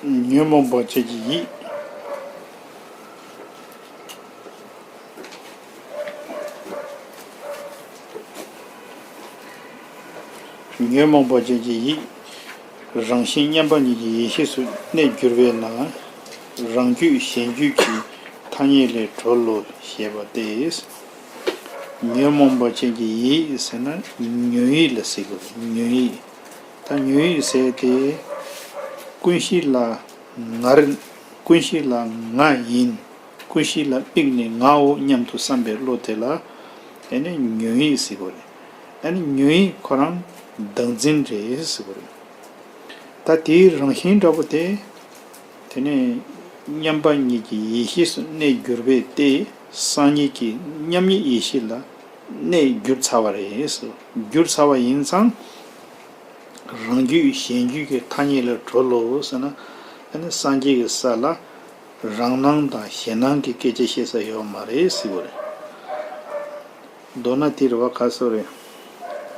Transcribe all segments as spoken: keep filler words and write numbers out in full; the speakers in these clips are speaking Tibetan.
ཉོན་མོངས་པ་ཅན་གྱི་ཡིད། ཉོན་མོངས་པ་ཅན་གྱི་ཡིད། རང་བཞིན་མཉམ་པ་ཉིད་ཀྱི་ཡེ་ཤེས་སུ་གནས་གྱུར་པས་ན། རང་རྒྱུད་གཞན་རྒྱུད་ཀྱི་ཐ་སྙད་ལས་གྲོལ་ལོ་ཞེས་པ་སྟེ། ཉོན་མོངས་པ་ཅན་གྱི་ཡིད་ཟེར་ན་ཉོན་ཡིད་ལ་ཟེར་དགོས། ཉོན་ཡིད། ད་ཉོན་ཡིད་ཟེར་ཏེ། ཀུན་གཞི་ལ་ངར། ཀུན་གཞི་ལ་ང་ཡིན། ཀུན་གཞི་ལ་དམིགས་ནས་ངའོ་སྙམ་དུ་བསམ་པའི་བློ་དེ་ལ་ཨེ་ནི་ཉོན་ཡིད་ཟེར་དགོས་རེད། ཨེ་ནི་ཉོན་ཡིད་ཁོ་རང་བདག་འཛིན་རེད་ཟེར་དགོས་རེད། ད་དེའི་རང་བཞིན་འདྲ་པོ་དེ། དེ་ནས་མཉམ་པ་ཉིད་ཀྱི་ཡེ་ཤེས་སུ་གནས་གྱུར་པས་ཏེ། སངས་རྒྱས་ཀྱི་མཉམ་ཉིད་ཡེ་ཤེས་ལ་གནས་གྱུར་ཚར་བ་རེད། གྱུར་ཚར་བ་ཡིན་ཙང་། རང་རྒྱུད་གཞན་རྒྱུད་ཀྱི་ཐ་སྙད་ལ་གྲོལ་ལོ་ཟེར་ན། ཨ་ནི་སངས་རྒྱས་ཀྱི་ས་ལ་རང་སྣང་དང་གཞན་སྣང་གི་སྐད་ཆ་བཤད་ས་ཡོད་མ་རེད་ཟེར་བ་རེད། མདོར་ན་དེ་རེད་བ། ག་སོ་རེད།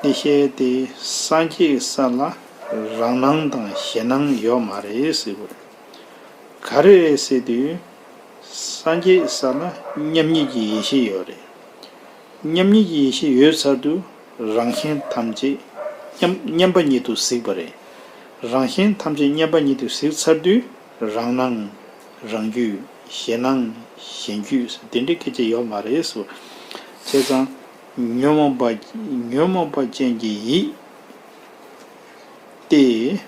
དེ་བཤད་དེ་སངས་རྒྱས་ཀྱི་ས་ལ་རང་སྣང་དང་གཞན་སྣང་ཡོད་མ་རེད་ཟེར་བ་རེད། ག་རེ་རེད་ཟེར་དུས། སངས་རྒྱས་ས་ལ་མཉམ་ཉིད་ཀྱི་ཡེ་ཤེས་ཡོད་རེད། མཉམ་ཉིད་ཀྱི་ཡེ་ཤེས་ཡོད་ཚར་དུས་རང་བཞིན་ཐམས་ཅད་མཉམ་མཉམ་པ་ཉིད་དུ་གཟིགས་པ་རེད། རང་བཞིན་ཐམས་ཅད་མཉམ་པ་ཉིད་དུ་གཟིགས་ཚར་དུས་རང་སྣང་། རང་རྒྱུད། གཞན་སྣང་། གཞན་རྒྱུད་དེ་འདྲའི་སྐད་ཆ་ཡོད་མ་རེད་ཟེར། བྱས་ཙང་ཉོན་མོངས་པ་ཉོན་མོངས་པ་ཅན་གྱི་ཡིད། ཏེ།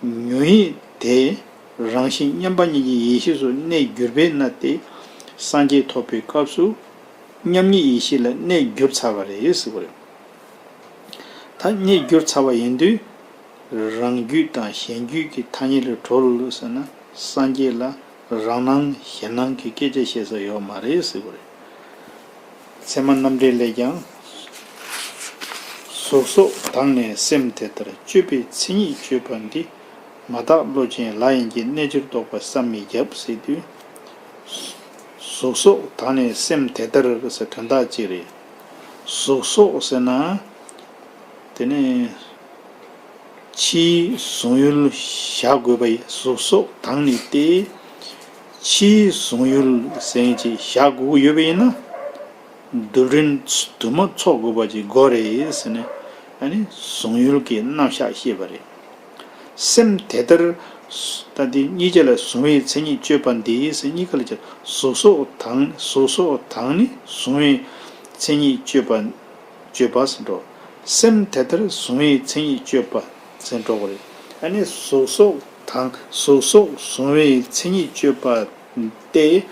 ཉོན་ཡིད་དེ་རང་བཞིན་མཉམ་པ་ཉིད་ཀྱི་ཡེ་ཤེས་སུ་གནས་གྱུར་པས་ན་སྟེ། སངས་རྒྱས་ཐོབ་པའི་སྐབས་སུ་མཉམ་ཉིད་ཡེ་ཤེས་ལ་གནས་གྱུར་ཚར་བ་རེད་ཟེར་བ་རེད། ད་གནས་གྱུར་ཚར་བ་ཡིན་དུས། རང་རྒྱུད་དང་གཞན་རྒྱུད་ཀྱི་ཐ་སྙད་ལས་གྲོལ་ཟེར་ན་སངས་རྒྱས་ལ་རང་སྣང་གཞན་སྣང་གི་སྐད་ཆ་བཤད་ས་ཡོད་མ་རེད་ཟེར་བ་རེད། ཚད་མ་རྣམ་འགྲེལ་ལས་ཀྱང་། གཟུགས་སོགས་དག་ནས་སེམས་དེ་ལྟར་དཔྱོད་པའི་མཚན་ཉིད་དཔྱོད་པ་འདི། མ་དག་བློ་ཅན་ལ་ཡིན་གྱི་རྣལ་འབྱོར་རྟོགས་པ་བསམ་མི་ཁྱབ་ཟེར་དུས། གཟུགས་སོགས་དག་ནས་སེམས་དེ་ལྟར་ཟེར་དོན་དག་ཅིག་རེད། གཟུགས་སོགས་ཟེར་ན། དེ་ནས་ཕྱིའི་གཟུང་ཡུལ་བཞག་དགོས་པ་ཡི། གཟུགས་སོགས་དག་ནས་ཏེ། ཕྱིའི་གཟུང་ཡུལ་ཟེར་ཅིག་བཞག་དགོས་ཀྱི་ཡོད་པ་ཡིན་ན། རྡུལ་ཕྲན་དུ་མ་ཚོགས་དགོས་པ་ཅིག་དགོས་རེད་ཟེར་ནས། ཨ་ནི་གཟུང་ཡུལ་གྱི་རྣམ་གཞག་བཤད་པ་རེད། སེམས་དེ་ལྟར། ད་འདི་གཉིས་ཆ་ལ་གཟུང་བའི་མཚན་ཉིད་དཔྱོད་པ་འདི་ཟེར་གཉིས་ཀ་ལ་བྱ། གཟུགས་སོགས་དང་གཟུགས་སོགས་དང་ནི་གཟུང་བའི་མཚན་ཉིད་དཔྱོད་པ། དཔྱོད་པ་ཟེར་འགྲོ། སེམས་དེ་ལྟར་གཟུང་བའི་མཚན་ཉིད་དཔྱོད་པ་ཟེར་འགྲོ་གི་རེད། ཨ་ནི་གཟུགས་སོགས་དང་གཟུགས་སོགས་གཟུང་བའི་མཚན་ཉིད་དཔྱོད་པ་སྟེ།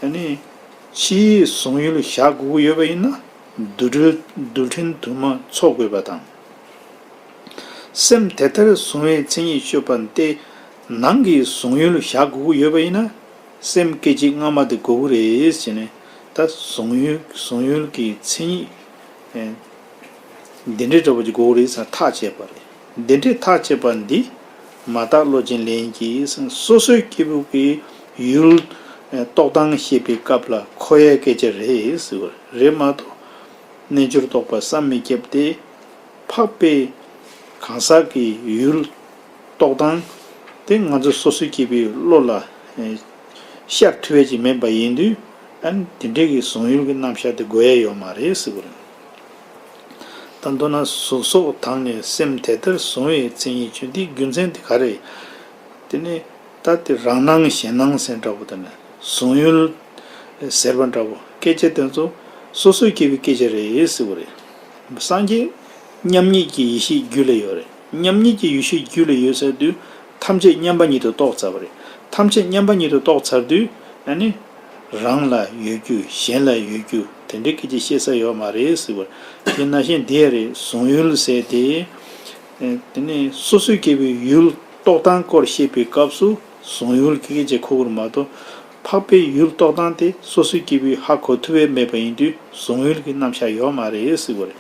ཨ་ནི་ཕྱིའི་གཟུང་ཡུལ་བཞག་དགོས་ཀྱི་ཡོད་པ་ཡིན་ན་རྡུལ་ཕྲན་རྡུལ་ཕྲན་དུ་མ་ཚོགས་དགོས་པ་དང་། སེམས་དེ་ལྟར་གཟུང་བའི་མཚན་ཉིད་དཔྱོད་པ་སྟེ། ནང་གི་གཟུང་ཡུལ་བཞག་དགོས་ཀྱི་ཡོད་པ་ཡིན་ན། སེམས་སྐད་ཅིག་སྔ་མ་དེ་དགོས་ཀྱི་རེད་ཟེར་ནས། ད་གཟུང་ཡུལ་གཟུང་ཡུལ་གྱི་མཚན་ཉིད། ཨེ། འདི་འདྲའི་འདྲ་བོ་ཅིག་དགོས་ཀྱི་རེད་ཟེར་ཐག་བཅད་པ་རེད། འདི་འདྲའི་ཐག་བཅད་པ་འདི། མ་དག་བློ་ཅན་ལ་ཡིན་གྱི་སོ་སོའི་སྐྱེས་བུ་གི་ཡུལ། ཨེ། རྟོགས་སྟངས་བཤད་པའི་སྐབས་ལ་གོ་ཡའི་སྐད་ཆ་རེད་ཟེར་བ་རེད་མ་གཏོགས། རྣལ་འབྱོར་རྟོགས་པ་བསམ་མི་ཁྱབ་སྟེ། འཕགས་པའི་གང་ཟག་གི་ཡུལ་རྟོགས་སྟངས་དེ་ང་ཚོ་སོ་སོའི་སྐྱེས་བུའི་བློ་ལ་ཤར་ཐུབ་ཡ་ཅིག་མེད་པ་ཡིན་དུས། ཨ་ནི་དེ་འདྲའི་གི་གཟུང་ཡུལ་གྱི་རྣམ་གཞག་དེ་དགོས་ཡ་ཡོད་མ་རེད་ཟེར་བ་རེད། ད་མདོར་ན་གཟུགས་སོགས་དག་ནས་སེམས་དེ་ལྟར་གཟུང་བའི་མཚན་ཉིད་དཔྱོད། འདིའི་རྒྱུ་མཚན་དེ་ག་རེ་རེད། དེ་ནི། ད་དེ་རང་སྣང་གཞན་སྣང་ཟེར་འདྲ་པོ་དང་ནི་གཟུང་ཡུལ་ཟེར་བ་འདྲ་པོ་སྐད་ཆ་དེ་ཚོ་སོ་སོའི་སྐྱེ་བོའི་སྐད་ཆ་རེད་ཟེར་བ་རེད། སངས་རྒྱས་མཉམ་ཉིད་ཀྱི་ཡེ་ཤེས་རྒྱུད་ལ་ཡོད་རེད། མཉམ་ཉིད་ཀྱི་ཡེ་ཤེས་རྒྱུད་ལ་ཡོད་ཚར་དུས་ཐམས་ཅད་མཉམ་པ་ཉིད་དུ་རྟོགས་ཚར་བ་རེད། ཐམས་ཅད་མཉམ་པ་ཉིད་དུ་རྟོགས་ཚར་དུས་ཨ་ནི་རང་ལ་ཡོད་རྒྱུ་གཞན་ལ་ཡོད་རྒྱུ་དེ་འདྲའི་སྐད་ཆ་བཤད་ས་ཡོད་མ་རེད་ཟེར་བ་རེད། དེ་ནང་བཞིན་འདི་ཡ་རེད། གཟུང་ཡུལ་ཟེར་དེ། དེ་ནས་སོ་སོའི་སྐྱེ་བོའི་ཡུལ་རྟོགས་སྟངས་སྐོར་བཤད་པའི་སྐབས་སུ་གཟུང་ཡུལ་གྱི་སྐད་ཆ་གོ་དགོས་མ་གཏོགས། འཕགས་པའི་ཡུལ་རྟོགས་སྟངས་དེ་སོ་སོའི་སྐྱེ་བོས་ཧ་གོ་ཐུབ་པ་མེད་པ་ཡིན་དུས་གཟུང་ཡུལ་གྱི་རྣམ་གཞག་ཡོད་མ་རེད་ཟེར་བ་རེད།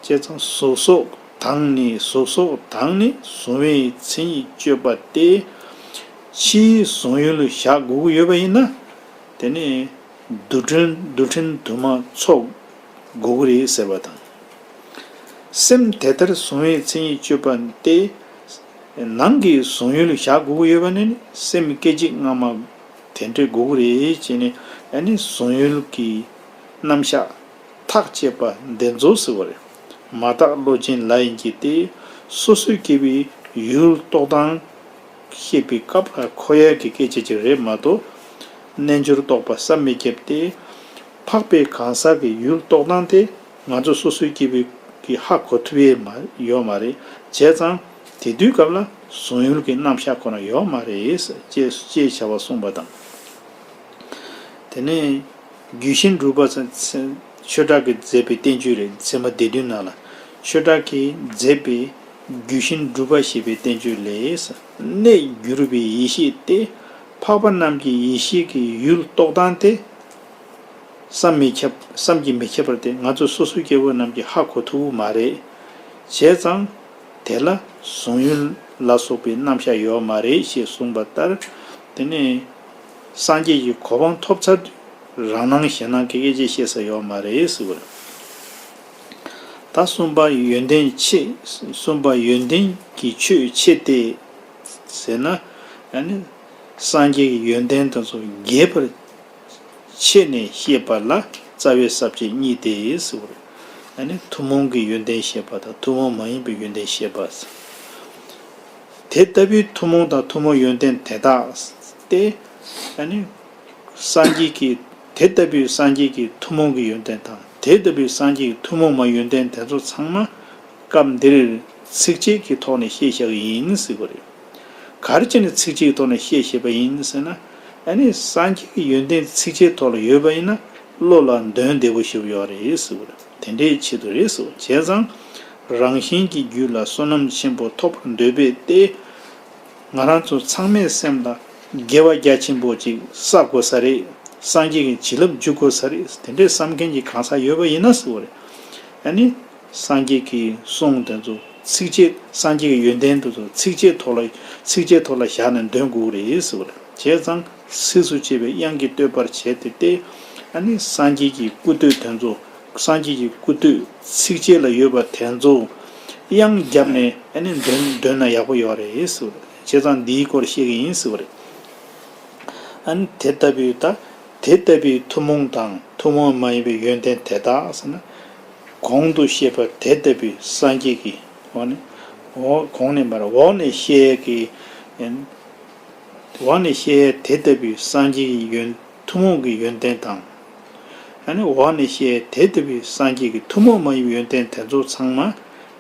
བྱས་ཙང་གཟུགས་སོགས་དག་ནི་གཟུགས་སོགས་དག་ནི་གཟུང་བའི་མཚན་ཉིད་དཔྱོད་པ་སྟེ། ཕྱིའི་གཟུང་ཡུལ་བཞག་དགོས་ཀྱི་ཡོད་པ་ཡིན་ན། དེ་ནི་རྡུལ་ཕྲན་རྡུལ་ཕྲན་དུ་མ་ཚོགས་དགོས་ཀྱི་རེད་ཟེར་བ་དང་། སེམས་དེ་ལྟར་གཟུང་བའི་མཚན་ཉིད་དཔྱོད་པ་སྟེ། ནང་གི་གཟུང་ཡུལ་བཞག་དགོས་ཀྱི་ཡོད་པ་ནི་སེམས་སྐད་ཅིག་སྔ་མ་དེ་འདྲ་དགོས་ཀྱི་རེད་ཅེས་ནས་ཨ་ནི་གཟུང་ཡུལ་གྱི་རྣམ་གཞག་ཐག་བཅད་པ་འདི་ཚོ་ཟེར་བ་རེད། མ་བརྟགས་བློ་ཅན་ལ་ཡིན་གྱི་སྟེ། སོ་སོའི་སྐྱེ་བོའི་ཡུལ་རྟོགས་སྟངས་ཤེས་པའི་སྐབས་ཁོ་ཡ་གི་སྐད་ཆ་ཅིག་རེད་མ་གཏོགས། རྣལ་འབྱོར་རྟོགས་པ་བསམ་མི་ཁྱབ་སྟེ། འཕགས་པའི་གང་ཟག་གི་ཡུལ་རྟོགས་སྟངས་དེ་ང་ཚོ་སོ་སོའི་སྐྱེ་བོའི་གི་ཧ་གོ་ཐུབ་ཡས་མ་ཡོད་མ་རེད། བྱས་ཙང་དེ་དུས་སྐབས་ལ་གཟུང་ཡུལ་གྱི་རྣམ་གཞག་ཁོ་ན་ཡོད་མ་རེད་ཅེས་ཅེས་བྱ་བ་གསུངས་པ་དང་། དེ་ནས་རྒྱུད་བཞིན་སྒྲུབ་པ་ཚ་ཚ་ཆོས་གྲགས་ཀྱིས་མཛད་པའི་བསྟན་བཅོས་རེད། ཚད་མ་སྡེ་བདུན་ནང་ལ་ཆོས་གྲགས་ཀྱིས་མཛད་པའི་རྒྱུད་བཞིན་སྒྲུབ་པ་ཞེས་པའི་བསྟན་བཅོས་ལས། གནས་གྱུར་པའི་ཡེ་ཤེས་ཏེ། འཕགས་པ་རྣམས་ཀྱི་ཡེ་ཤེས་ཀྱི་ཡུལ་རྟོགས་སྟངས་ཏེ། བསམ་མི་ཁྱབ་བསམ་གྱིས་མི་ཁྱབ་པ་སྟེ་ང་ཚོ་སོ་སོའི་སྐྱེ་བོ་རྣམས་ཀྱིས་ཧ་གོ་ཐུབ་ཀྱི་མ་རེད། བྱས་ཙང་དེ་ལ་གཟུང་ཡུལ་ལ་སོགས་པའི་རྣམ་གཞག་ཡོད་མ་རེད་ཅེས་གསུངས་པ་ལྟར། དེ་ནས་སངས་རྒྱས་ཀྱི་གོ་འཕང་ཐོབ་ཚར་དུས་རང་སྣང་གཞན་སྣང་གི་སྐད་ཆ་བཤད་ས་ཡོད་མ་རེད་ཟེར་བ་རེད། ད་གསུམ་པ་ཡོན་ཏན་ཆེ། གསུམ་པ་ཡོན་ཏན་གྱི་ཆོས་ཆེ་སྟེ་ཟེར་ན། ཡང་ན་སངས་རྒྱས་ཀྱི་ཡོན་ཏན་དེ་ཚོ་རྒྱས་པར་ཕྱེ་ནས་བཤད་པ་ལ་རྩ་བའི་ས་བཅད་གཉིས་ཏེ་ཟེར་བ་རེད། ཨ་ནི་ཐུན་མོང་གི་ཡོན་ཏན་བཤད་པ་དང་ཐུན་མོང་མ་ཡིན་པའི་ཡོན་ཏན་བཤད་པ། དེ་ལྟ་བུའི་ཐུན་མོང་དང་ཐུན་མོང་ཡོན་ཏན་དེ་དག་སྟེ། ཨ་ནི་སངས་རྒྱས་ཀྱི་དེ་ལྟ་བུའི་སངས་རྒྱས་ཀྱི་ཐུན་མོང་གི་ཡོན་ཏན་དང་དེ་ལྟ་བུའི་སངས་རྒྱས་ཀྱི་ཐུན་མོང་མ་ཡོན་ཏན་དེ་ཚོ་ཚང་མ་སྐབས་འདིར་ཚིགས་བཅད་ཀྱི་ཐོག་ནས་བཤད་བཞག་གི་ཡིན་ཟེར་བ་རེད། ག་རེ་བྱས་ནས་ཚིགས་བཅད་ཀྱི་ཐོག་ནས་བཤད་བཞག་པ་ཡིན་ཟེར་ན། ཨ་ནི་སངས་རྒྱས་ཀྱི་ཡོན་ཏན་ཚིགས་བཅད་ཐོག་ལ་ཡོད་པ་ཡིན་ན་བློ་ལ་འདོན་བདེ་པོ་ཞིག་ཡོད་རེད་ཟེར་བ་རེད། དེ་འདྲའི་ཆེད་དུ་རེད་ཟེར་བ། བྱས་ཙང་རང་གཞན་གྱི་རྒྱུད་ལ་བསོད་ནམས་ཆེན་པོ་ཐོབ་པར་འདོད་པས་ཏེ། ང་རང་ཚོ་ཚང་མའི་སེམས་ལ་དགེ་བ་རྒྱ་ཆེན་པོ་ཅིག་བསགས་དགོས་ས་རེད། སངས་རྒྱས་ཀྱི་བྱིན་རླབས་འཇུག་དགོས་ས་རེད། དེ་འདྲའི་བསམ་མཁན་གྱི་གང་ཟག་ཡོད་པ་ཡིན་ན་ཟེར་བ་རེད། ཨ་ནི་སངས་རྒྱས་ཀྱི་གསུང་དེ་ཚོ་ཚིགས་བཅད་སངས་རྒྱས་ཀྱི་ཡོན་ཏན་དེ་ཚོ་ཚིགས་བཅད་ཐོག་ལ་ཚིགས་བཅད་ཐོག་ལ་བཞག་ནས་འདོན་དགོས་རེད་ཟེར་བ་རེད། བྱས་ཙང་ཚིགས་སུ་བཅད་པའི་དབྱངས་ཀྱིས་བསྟོད་པར་བྱས་ཏེ་སྟེ། ཨ་ནི་སངས་རྒྱས་ཀྱི་སྐུ་བསྟོད་དེ་ཚོ། སངས་རྒྱས་ཀྱི་སྐུ་བསྟོད་ཚིགས་བཅད་ལ་ཡོད་པ་དེ་ཚོ་དབྱངས་བརྒྱབ་ནས་ཨ་ནི་འདོན་འདོན་ན་ཡག་པོ་ཡོད་རེད་ཟེར་བ་རེད། བྱས་ཙང་འདིའི་སྐོར་བཤད་ཀྱི་ཡིན་ཟེར་བ་རེད། ཨ་ནི་དེ་ལྟ་བུའི་ད་དེ་ལྟ་བུའི་ཐུན་མོང་དང་ཐུན་མོང་མ་ཡིན་པའི་ཡོན་ཏན་དེ་དག་ཟེར་ན། གོང་དུ་བཤད་པ་དེ་ལྟ་བུའི་སངས་རྒྱས་ཀྱི་འོག་ནས་འོག་གོང་ནས་མར་འོག་ནས་བཤད་ཀྱི། འོག་ནས་བཤད་དེ་ལྟ་བུའི་སངས་རྒྱས་ཀྱི་ཡོན་ཐུན་མོང་གི་ཡོན་ཏན་དང་། ཨ་ནི་འོག་ནས་བཤད་དེ་ལྟ་བུའི་སངས་རྒྱས་ཀྱི་ཐུན་མོང་མ་ཡིན་པའི་ཡོན་ཏན་དེ་ཚོ་ཚང་མ་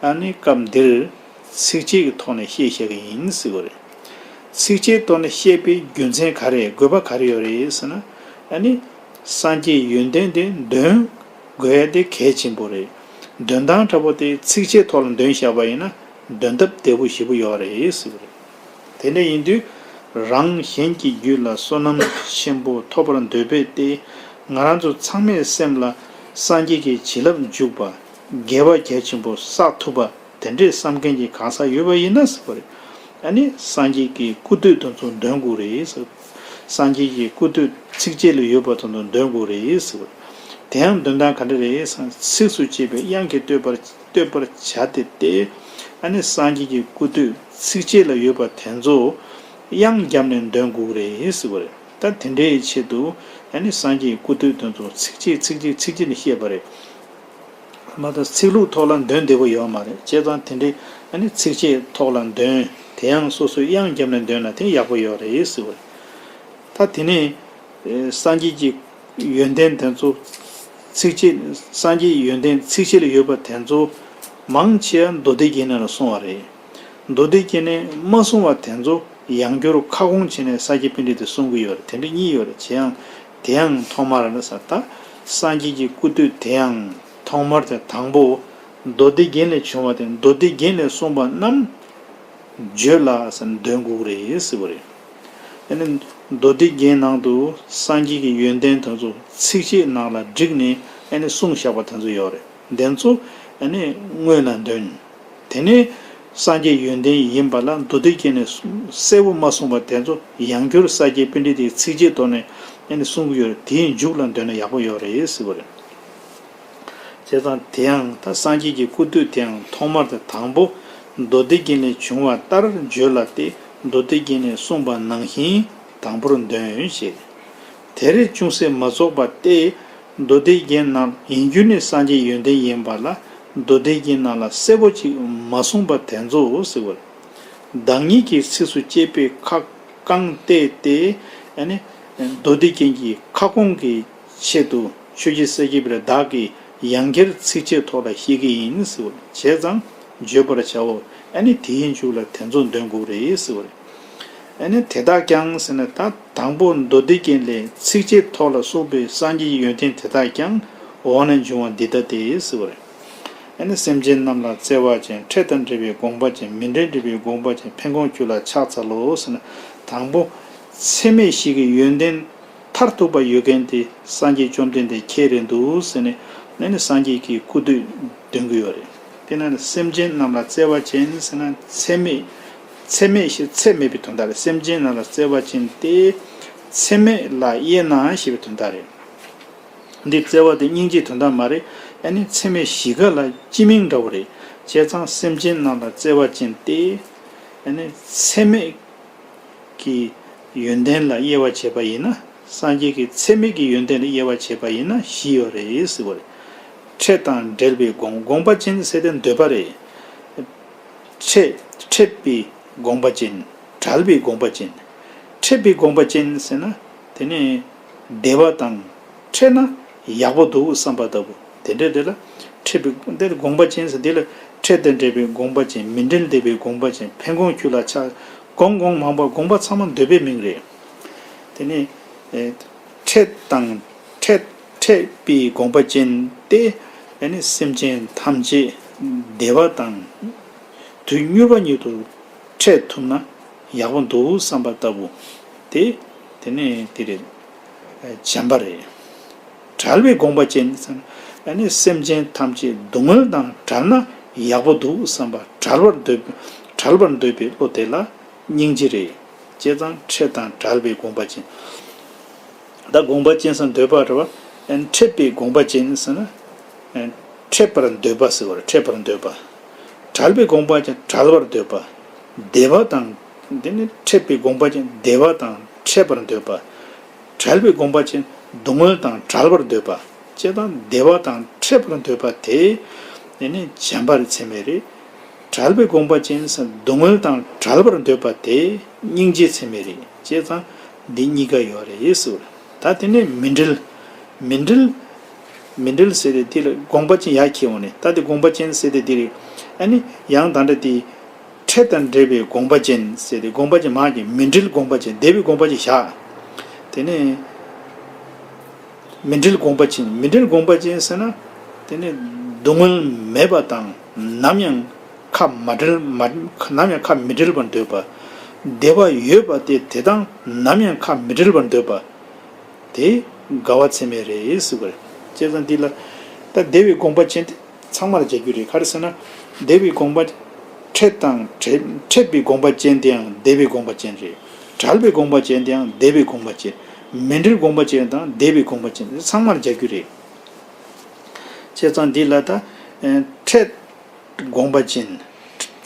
ཨ་ནི་སྐབས་འདིར་ཚིགས་བཅད་ཀྱི་ཐོག་ནས་བཤད་བཞག་གི་ཡིན་ཟེར་བ་རེད། ཚིགས་བཅད་ཐོག་ནས་བཤད་པའི་རྒྱུ་མཚན་ག་རེ་དགོས་པ་ག་རེ་ཡོད་རེད་ཟེར་ན། ཨ་ནི་སངས་རྒྱས་ཡོན་ཏན་དེ་འདོན་དགོས་ཡ་དེ་གལ་ཆེན་པོ་རེད། འདོན་སྟངས་འདྲ་པོ་དེ་ཚིགས་བཅད་ཐོག་ལ་འདོན་བཞག་པ་ཡིན་ན་འདོན་སྟབས་བདེ་པོ་ཞེ་པོ་ཡོད་རེད་ཟེར་བ་རེད། དེ་འདྲ་ཡིན་དུས་རང་གཞན་གྱི་རྒྱུད་ལ་བསོད་ནམས་ཆེན་པོ་ཐོབ་པར་འདོད་པས་ཏེ། ང་རང་ཚོ་ཚང་མའི་སེམས་ལ་སངས་རྒྱས་ཀྱི་བྱིན་རླབས་འཇུག་པ། དགེ་བ་རྒྱ་ཆེན་པོ་བསགས་ཐུབ་པ་དེ་འདྲའི་བསམ་མཁན་གྱི་གང་ཟག་ཡོད་པ་ཡིན་ན་ཟེར་བ་རེད། ཨ་ནི་སངས་རྒྱས་ཀྱི་སྐུ་བསྟོད་དེ་ཚོ་འདོན་དགོས་རེད་ཟེར། སངས་རྒྱས་ཀྱི་སྐུ་བསྟོད་ཚིགས་བཅད་ལ་ཡོད་པ་དེ་ཚོ་འདོན་དགོས་རེད་ཟེར་བ་རེད། དེ་ཡང་འདོན་སྟངས་ག་འདྲ་རེད་ཟེར་ན། ཚིགས་སུ་བཅད་པའི་དབྱངས་ཀྱིས་བསྟོད་པར་བསྟོད་པར་བྱ་སྟེ་སྟེ། ཨ་ནི་སངས་རྒྱས་ཀྱི་སྐུ་བསྟོད་ཚིགས་བཅད་ལ་ཡོད་པ་དེ་ཚོ་དབྱངས་བརྒྱབ་ནས་འདོན་དགོས་རེད་ཟེར་བ་རེད། ད་དེ་འདྲའི་ཆེད་དུ་ཨ་ནི་སངས་རྒྱས་ཀྱི་སྐུ་བསྟོད་དེ་ཚོ་ཚིགས་བཅད་ཚིགས་བཅད་ཚིགས་བཅད་ནས་བཤད་པ་རེད། མ་གཏོགས་ཚིག་ལྷུག་ཐོག་ལ་འདོན་བདེ་པོ་ཡོད་མ་རེད། བྱས་ཙང་དེ་འདྲའི་ཨ་ནི་ཚིགས་བཅད་ཐོག་ལ་འདོན་དེ་ཡང་སོ་སོའི་དབྱངས་བརྒྱབ་ནས་འདོན་ན་དེ་ཡག་པོ་ཡོད་རེད་ཟེར་བ་རེད། ད་དེ་ནས་ཨེ་སངས་རྒྱས་ཀྱི་ཡོན་ཏན་དེ་ཚོ་ཚིགས་བཅད་སངས་རྒྱས་ཡོན་ཏན་ཚིགས་བཅད་ལ་ཡོད་པ་དེ་ཚོ་མང་ཆེ་བ་མདོ་སྡེ་རྒྱན་ནང་ལ་གསུངས་པ་རེད། མདོ་སྡེ་རྒྱན་ནས་མ་གསུངས་པ་དེ་ཚོ་ཡང་བསྐྱར་ཁ་སྐོང་བྱས་ནས་ས་སྐྱ་པཎྜི་ཏས་གསུང་གི་ཡོད་རེད། དེ་འདྲ་གཉིས་ཡོད་རེད། བྱས་ཡང་དེ་ཡང་ཐོག་མར་ལ་ས་ད་སངས་རྒྱས་ཀྱི་སྐུ་བསྟོད་དེ་ཡང་ཐོག་མར་དེ་དང་པོ་མདོ་སྡེ་རྒྱན་ལས་བྱུང་བ་དེ་མདོ་སྡེ་རྒྱན་ལས་གསུངས་པ་རྣམས་བརྗོད་ལ་ཟེར་འདོན་དགོས་རེད་ཟེར་བ་རེད། ཨ་ནི་མདོ་སྡེ་རྒྱན་ནང་དུ་སངས་རྒྱས་ཀྱི་ཡོན་ཏན་དེ་ཚོ་ཚིགས་བཅད་ནང་ལ་བསྒྲིགས་ནས་ཨ་ནི་གསུངས་བཞག་པ་དེ་ཚོ་ཡོད་རེད། དེ་ཚོ་ཨ་ནི་སྔོན་ལ་འདོན། དེ་ནས་སངས་རྒྱས་ཡོན་ཏན་ཡིན་པ་ལ་མདོ་སྡེ་རྒྱན་ནས་གསལ་པོ་མ་གསུངས་པ་དེ་ཚོ་ཡང་བསྐྱར་ས་སྐྱ་པཎྜི་ཏའི་ཚིགས་བཅད་ཐོག་ནས་ཨ་ནི་གསུང་གི་ཡོད་རེད། དེའི་མཇུག་ལ་འདོན་ན་ཡག་པོ་ཡོད་རེད་ཟེར་བ་རེད། བྱས་ཙང་དེ་ཡང་ད་སངས་རྒྱས་ཀྱི་སྐུ་བསྟོད་དེ་ཡང་ཐོག་མར་དེ་དང་པོ་ མདོ་སྡེ་རྒྱན་ལས་བྱུང་བ་ལྟར་བརྗོད་ལ་སྟེ། མདོ་སྡེ་རྒྱན་ལས་གསུངས་པ་ནང་བཞིན་དང་པོར་འདོན་ཞེས། དེར་ཅུང་ཟད་མ་རྫོགས་པ་སྟེ། མདོ་སྡེ་རྒྱན་རྣམས་ཡིན་རྒྱུ་ནི་སངས་རྒྱས་ཡོན་ཏན་ཡིན་པ་ལ། མདོ་སྡེ་རྒྱན་རྣམས་ལ་གསལ་པོ་ཅིག་མ་གསུངས་པ་དེ་ཚོ་ཟེར་བ་རེད། བདག་ཉིད་ཀྱི་ཚིགས་སུ་བཅད་པའི་ཁ་རྐང་བལྟས་ཏེ། ཨ་ནི་མདོ་སྡེ་རྒྱན་གྱི་ཁ་སྐོང་གི་ཆེད་དུ་ཆོས་རྗེ་སེང་གེ་པའི་བདག་གིས་ཡང་བསྐྱར་ཚིགས་བཅད་ཐོག་ལ་བཤད་ཀྱི་ཡིན་ཟེར་བ། བྱས་ཙང་བརྗོད་པར་བྱའོ། ཨ་ནི་དེའི་མཇུག་ལ་དེ་ཚོ་འདོན་དགོས་རེད་ཟེར་བ་རེད། ཨ་ནི་དེ་དག་ཀྱང་ཟེར་ན། ད་དང་པོ་མདོ་སྡེ་རྒྱན་ལས་ཚིགས་བཅད་ཐོག་ལ་གསུངས་པའི་སངས་རྒྱས་ཀྱི་ཡོན་ཏན་དེ་དག་ཀྱང་འོག་ནས་འབྱུང་བ་འདི་ལྟ་སྟེ་ཟེར་བ་རེད། ཨ་ནི་སེམས་ཅན་རྣམས་ལ་བརྩེ་བ་ཅན། ཕྲད་དང་འབྲེལ་བའི་དགོངས་པ་ཅན། མི་འབྲལ་འབྲེལ་བའི་དགོངས་པ་ཅན། ཕན་དགོངས་ཁྱོད་ལ་ཕྱག་འཚལ་ལོ་ཟེར་ན། དང་པོ་ཚད་མེད་བཞི་གི་ཡོན་ཏན་མཐར་ཐུག་པ་ཡོད་མཁན་དེ་སངས་རྒྱས་བཅོམ་ལྡན་འདས་ཁྱེད་རེད་འདུག་ཟེར་ནས། ཨ་ནི་སངས་རྒྱས་ཀྱི་སྐུ་བསྟོད་འདོན་གྱི་ཡོད་རེད། དེ་ན་ནི་སེམས་ཅན་རྣམས་ལ་བརྩེ་བ་ཅན་ཟེར་ན། ཚད་མེད། ཚད་མེད་ཞེས་ཚད་མེད་པའི་དོན་དག་རེད། སེམས་ཅན་རྣམས་ལ་བརྩེ་བ་ཅན་ཏེ། ཚད་མེད་ལ་དབྱེ་ན་ཞེས་པའི་དོན་དག་རེད། འདི་བརྩེ་བ་དེ་སྙིང་རྗེའི་དོན་དག་མ་རེད། ཨ་ནི་ཚད་མེད་བཞི་ཀ་ལ་སྤྱི་མིང་འདྲ་བོ་རེད། བྱས་ཙང་སེམས་ཅན་རྣམས་ལ་བརྩེ་བ་ཅན་ཏེ། ཨ་ནི་ཚད་མེད་ཀྱི་ཡོན་ཏན་ལ་དབྱེ་བ་བྱས་པ་ཡིན་ན། སངས་རྒྱས་ཀྱི་ཚད་མེད་ཀྱི་ཡོན་ཏན་ལ་དབྱེ་བ་བྱས་པ་ཡིན་ན་བཞི་ཡོད་རེད་ཟེར་བ་རེད། ཕྲད་དང་འབྲེལ་བའི་དགོངས། དགོངས་པ་ཅན་ཟེར་དེ་འདོད་པ་རེད། ཕྲད། ཕྲད་པའི་དགོངས་པ་ཅན། བྲལ་བའི་དགོངས་པ་ཅན། ཕྲད་པའི་དགོངས་པ་ཅན་ཟེར་ན། དེ་ནི་བདེ་བ་དང་འཕྲད་ན་ཡག་པོ་འདུག་བསམ་པ་ལྟ་བུ། དེ་འདྲ་དེ་ལ་ཕྲད་པའི། འདིར་དགོངས་པ་ཅན་ཟེར་འདི་ལ་ཕྲད་དང་འབྲེལ་བའི་དགོངས་པ་ཅན། མི་འབྲལ་འབྲེལ་བའི་དགོངས་པ་ཅན། ཕན་དགོངས་ཁྱོད་ལ་ཕྱག། དགོངས་དགོངས་མང་པོ། དགོངས་པ་ཚང་མ་འདོད་པའི་མིང་རེད། དེ་ནི་ཨེ་ཕྲད་དང་། ཕྲད། ཕྲད་པའི་དགོངས་པ་ཅན་ཏེ། ཨ་ནི་སེམས་ཅན་ཐམས་ཅད་བདེ་བ་དང་དུས་མྱུར་བ་ཉིད་དུ་འཕྲད་ཐུབ་ན་ཡག་པོ་འདུག་བསམ་པ་ལྟ་བུ་དེ། དེ་ནི་དེ་རེད། བྱམས་པ་རེད། བྲལ་བའི་དགོངས་པ་ཅན་ཟེར་ན། ཨ་ནི་སེམས་ཅན་ཐམས་ཅད་སྡུག་བསྔལ་དང་བྲལ་ན་ཡག་པོ་འདུག་བསམ་པ། བྲལ་བར་འདོད། བྲལ་བར་འདོད་པའི་བློ་དེ་ལ་སྙིང་རྗེ་རེད། བྱས་ཙང་ཕྲད་དང་བྲལ་བའི་དགོངས་པ་ཅན། ད་དགོངས་པ་ཅན་ཟེར་འདོད་པ་རེད་བ། ཨ་ནི་ཕྲད་པའི་དགོངས་པ་ཅན་ཟེར་ན། ཨ་ནི་འཕྲད་པར་འདོད་པ་ཟེར་བ་རེད། འཕྲད་པར་འདོད་པ། བྲལ་བའི་དགོངས་པ་ཅན་བྲལ་བར་འདོད་པ། བདེ་བ་དང་། དེ་ནི་ཕྲད་པའི་དགོངས་པ་ཅན་བདེ་བ་དང་འཕྲད་པར་འདོད་པ། བྲལ་བའི་དགོངས་པ་ཅན་སྡུག་བསྔལ་དང་བྲལ་བར་འདོད་པ། བྱས་ཙང་བདེ་བ་དང་འཕྲད་པར་འདོད་པ་དེ། དེ་ནི་བྱམས་པ་རེད། ཚད་མེད་རེད། བྲལ་བའི་དགོངས་པ་ཅན་ཟེར་སྡུག་བསྔལ་དང་བྲལ་བར་འདོད་པ་དེ་སྙིང་རྗེ་ཚད་མེད་རེད། བྱས་ཙང་འདི་གཉིས་ཀ་ཡོད་རེད་ཟེར། ད་དེ་ནས་མི་འབྲལ། མི་འབྲལ། མི་འབྲལ་ཟེར་ཏེ་འདི་ལ་དགོངས་པ་ཅན་ཡར་འཁྱེར་འོང་ནས། ད་དེ་དགོངས་པ་ཅན་ཟེར་ཏེ་འདི་རེད། ཨ་ནི་ཡང་ད་ལྟ་དེ་ཕྲད་དང་འབྲེལ་བའི་དགོངས་པ་ཅན་ཟེར་ཏེ། དགོངས་པ་ཅན་མ་གི་མི་འབྲལ་དགོངས་པ་ཅན། བདེ་བའི་དགོངས་པ་ཅན་བཞག། དེ་ནས་མི་འབྲལ་དགོངས་པ་ཅན། མི་འབྲལ་དགོངས་པ་ཅན་ཟེར་ན། དེ་ནི་སྡུག་བསྔལ་མེད་པ་དང་ནམ་ཡང་ཁ་མ་བྲལ། མ། ནམ་ཡང་ཁ་མི་བྲལ་བར་འདོད་པ། བདེ་བ་ཡོད་པ་དེ། དེ་དང་ནམ་ཡང་ཁ་མི་བྲལ་བར་འདོད་པ། དེ་དགའ་བ་ཚད་མེད་རེད་ཟེར་བ་རེད། བྱས་ཙང་འདི་ལ་ད་བདེ་བའི་དགོངས་པ་ཅན་དེ་ཚང་མར་སྦྱར་རྒྱུ་རེད། ག་རེ་ཟེར་ན། བདེ་བའི་དགོངས་པ། ཕྲད་དང་བྲལ། ཕྲད་པའི་དགོངས་པ་ཅན་དེའང་བདེ་བའི་དགོངས་པ་ཅན་རེད། བྲལ་བའི་དགོངས་པ་ཅན་དེའང་བདེ་བའི་དགོངས་པ་ཅན། མི་འབྲལ་དགོངས་པ་ཅན་དང་བདེ་བའི་དགོངས་པ་ཅན། ཚང་མར་སྦྱར་རྒྱུ་རེད། བྱས་ཙང་འདི་ལ་ད་ཕྲད་དགོངས་པ་ཅན།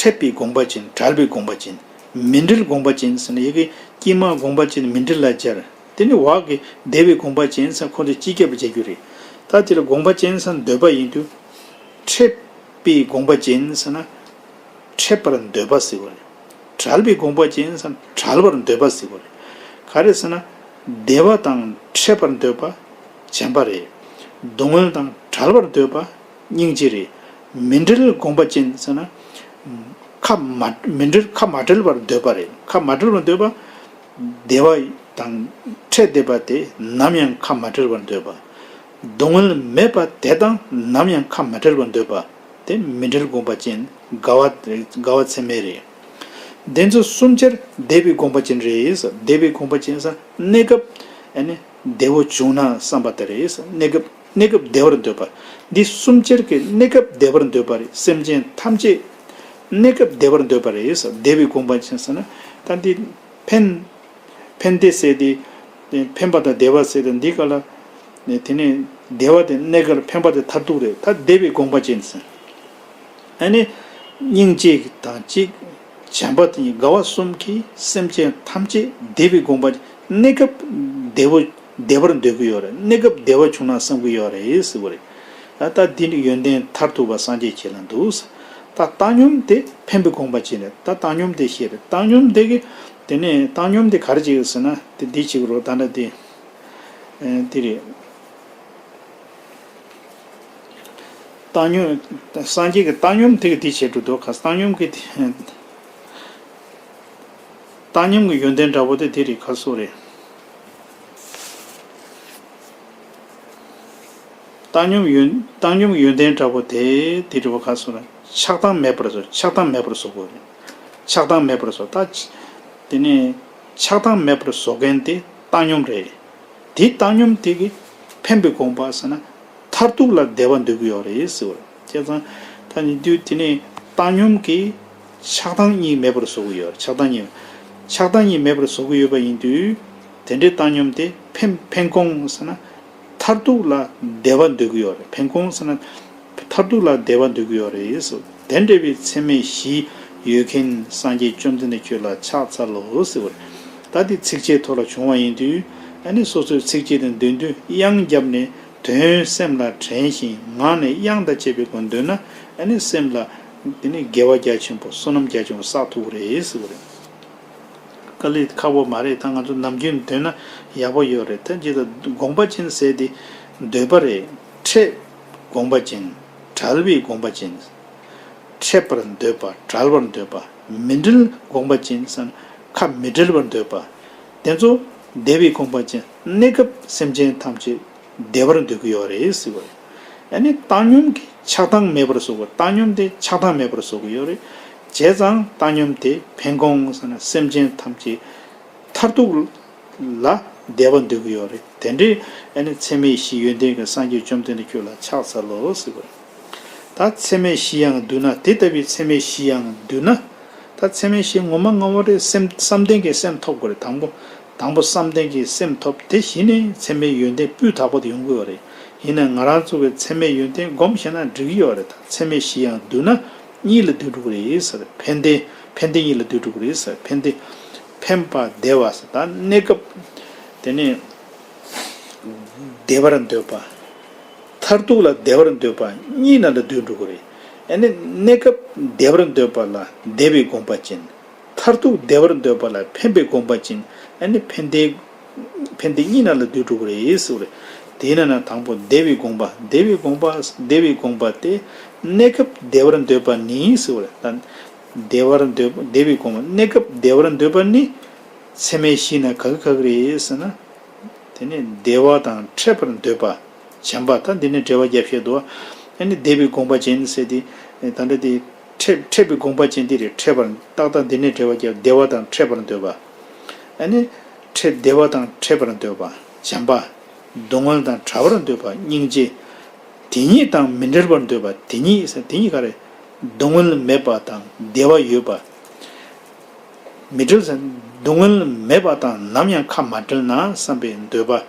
ཕྲད་པའི་དགོངས་པ་ཅན། བྲལ་བའི་དགོངས་པ་ཅན། མི་འབྲལ་དགོངས་པ་ཅན་ཟེར་ན། ཡ་གི་དཀྱིལ་མ་དགོངས་པ་ཅན་མི་འབྲལ་ལ་སྦྱར། དེ་ནི་འོག་གི་བདེ་བའི་དགོངས་པ་ཅན་ཟེར་ཁོ་ཚོ་སྤྱི་ཁྱབ་སྦྱར་རྒྱུ་རེད། ད་དེ་ལ་དགོངས་པ་ཅན་ཟེར་འདོད་པ་ཡིན་དུས། ཕྲད་པའི་དགོངས་པ་ཅན་ཟེར་ན། ཕྲད་པར་འདོད་པ་ཟེར་བ་རེད། བྲལ་བའི་དགོངས་པ་ཅན་ཟེར་ན་བྲལ་བར་འདོད་པ་ཟེར་བ་རེད། ག་རེ་ཟེར་ན། བདེ་བ་དང་འཕྲད་པར་འདོད་པ་བྱམས་པ་རེད། སྡུག་བསྔལ་དང་བྲལ་བར་འདོད་པ་སྙིང་རྗེ་རེད། མི་འབྲལ་དགོངས་པ་ཅན་ཟེར་ན། ཁ་མ། མི་འབྲལ། ཁ་མ་བྲལ་བར་འདོད་པ་རེད། ཁ་མ་བྲལ་བར་འདོད་པ། བདེ་བ་དང་འཕྲད་བསྡད་པ་དེ་ནམ་ཡང་ཁ་མ་བྲལ་བར་འདོད་པ། སྡུག་བསྔལ་མེད་པ་དེ་དང་ནམ་ཡང་ཁ་མ་བྲལ་བར་འདོད་པ། དེ་མི་འབྲལ་དགོངས་པ་ཅན། དགའ་བ། དགའ་བ་ཚད་མེད་རེད། དེ་ཚོ་གསུམ་ཆར་བདེ་བའི་དགོངས་པ་ཅན་རེད། བདེ་བའི་དགོངས་པ་ཅན་ཟེར་གནས་སྐབས། ཨ་ནི་བདེ་བོ་བྱུང་ན་བསམ་པ་དེ་རེད། གནས་སྐབས། གནས་སྐབས་བདེ་བར་འདོད་པ། འདི་གསུམ་ཆར་གྱི་གནས་སྐབས་བདེ་བར་འདོད་པ་རེད། སེམས་ཅན་ཐམས་ཅད་གནས་སྐབས་བདེ་བར་འདོད་པ་རེད། བདེ་བའི་དགོངས་པ་ཅན་ཟེར་ན། ད་འདི་ཕན། ཕན་བདེ་ཟེར་ཏེ། ཕན་པ་དང་བདེ་བ་ཟེར་ཏེ་འདི་ག་ལ། དེ་ནས་བདེ་བ་དེ་གནས་སྐབས། ཕན་པ་དེ་མཐར་ཐུག་རེད། ད་བདེ་བའི་དགོངས་པ་ཅན་ཟེར། ཨ་ནི་ སྙིང་རྗེ་དང་གཅིག་བྱམས་པ་དེ་གཉིས། དགའ་བ་གསུམ་གྱིས་སེམས་ཅན་ཐམས་ཅད་བདེ་བའི་དགོངས་པ། གནས་སྐབས་བདེ་བོ་བདེ་བར་འདོད་ཀྱི་ཡོད་རེད། གནས་སྐབས་བདེ་བ་བྱུང་ན་བསམ་གྱི་ཡོད་རེད་ཟེར་བ་རེད། ད་ལྟ་འདི་ནི་ཡོན་ཏན་མཐར་ཐུག་པ་སངས་རྒྱས་ཁྱེད་ལ་འདུག། ད་བཏང་སྙོམས་དེ་ཕན་པའི་དགོངས་པ་ཅན་རེད། ད་བཏང་སྙོམས་དེ་ཤེས་རེད། བཏང་སྙོམས་དེ་གི་དེ་ནས་བཏང་སྙོམས་དེ་ག་རེ་བྱེད་ཀྱི་ཟེར་ན། དེ་འདི་བྱེད་ཀྱི་རོ། ད་ལྟ་དེ་ཨེ་དེ་རེད། བཏང་སྙོམས། སངས་རྒྱས་ཀྱི་བཏང་སྙོམས་དེ་གི་དེ་བྱེད་འགྲོ་འདུག་ག། བཏང་སྙོམས་ཀྱི་དེ། བཏང་སྙོམས་ཀྱི་ཡོན་ཏན་འདྲ་པོ་དེ་དེ་རེད། ག་སོ་རེད། བཏང་སྙོམས་ཡོན། བཏང་སྙོམས་ཀྱི་ཡོན་ཏན་འདྲ་པོ་དེ་དེ་རེད་པ། ག་སོ་རེད། ཆགས་སྡང་མེད་པར་བཟོ། ཆགས་སྡང་མེད་པར་བཟོ་དགོས་རེད། ཆགས་སྡང་མེད་པར་བཟོ། ད་དེ་ནས་ཆགས་སྡང་མེད་པར་བཟོ་མཁན་དེ་བཏང་སྙོམས་རེད། དེ་བཏང་སྙོམས་དེ་གི་ཕན་པའི་དགོངས་པ་ཟེར་ན། མཐར་ཐུག་ལ་བདེ་བ་འདོད་ཀྱི་ཡོད་རེད་ཟེར་བ་རེད། བྱས་ཙང་ད་ནི་དུས་དེ་ནས་བཏང་སྙོམས་ཀྱིས་ཆགས་སྡང་གཉིས་མེད་པར་བཟོ་གི་ཡོད་རེད། ཆགས་སྡང་གཉིས། ཆགས་སྡང་གཉིས་མེད་པར་བཟོ་གི་ཡོད་པ་ཡིན་དུས། དེ་འདྲའི་བཏང་སྙོམས་དེ་ཕན་ཕན་དགོངས་ཟེར་ན། མཐར་ཐུག་ལ་བདེ་བ་འདོད་ཀྱི་ཡོད་རེད། ཕན་དགོངས་ཟེར་ན། མཐར་ཐུག་ལ་བདེ་བ་འདོད་ཀྱི་ཡོད་རེད་ཟེར། དེ་འདྲ་བའི་ཚད་མེད་བཞི་ཡོད་མཁན་སངས་རྒྱས་བཅོམ་ལྡན་འདས་ཁྱོད་ལ་ཕྱག་འཚལ་ལོ་ཟེར་བ་རེད། ད་དེ་ཚིགས་བཅད་ཐོག་ལ་བྱུང་བ་ཡིན་དུས། ཨ་ནི་སོ་སོའི་ཚིགས་བཅད་དེ་འདོན་དུས་དབྱངས་བརྒྱབ་ནས་དོན་སེམས་ལ་དྲན་ཞིང་ངག་ནས་དབྱངས་དང་བཅས་པའི་སྒོ་འདོན་ན། ཨ་ནི་སེམས་ལ་དེ་ནི་དགེ་བ་རྒྱ་ཆེན་པོ་བསོད་ནམས་རྒྱ་ཆེན་པོ་བསགས་ཐུབ་ཀྱི་རེད་ཟེར་བ་རེད། དཀའ་ལས་ཁག་པོ་མ་རེད། ད་ང་ཚོ་ནམ་རྒྱུན་འདོན་ན་ཡག་པོ་ཡོད་རེད། ད་ཇི་ལྟར་དགོངས་པ་ཅན་ཟེར་དེ་འདོད་པ་རེད། འཕྲད་དགོངས་པ་ཅན། བྲལ་བའི་དགོངས་པ་ཅན། འཕྲད་པར་འདོད་པ། བྲལ་བར་འདོད་པ། མི་འབྲལ་དགོངས་པ་ཅན་ཟེར་ན། ཁ་མི་འབྲལ་བར་འདོད་པ། དེ་ཚོ་བདེ་བའི་དགོངས་པ་ཅན། གནས་སྐབས་སེམས་ཅན་ཐམས་ཅད་བདེ་བར་འདོད་ཀྱི་ཡོད་རེད་ཟེར་བ་རེད། ཨ་ནི་བཏང་སྙོམས་ཀྱིས་ཆགས་སྡང་མེད་པར་བཟོ་དགོས། བཏང་སྙོམས་དེ་ཆགས་སྡང་མེད་པར་བཟོ་དགོས་ཡོད་རེད། བྱས་ཙང་བཏང་སྙོམས་དེ་ཕན་དགོངས་ཟེར་ན། སེམས་ཅན་ཐམས་ཅད་མཐར་ཐུག་ལ་བདེ་བ་འདོད་ཀྱི་ཡོད་རེད། དེ་འདྲའི་ཨ་ནི་ཚད་མེད་བཞི་ཡོན་ཏན་གྱི་སངས་རྒྱས་བཅོམ་ལྡན་འདས་ཁྱོད་ལ་ཕྱག་འཚལ་ལོ་ཟེར་བ་རེད། ད་ཚད་མེད་བཞི་ཡང་བསྡུ་ན། དེ་ལྟ་བུའི་ཚད་མེད་བཞི་ཡང་བསྡུ་ན། ད་ཚད་མེད་བཞི་ངོ་མ་ངོ་མ་རེད། སེམས་བསམ་གཏན་གྱི་སེམས་ཐོབ་དགོས་རེད། དང་པོ། དང་པོ་བསམ་གཏན་གྱི་སེམས་ཐོབ། དེ་གཞི་ནས་ཚད་མེད་ཡོན་ཏན་སྤུས་དག་པོ་དེ་ཡོང་གི་ཡོད་རེད། ཡིན་ནའི་ང་རང་ཚོ་གི་ཚད་མེད་ཡོན་ཏན་སྒོམ་ཤེས་ན་འགྲིག་གི་ཡོད་རེད། ད་ཚད་མེད་བཞི་ཡང་བསྡུ་ན་གཉིས་ལ་བསྡུ་འགྲོ་གི་རེད་ཟེར། ཕན་བདེ། ཕན་བདེ་གཉིས་ལ་བསྡུ་འགྲོ་གི་རེད་ཟེར། ཕན་བདེ། ཕན་པ་བདེ་བ་ཟེར། ད་གནས་སྐབས་དེ་ནས་བདེ་བར་འདོད་པ། མཐར་ཐུག་ལ་བདེ་བར་འདོད་པ་གཉིས་ནང་ལ་བསྡུ་འགྲོ་གི་རེད། ཨ་ནི་གནས་སྐབས་བདེ་བར་འདོད་པ་ལ་བདེ་བའི་དགོངས་པ་ཅན། མཐར་ཐུག་བདེ་བར་འདོད་པ་ལ་ཕན་པའི་དགོངས་པ་ཅན། ཨ་ནི་ཕན་བདེ། ཕན་བདེ་གཉིས་ནང་ལ་བསྡུ་འགྲོ་གི་རེད་ཟེར་བ་རེད། དེས་ན་ན་དང་པོ་བདེ་བའི་དགོངས་པ། བདེ་བའི་དགོངས་པ། བདེ་བའི་དགོངས་པ་དེ། གནས་སྐབས་བདེ་བར་འདོད་པ་ནི་ཟེར་བ་རེད། ད་བདེ་བར་འདོད། བདེ་བའི་དགོངས་པ། གནས་སྐབས་བདེ་བར་འདོད་པ་ནི་ཚད་མེད་བཞི་ན་ག་གི་ག་གི་རེད་ཟེར་ན། དེ་ནས་བདེ་བ་དང་འཕྲད་པར་འདོད་པ། བྱམས་པ། ད་འདི་ནས་འགྲེལ་བ་རྒྱབ་བཤད་འདུག། ཨ་ནི་བདེ་བའི་དགོངས་པ་ཅན་ཟེར་དེ། ད་ལྟ་དེ་འཕྲད། འཕྲད་པའི་དགོངས་པ་ཅན་དེ་རེད། འཕྲད་པར། ཏག་ཏག་འདི་ནས་འགྲེལ་བ་རྒྱབ། བདེ་བ་དང་འཕྲད་པར་འདོད་པ། ཨ་ནི་འཕྲད། བདེ་བ་དང་འཕྲད་པར་འདོད་པ་བྱམས་པ། སྡུག་བསྔལ་དང་བྲལ་བར་འདོད་པ་སྙིང་རྗེ། དེ་ཉིད་དང་མི་འབྲལ་བར་འདོད་པ། དེ་ཉིད་ཟེར། དེ་ཉིད་ག་རེ། སྡུག་བསྔལ་མེད་པ་དང་བདེ་བ་ཡོད་པ། མི་འབྲལ་ཟེར། སྡུག་བསྔལ་མེད་པ་དང་ནམ་ཡང་ཁ་མ་བྲལ་ན་བསམ་པའི་འདོད་པ།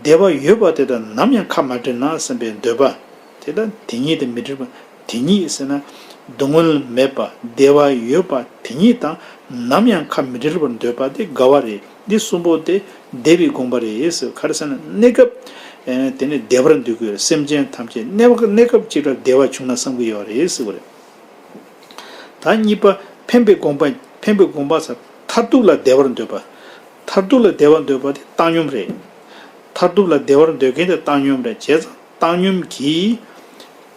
བདེ་བ་ཡོད་པ་དེ་དང་ནམ་ཡང་ཁ་མ་བྲལ་ན་བསམ་པའི་འདོད་པ། དེ་ལ་དེ་ཉིད་དང་མི་འབྲལ་བ། དེ་ཉིད་ཟེར་ན། སྡུག་བསྔལ་མེད་པ་བདེ་བ་ཡོད་པ་དེ་ཉིད་དང་ནམ་ཡང་ཁ་མི་འབྲལ་བར་འདོད་པ་དེ་དགའ་བ་རེད། འདི་གསུམ་པོ་དེ་བདེ་བའི་དགོངས་པ་རེད་ཟེར། ག་རེ་ཟེར་ན་གནས་སྐབས། ཨེ། དེ་ནི་བདེ་བར་འདོད་ཀྱི་ཡོད་རེད། སེམས་ཅན་ཐམས་ཅད་གནས་པ། གནས་སྐབས་གཅིག་ལ་བདེ་བ་བྱུང་ན་བསམ་གྱི་ཡོད་རེད་ཟེར་བ་རེད། ད་གཉིས་པ་ཕན་པའི་དགོངས་པ། ཕན་པའི་དགོངས་པ་ཟེར། མཐར་ཐུག་ལ་བདེ་བར་འདོད་པ། མཐར་ཐུག་ལ་བདེ་བར་འདོད་པ་དེ་བཏང་སྙོམས་རེད། མཐར་ཐུག་ལ་བདེ་བར་འདོད་མཁན་དེ་བཏང་སྙོམས་རེད། བྱས་ཙང་བཏང་སྙོམས་ཀྱིས་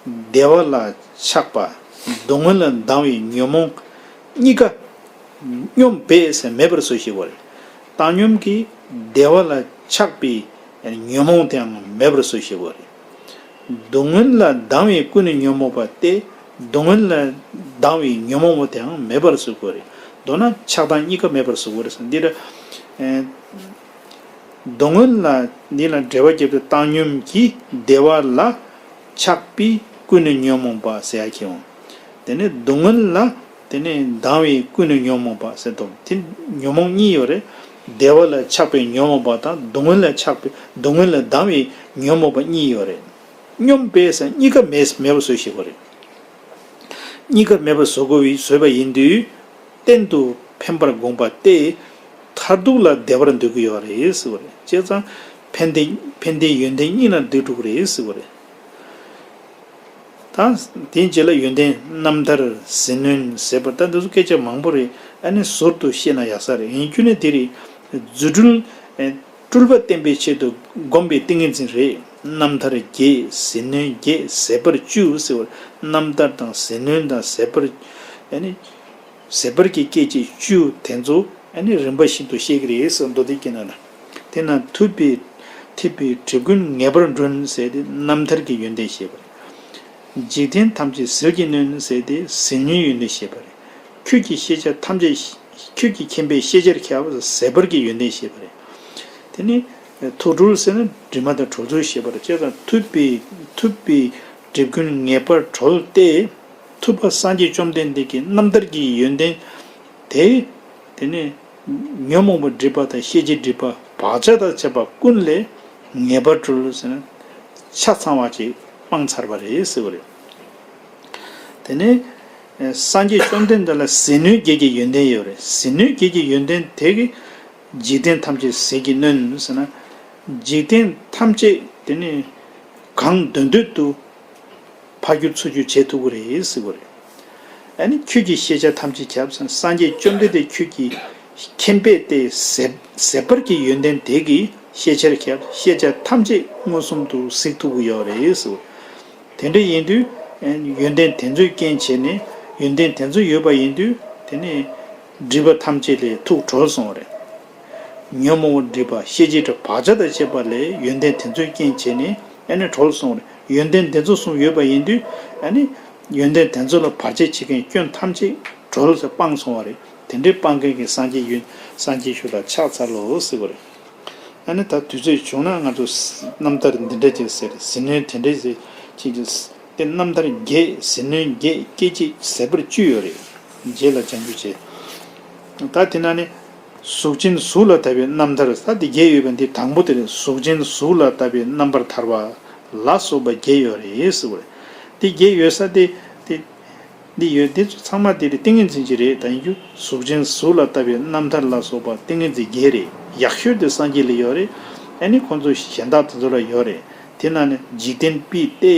བདེ་བ་ལ་ཆགས་པ། སྡུག་བསྔལ་ལ་སྡང་བའི་ཉོན་མོངས་གཉིས་ཀ་སྙོམས་པས་ཟེར་མེད་པར་བཟོ་ཞེས་པ་རེད། བཏང་སྙོམས་ཀྱིས་བདེ་བ་ལ་ཆགས་པའི་ཉོན་མོངས་དེའང་མེད་པར་བཟོ་ཞེས་པ་རེད། སྡུག་བསྔལ་ལ་སྡང་བས་ཀུན་ནས་ཉོན་མོངས་པ་སྟེ། སྡུག་བསྔལ་ལ་སྡང་བའི་ཉོན་མོངས་པ་དེའང་མེད་པར་བཟོ་དགོས་རེད། མདོར་ན་ཆགས་སྡང་གཉིས་ཀ་མེད་པར་བཟོ་དགོས་རེད་ཟེར། འདི་ལ། ཨེ། སྡུག་བསྔལ་ལ་འདི་ལ་འགྲེལ་པ་བརྒྱབ་སྟེ། བཏང་སྙོམས་ཀྱིས་བདེ་བ་ལ་ཆགས་པས་ཀུན་ནས་ཉོན་མོངས་པ་ཟེར་ཡ་ཁྱེར་འོང་། དེ་ནས་སྡུག་བསྔལ་ལ་དེ་ནས་སྡང་བས་ཀུན་ནས་ཉོན་མོངས་པ་ཟེར་དུས། དེ་ཉོན་མོངས་གཉིས་ཡོད་རེད། བདེ་བ་ལ་ཆགས་པའི་ཉོན་མོངས་པ་དང་སྡུག་བསྔལ་ལ་ཆགས་པའི། སྡུག་བསྔལ་ལ་སྡང་བའི་ཉོན་མོངས་པ་གཉིས་ཡོད་རེད། སྙོམས་པས་ཟེར་གཉིས་ཀ་མེད། མེད་པར་བཟོ་ཞེས་པ་རེད། གཉིས་ཀ་མེད་པར་བཟོ་དགོས་པའི་བཟོས་པ་ཡིན་དུས། གཏན་དུ་ཕན་པར་དགོངས་པ་སྟེ། མཐར་ཐུག་ལ་བདེ་བར་འདོད་ཀྱི་ཡོད་རེད་ཟེར་བ་རེད། བྱས་ཙང་ཕན་བདེ་ཕན་བདེའི་ཡོན་ཏན་གཉིས་ལ་འདོད་འགྲོ་གི་རེད་ཟེར་བ་རེད། ད་དེའི་རྗེས་ལ་ཡོན་ཏན་རྣམ་ཐར་ཟིལ་གནོན་ཟད་པར། ད་འདི་ཚོ་སྐད་ཆ་མང་པོ་རེད། ཨ་ནི་ཟུར་དུ་བཤད་ན་ཡག་ས་རེད། ཡིན་རྒྱུ་ནི་དེ་རེད། རྫུ་འཕྲུལ་ཨེ་སྤྲུལ་པ་བསྟན་པའི་ཆེད་དུ་བསྒོམ་པའི་ཏིང་ངེ་འཛིན་རེད། རྣམ་ཐར་བརྒྱད། ཟིལ་གནོན་བརྒྱད། ཟད་པར་བཅུ་ཟེར་བར། རྣམ་ཐར་དང་ཟིལ་གནོན་དང་ཟད་པར། ཨ་ནི་ཟད་པར་གྱི་སྐད་ཅིག་བཅུ་དེ་ཚོ་ཨ་ནི་རིམ་པ་བཞིན་དུ་བཤད་ཀྱི་རེད་ཟེར། མདོ་སྡེ་སྐྱེས་ནང་ན། དེ་ན་ཐུབ་པའི་ཐུབ་པའི་གྲིབ་ཀུན་ངེས་པར་འགྲོལ་ཟེར་ཏེ་རྣམ་ཐར་གྱི་ཡོན་ཏན་བཤད་པ་རེད། འཇིག་རྟེན་ཐམས་ཅད་ཟིལ་གྱིས་གནོན་ཟེར་ཏེ་ཟིལ་གནོན་ཡོན་ཏན་བཤད་པ་རེད། ཁྱོད་ཀྱི་ཤེས་བྱ་ཐམས་ཅད། ཁྱོད་ཀྱི་མཁྱེན་པས་ཤེས་བྱར་ཁྱབ་ཟེར་ཟད་པར་གྱི་ཡོན་ཏན་བཤད་པ་རེད། དེ་ནི་ཐུགས་གྲོལ་ཟེར་ན་དྲི་མ་དང་གྲོལ་ཚུལ་བཤད་པ་རེད། བྱས་ཙང་ཐུབ་པའི་ཐུབ་པའི་གྲིབ་ཀུན་ངེས་པར་གྲོལ་ཏེ། ཐུབ་པ་སངས་རྒྱས་བཅོམ་ལྡན་འདས་ཀྱི་རྣམ་ཐར་གྱི་ཡོན་ཏན་དེ། དེ་ནི་ཉོན་མོངས་པའི་སྒྲིབ་པ་དང་ཤེས་བྱའི་སྒྲིབ་པ་བག་ཆགས་དང་བཅས་པ་ཀུན་ལས་ངེས་པར་གྲོལ་ཟེར་ན་ཆ་ཚང་བ་ཅིག་སྤངས་ཚར་བ་རེད་ཟེར་བ་རེད། དེ་ནས་སངས་རྒྱས་བཅོམ་ལྡན་འདས་ལ་ཟིལ་གནོན་བརྒྱད་ཀྱི་ཡོན་ཏན་ཡོད་རེད། ཟིལ་གནོན་བརྒྱད་ཀྱི་ཡོན་ཏན་དེ་གིས་འཇིག་རྟེན་ཐམས་ཅད་ཟིལ་གྱིས་གནོན་ཟེར་ན། འཇིག་རྟེན་ཐམས་ཅད་དེ་ནི་གང་འདོད་འདོད་དུ་ཕར་རྒྱུག་ཚུར་རྒྱུག་བྱེད་ཐུབ་ཀྱི་རེད་ཟེར་བ་རེད། ཨ་ནི་ཁྱོད་ཀྱི་ཤེས་བྱ་ཐམས་ཅད་ཁྱབ་ཟེར། སངས་རྒྱས་བཅོམ་ལྡན་འདས་ཁྱོད་ཀྱི་མཁྱེན་པས་ཏེ་ཟད་ཟད་པར་གྱི་ཡོན་ཏན་དེ་གིས་ཤེས་བྱར་ཁྱབ། ཤེས་བྱ་ཐམས་ཅད་མངོན་སུམ་དུ་གཟིགས་ཐུབ་ཀྱི་ཡོད་རེད་ཟེར། དེ་འདྲ་ཡིན་དུས་ཡོན་ཏན་དེ་ཚོའི་རྐྱེན་བྱས་ནས། ཡོན་ཏན་དེ་ཚོ་ཡོད་པ་ཡིན་དུས་དེ་ནི་སྒྲིབ་པ་ཐམས་ཅད་ལས་ཐུགས་གྲོལ་སོང་བ་རེད། ཉོན་མོངས་པ་སྒྲིབ་པ་ཤེས་བྱའི་སྒྲིབ་བག་ཆགས་དང་བཅས་པ་ལས་ཡོན་ཏན་དེ་ཚོའི་རྐྱེན་བྱས་ནས་ཨ་ནི་གྲོལ་སོང་བ་རེད། ཡོན་ཏན་དེ་ཚོ་གསུམ་ཡོད་པ་ཡིན་དུས་ཨ་ནི་ཡོན་ཏན་དེ་ཚོ་ལ་བར་ཆད་བྱེད་མཁན་སྐྱོན་ཐམས་ཅད་གྲོལ་ཟེར་སྤངས་སོང་བ་རེད། དེ་འདྲའི་སྤང་མཁན་གྱི་སངས་རྒྱས་ཡོན་སངས་རྒྱས་ཞུ་ལ་ཕྱག་འཚལ་ལོ་ཟེར་བ་རེད། ཨ་ནི་ད་དུས་ཚོད་བྱུང་ན་ང་ཚོ་རྣམ་ཐར་འདི་འདྲ་ཅིག་ཟེར། ཟིལ་གནོན་དེ་འདྲ་ཅིག་ཅིག་ཅིག་དེ་རྣམ་ཐར་བརྒྱད། ཟིལ་གནོན་བརྒྱད། སྐད་ཅིག་ཟད་པར་བཅུ་ཡོད་རེད། རྗེས་ལ་སྦྱང་རྒྱུ་བྱེད། ད་དེ་ན་ནི་གཟུགས་ཅན་གཟུགས་ལ་ལྟ་བའི་རྣམ་ཐར། ད་དེ་བརྒྱད་ཡོད་པ་འདི་དང་པོ་དེ་རེད། གཟུགས་ཅན་གཟུགས་ལ་ལྟ་བའི་རྣམ་པར་ཐར་པ་ལ་སོགས་པ་བརྒྱད་ཡོད་རེད་ཟེར་བ་རེད། དེ་བརྒྱད་ཡོད་ས་དེ་དེ། འདི་ཡོད། འདི་ཚོ་ཚང་མ་དེ་ལ་ཏིང་ངེ་འཛིན་གྱི་རེད། ད་ཡིན་རྒྱུ་གཟུགས་ཅན་གཟུགས་ལ་ལྟ་བའི་རྣམ་ཐར་ལ་སོགས་པ་ཏིང་ངེ་འཛིན་བརྒྱད་རེད། ཡག་ཤོས་དེ་སངས་རྒྱས་ལ་ཡོད་རེད། ཨ་ནི་ཁོང་ཚོ་གཞན་དག་དེ་ཚོ་ལ་ཡོད་རེད། དེ་ན་ནི་འཇིག་རྟེན་པའི་སྟེ།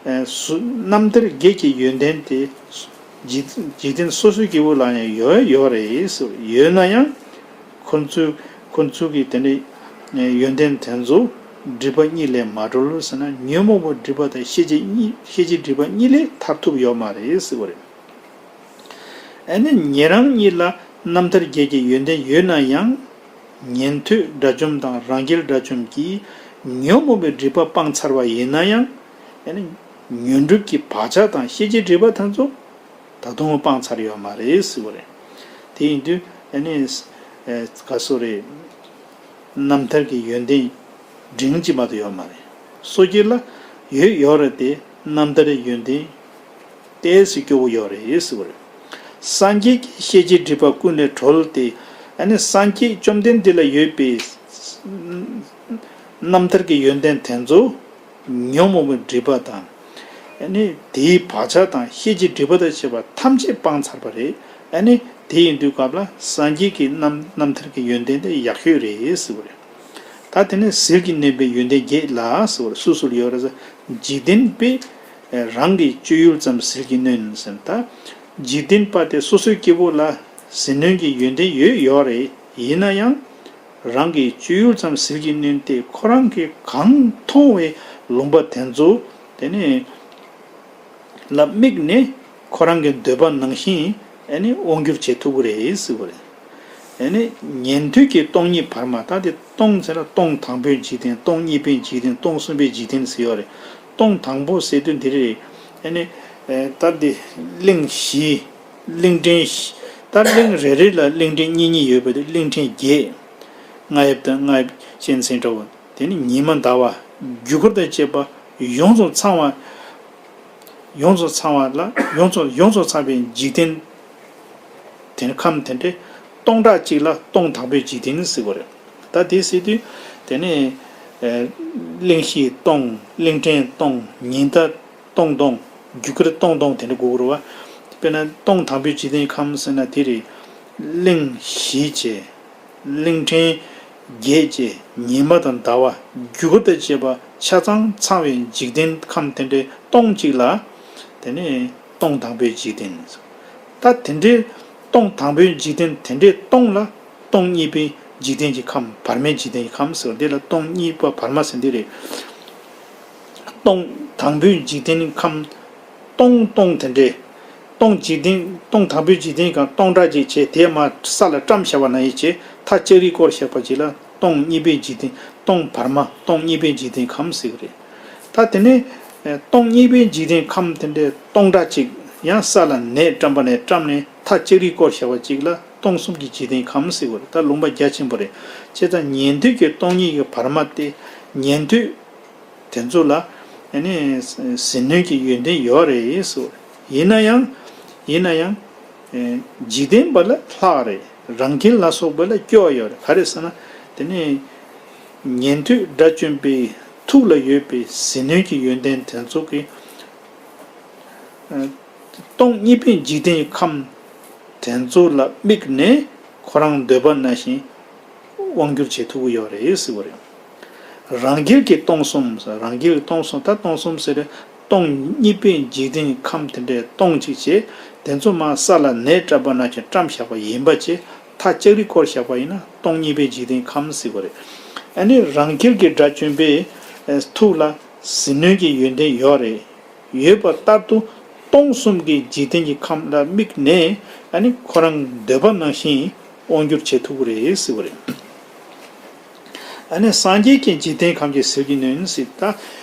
ཨ་གཟུགས་རྣམ་ཐར་བརྒྱད་ཀྱི་ཡོན་ཏན་དེ་འཇིག་འཇིག་རྟེན་སོ་སོའི་སྐྱེ་བོ་ལ་ཡང་ཡོད་ཡོད་རེད་ཟེར། ཡོད་ན་ཡང་ཁོ་ཚོའི་ཁོ་ཚོ་གི་དེ་འདྲའི་ཡོན་ཏན་དེ་ཚོ་སྒྲིབ་པ་གཉིས་ལས་མ་གྲོལ་ཟེར་ན། ཉོན་མོངས་པ་སྒྲིབ་པ་དང་ཤེས་བྱའི་གཉིས་ཤེས་བྱའི་སྒྲིབ་པ་གཉིས་ལས་ཐར་ཐུབ་ཡོད་མ་རེད་ཟེར་བ་རེད། ཨ་ནི་ཉན་རང་གཉིས་ལ་རྣམ་ཐར་བརྒྱད་ཀྱི་ཡོན་ཏན་ཡོད་ན་ཡང་། ཉན་ཐོས་དགྲ་བཅོམ་དང་རང་རྒྱལ་དགྲ་བཅོམ་གྱིས་ཉོན་མོངས་པའི་སྒྲིབ་པ་སྤངས་ཚར་བ་ཡིན་ན་ཡང་། ཨ་ནི་ཉོན་སྒྲིབ་ཀྱི་བག་ཆགས་དང་ཤེས་བྱའི་སྒྲིབ་པ་དེ་ཚོ་ད་དུང་སྤངས་ཚར་ཡོད་མ་རེད་ཟེར་བ་རེད། དེ་ཡིན་དུས་ཨ་ནི་ཨེ་ག་སོ་རེད། རྣམ་ཐར་གྱི་ཡོན་ཏན་འབྲིང་གཅིག་མ་གཏོགས་ཡོད་མ་རེད། སོ་སྐྱེ་ལ་ཡོད་ཡོད་རེད་དེ། རྣམ་ཐར་ཡོན་ཏན་ཏོག་ཙམ་སྐྱོ་བོ་ཡོད་རེད་ཟེར་བ་རེད། སངས་རྒྱས་ཀྱི་ཤེས་བྱའི་སྒྲིབ་པ་ཀུན་ལས་གྲོལ་ཏེ། ཨ་ནི་སངས་རྒྱས་བཅོམ་ལྡན་འདས་ལ་ཡོད་པའི་རྣམ་ཐར་གྱི་ཡོན་ཏན་དེ་ཚོ་ཉོན་མོངས་པའི་སྒྲིབ་པ་དང་། ཨ་ནི་དེའི་བག་ཆགས་དང་ཤེས་བྱའི་སྒྲིབ་པ་དང་བཅས་པ་ཐམས་ཅད་སྤངས་ཚར་བ་རེད། ཨ་ནི་དེ་ཡིན་དུས་སྐབས་ལ་སངས་རྒྱས་ཀྱི་རྣམ་རྣམ་ཐར་གྱི་ཡོན་ཏན་དེ་ཡག་ཤོས་རེད་ཟེར་བ་རེད། ད་དེ་ནས་ཟིལ་གྱིས་གནོན་པའི་ཡོན་ཏན་བརྒྱད་ལ་ཟེར་བ་རེད། སུ་སུ་ལ་ཡོད་རེད་ཟེར། འཇིག་རྟེན་པས་རང་གི་སྤྱོད་ཡུལ་ཙམ་ཟིལ་གྱིས་གནོན་ཟེར། ད་འཇིག་རྟེན་པ་དེ་སོ་སོའི་སྐྱེ་བོ་ལ་ཟིལ་གནོན་གྱི་ཡོན་ཏན་ཡོད་ཡོད་རེད། ཡིན་ན་ཡང་། རང་གི་སྤྱོད་ཡུལ་ཙམ་ཟིལ་གྱིས་གནོན་ཏེ། ཁོ་རང་གིས་གང་མཐོང་བའི་ལུང་པ་དེ་ཚོ་དེ་ནི་ལ་དམིགས་ནས་ཁོ་རང་གི་འདོད་པ་ནང་བཞིན་ཨ་ནི་དབང་བསྒྱུར་བྱེད་ཐུབ་ཀྱི་རེད་ཟེར་བ་རེད། ཨ་ནི་ཉན་ཐོས་ཀྱི་སྟོང་ཉིད་བར་མ། ད་དེ་སྟོང་ཟེར་ན་སྟོང་དང་པོའི་འཇིག་རྟེན། སྟོང་གཉིས་པའི་འཇིག་རྟེན། སྟོང་གསུམ་པའི་འཇིག་རྟེན་ཟེར་ཡོད་རེད། སྟོང་དང་པོ་ཟེར་དུས་འདི་རེད། ཨ་ནི་ད་འདི་གླིང་བཞི། གླིང་ཕྲན་བཞི། ད་གླིང་རེ་རེ་ལ་གླིང་ཕྲན་གཉིས་གཉིས་ཡོད་པ་དེ་གླིང་ཕྲན་བརྒྱད། རྔ་ཡབ་དང་རྔ་ཡབ་གཅན་གཟན་འདྲ་བོ། དེ་ནི་ཉི་མ་ཟླ་བ། རྒྱུ་སྐར་དང་བཅས་པ་ཡོངས་སུ་ཚང་བ། ཡོངས་སུ་ཚང་བ་ལ་ཡོངས་སུ་ཡོངས་སུ་ཚང་བའི་འཇིག་རྟེན། དེ་ནི་ཁམས་དེ་འདྲའི་སྟོང་ཕྲག་གཅིག་ལ་སྟོང་དང་པོའི་འཇིག་རྟེན་ཟེར་བ་རེད། ད་དེ་ཟེར་དུས་དེ་ནི་ཨེ་གླིང་བཞི་སྟོང་། གླིང་ཕྲན་སྟོང་། ཉི་ཟླ་སྟོང་སྟོང་། རྒྱུ་སྐར་སྟོང་སྟོང་དེ་འདྲ་དགོས་ཀྱི་རེད་བ། དཔེར་ན་སྟོང་དང་པོའི་འཇིག་རྟེན་ཁམས་ཟེར་ན་དེ་རེད། གླིང་བཞི་བཅས། གླིང་ཕྲན་བརྒྱད་བཅས། ཉི་མ་དང་ཟླ་བ་རྒྱུ་སྐར་དང་བཅས་པ་ཆ་ཚང་ཚང་བའི་འཇིག་རྟེན་ཁམས་དེ་འདྲའི་སྟོང་གཅིག་ལ། དེ་ནས་སྟོང་དང་པོའི་འཇིག་རྟེན། ད་དེ་འདྲའི་སྟོང་དང་པོའི་འཇིག་རྟེན་དེ་འདྲའི་སྟོང་ལ་སྟོང་གཉིས་པའི་འཇིག་རྟེན་གྱི་ཁམས། བར་མའི་འཇིག་རྟེན་གྱི་ཁམས་ཟེར་བ་འདི་ལ་སྟོང་གཉིས་པ་བར་མ་ཟེར་འདི་རེད། སྟོང་དང་པོའི་འཇིག་རྟེན་ཁམས། སྟོང་སྟོང་དེ་འདྲའི། སྟོང་འཇིག་རྟེན། སྟོང་དང་པོའི་འཇིག་རྟེན་གང་སྟོང་ཕྲག་གཅིག་བྱས་དེ་མར་ས་ལ་བཀྲམ་བཞག་པ་ན་ཡིན་བྱས་མཐའ་ལྕགས་རིས་བསྐོར་བཞག་པ་ཅིག་ལ་སྟོང་གཉིས་པའི་འཇིག་རྟེན། སྟོང་བར་མ་སྟོང་གཉིས་པའི་འཇིག་རྟེན་ཁམས་ཟེར་གི་རེད། ད་དེ་ནས་སྟོང་གཉིས་པའི་འཇིག་རྟེན་ཁམས་དེ་འདྲའི་སྟོང་ཕྲག་གཅིག་ཡང་ས་ལ་ནས་བཀྲམ་པ་ནས་བཀྲམ་ནས་མཐའ་ལྕགས་རིས་བསྐོར་བཞག་པ་ཅིག་ལ་སྟོང་གསུམ་གྱི་འཇིག་རྟེན་ཁམས་ཟེར་གི་རེད། ད་ལུང་པ་རྒྱ་ཆེན་པོ་རེད། བྱས་ཙང་ཉན་ཐོས་ཀྱི་སྟོང་ཉིད་ཀྱི་བར་མ་སྟེ། ཉན་ཐོས་དེ་ཚོ་ལ་ཨ་ནི་ཟིལ་གནོན་གྱི་ཡོན་ཏན་ཡོད་རེད་ཟེར། ཡིན་ན་ཡང་། ཡིན་ན་ཡང་། འཇིག་རྟེན་པ་ལ་ལྷག་རེད། རང་རྒྱལ་ལ་སོགས་པ་ལ་སྐྱོ་བ་ཡོད་རེད། ག་རེ་ཟེར་ན། དེ་ནས་ཉན་ཐོས་དགྲ་བཅོམ་པའི་ཐུགས་ལ་ཡོད་པའི་ཟིལ་གནོན་གྱི་ཡོན་ཏན་དེ་ཚོ་གི་སྟོང་གཉིས་པའི་འཇིག་རྟེན་གྱི་ཁམས་དེ་ཚོ་ལ་དམིགས་ནས་ཁོ་རང་འདོད་པ་ནང་བཞིན་དབང་བསྒྱུར་བྱེད་ཐུབ་ཀྱི་ཡོད་རེད་ཟེར་བ་རེད། རང་རྒྱལ་གྱིས་སྟོང་གསུམ། རང་རྒྱལ་གྱིས་སྟོང་གསུམ། ད་སྟོང་གསུམ་ཟེར་རེད། སྟོང་གཉིས་པའི་འཇིག་རྟེན་གྱི་ཁམས་དེ་འདྲའི་སྟོང་གཅིག་བྱས་དེ་ཚོ་མར་ས་ལ་ནས་བཀྲམ་པ་ནང་བཞིན་བཀྲམ་བཞག་པ་ཡིན་པ་བྱས་མཐའ་ལྕགས་རིས་བསྐོར་བཞག་པ་ཡིན་ན་སྟོང་གཉིས་པའི་འཇིག་རྟེན་ཁམས་ཟེར་བ་རེད། ཨ་ནི་རང་རྒྱལ་གྱི་དགྲ་བཅོམ་པའི་ཐུགས་ལ་ཟིལ་གནོན་གྱི་ཡོན་ཏན་ཡོད་རེད། ཡོད་པ་ལྟར་དུ་སྟོང་གསུམ་གྱི་འཇིག་རྟེན་གྱི་ཁམས་ལ་དམིགས་ནས་ཨ་ནི་ཁོ་རང་འདོད་པ་ནང་བཞིན་དབང་བསྒྱུར་བྱེད་ཐུབ་ཀྱི་རེད་ཟེར་བ་རེད། ཨ་ནི་སངས་རྒྱས་ཀྱི་འཇིག་རྟེན་ཁམས་ཀྱི་ཟིལ་གྱིས་གནོན་ཟེར། ད་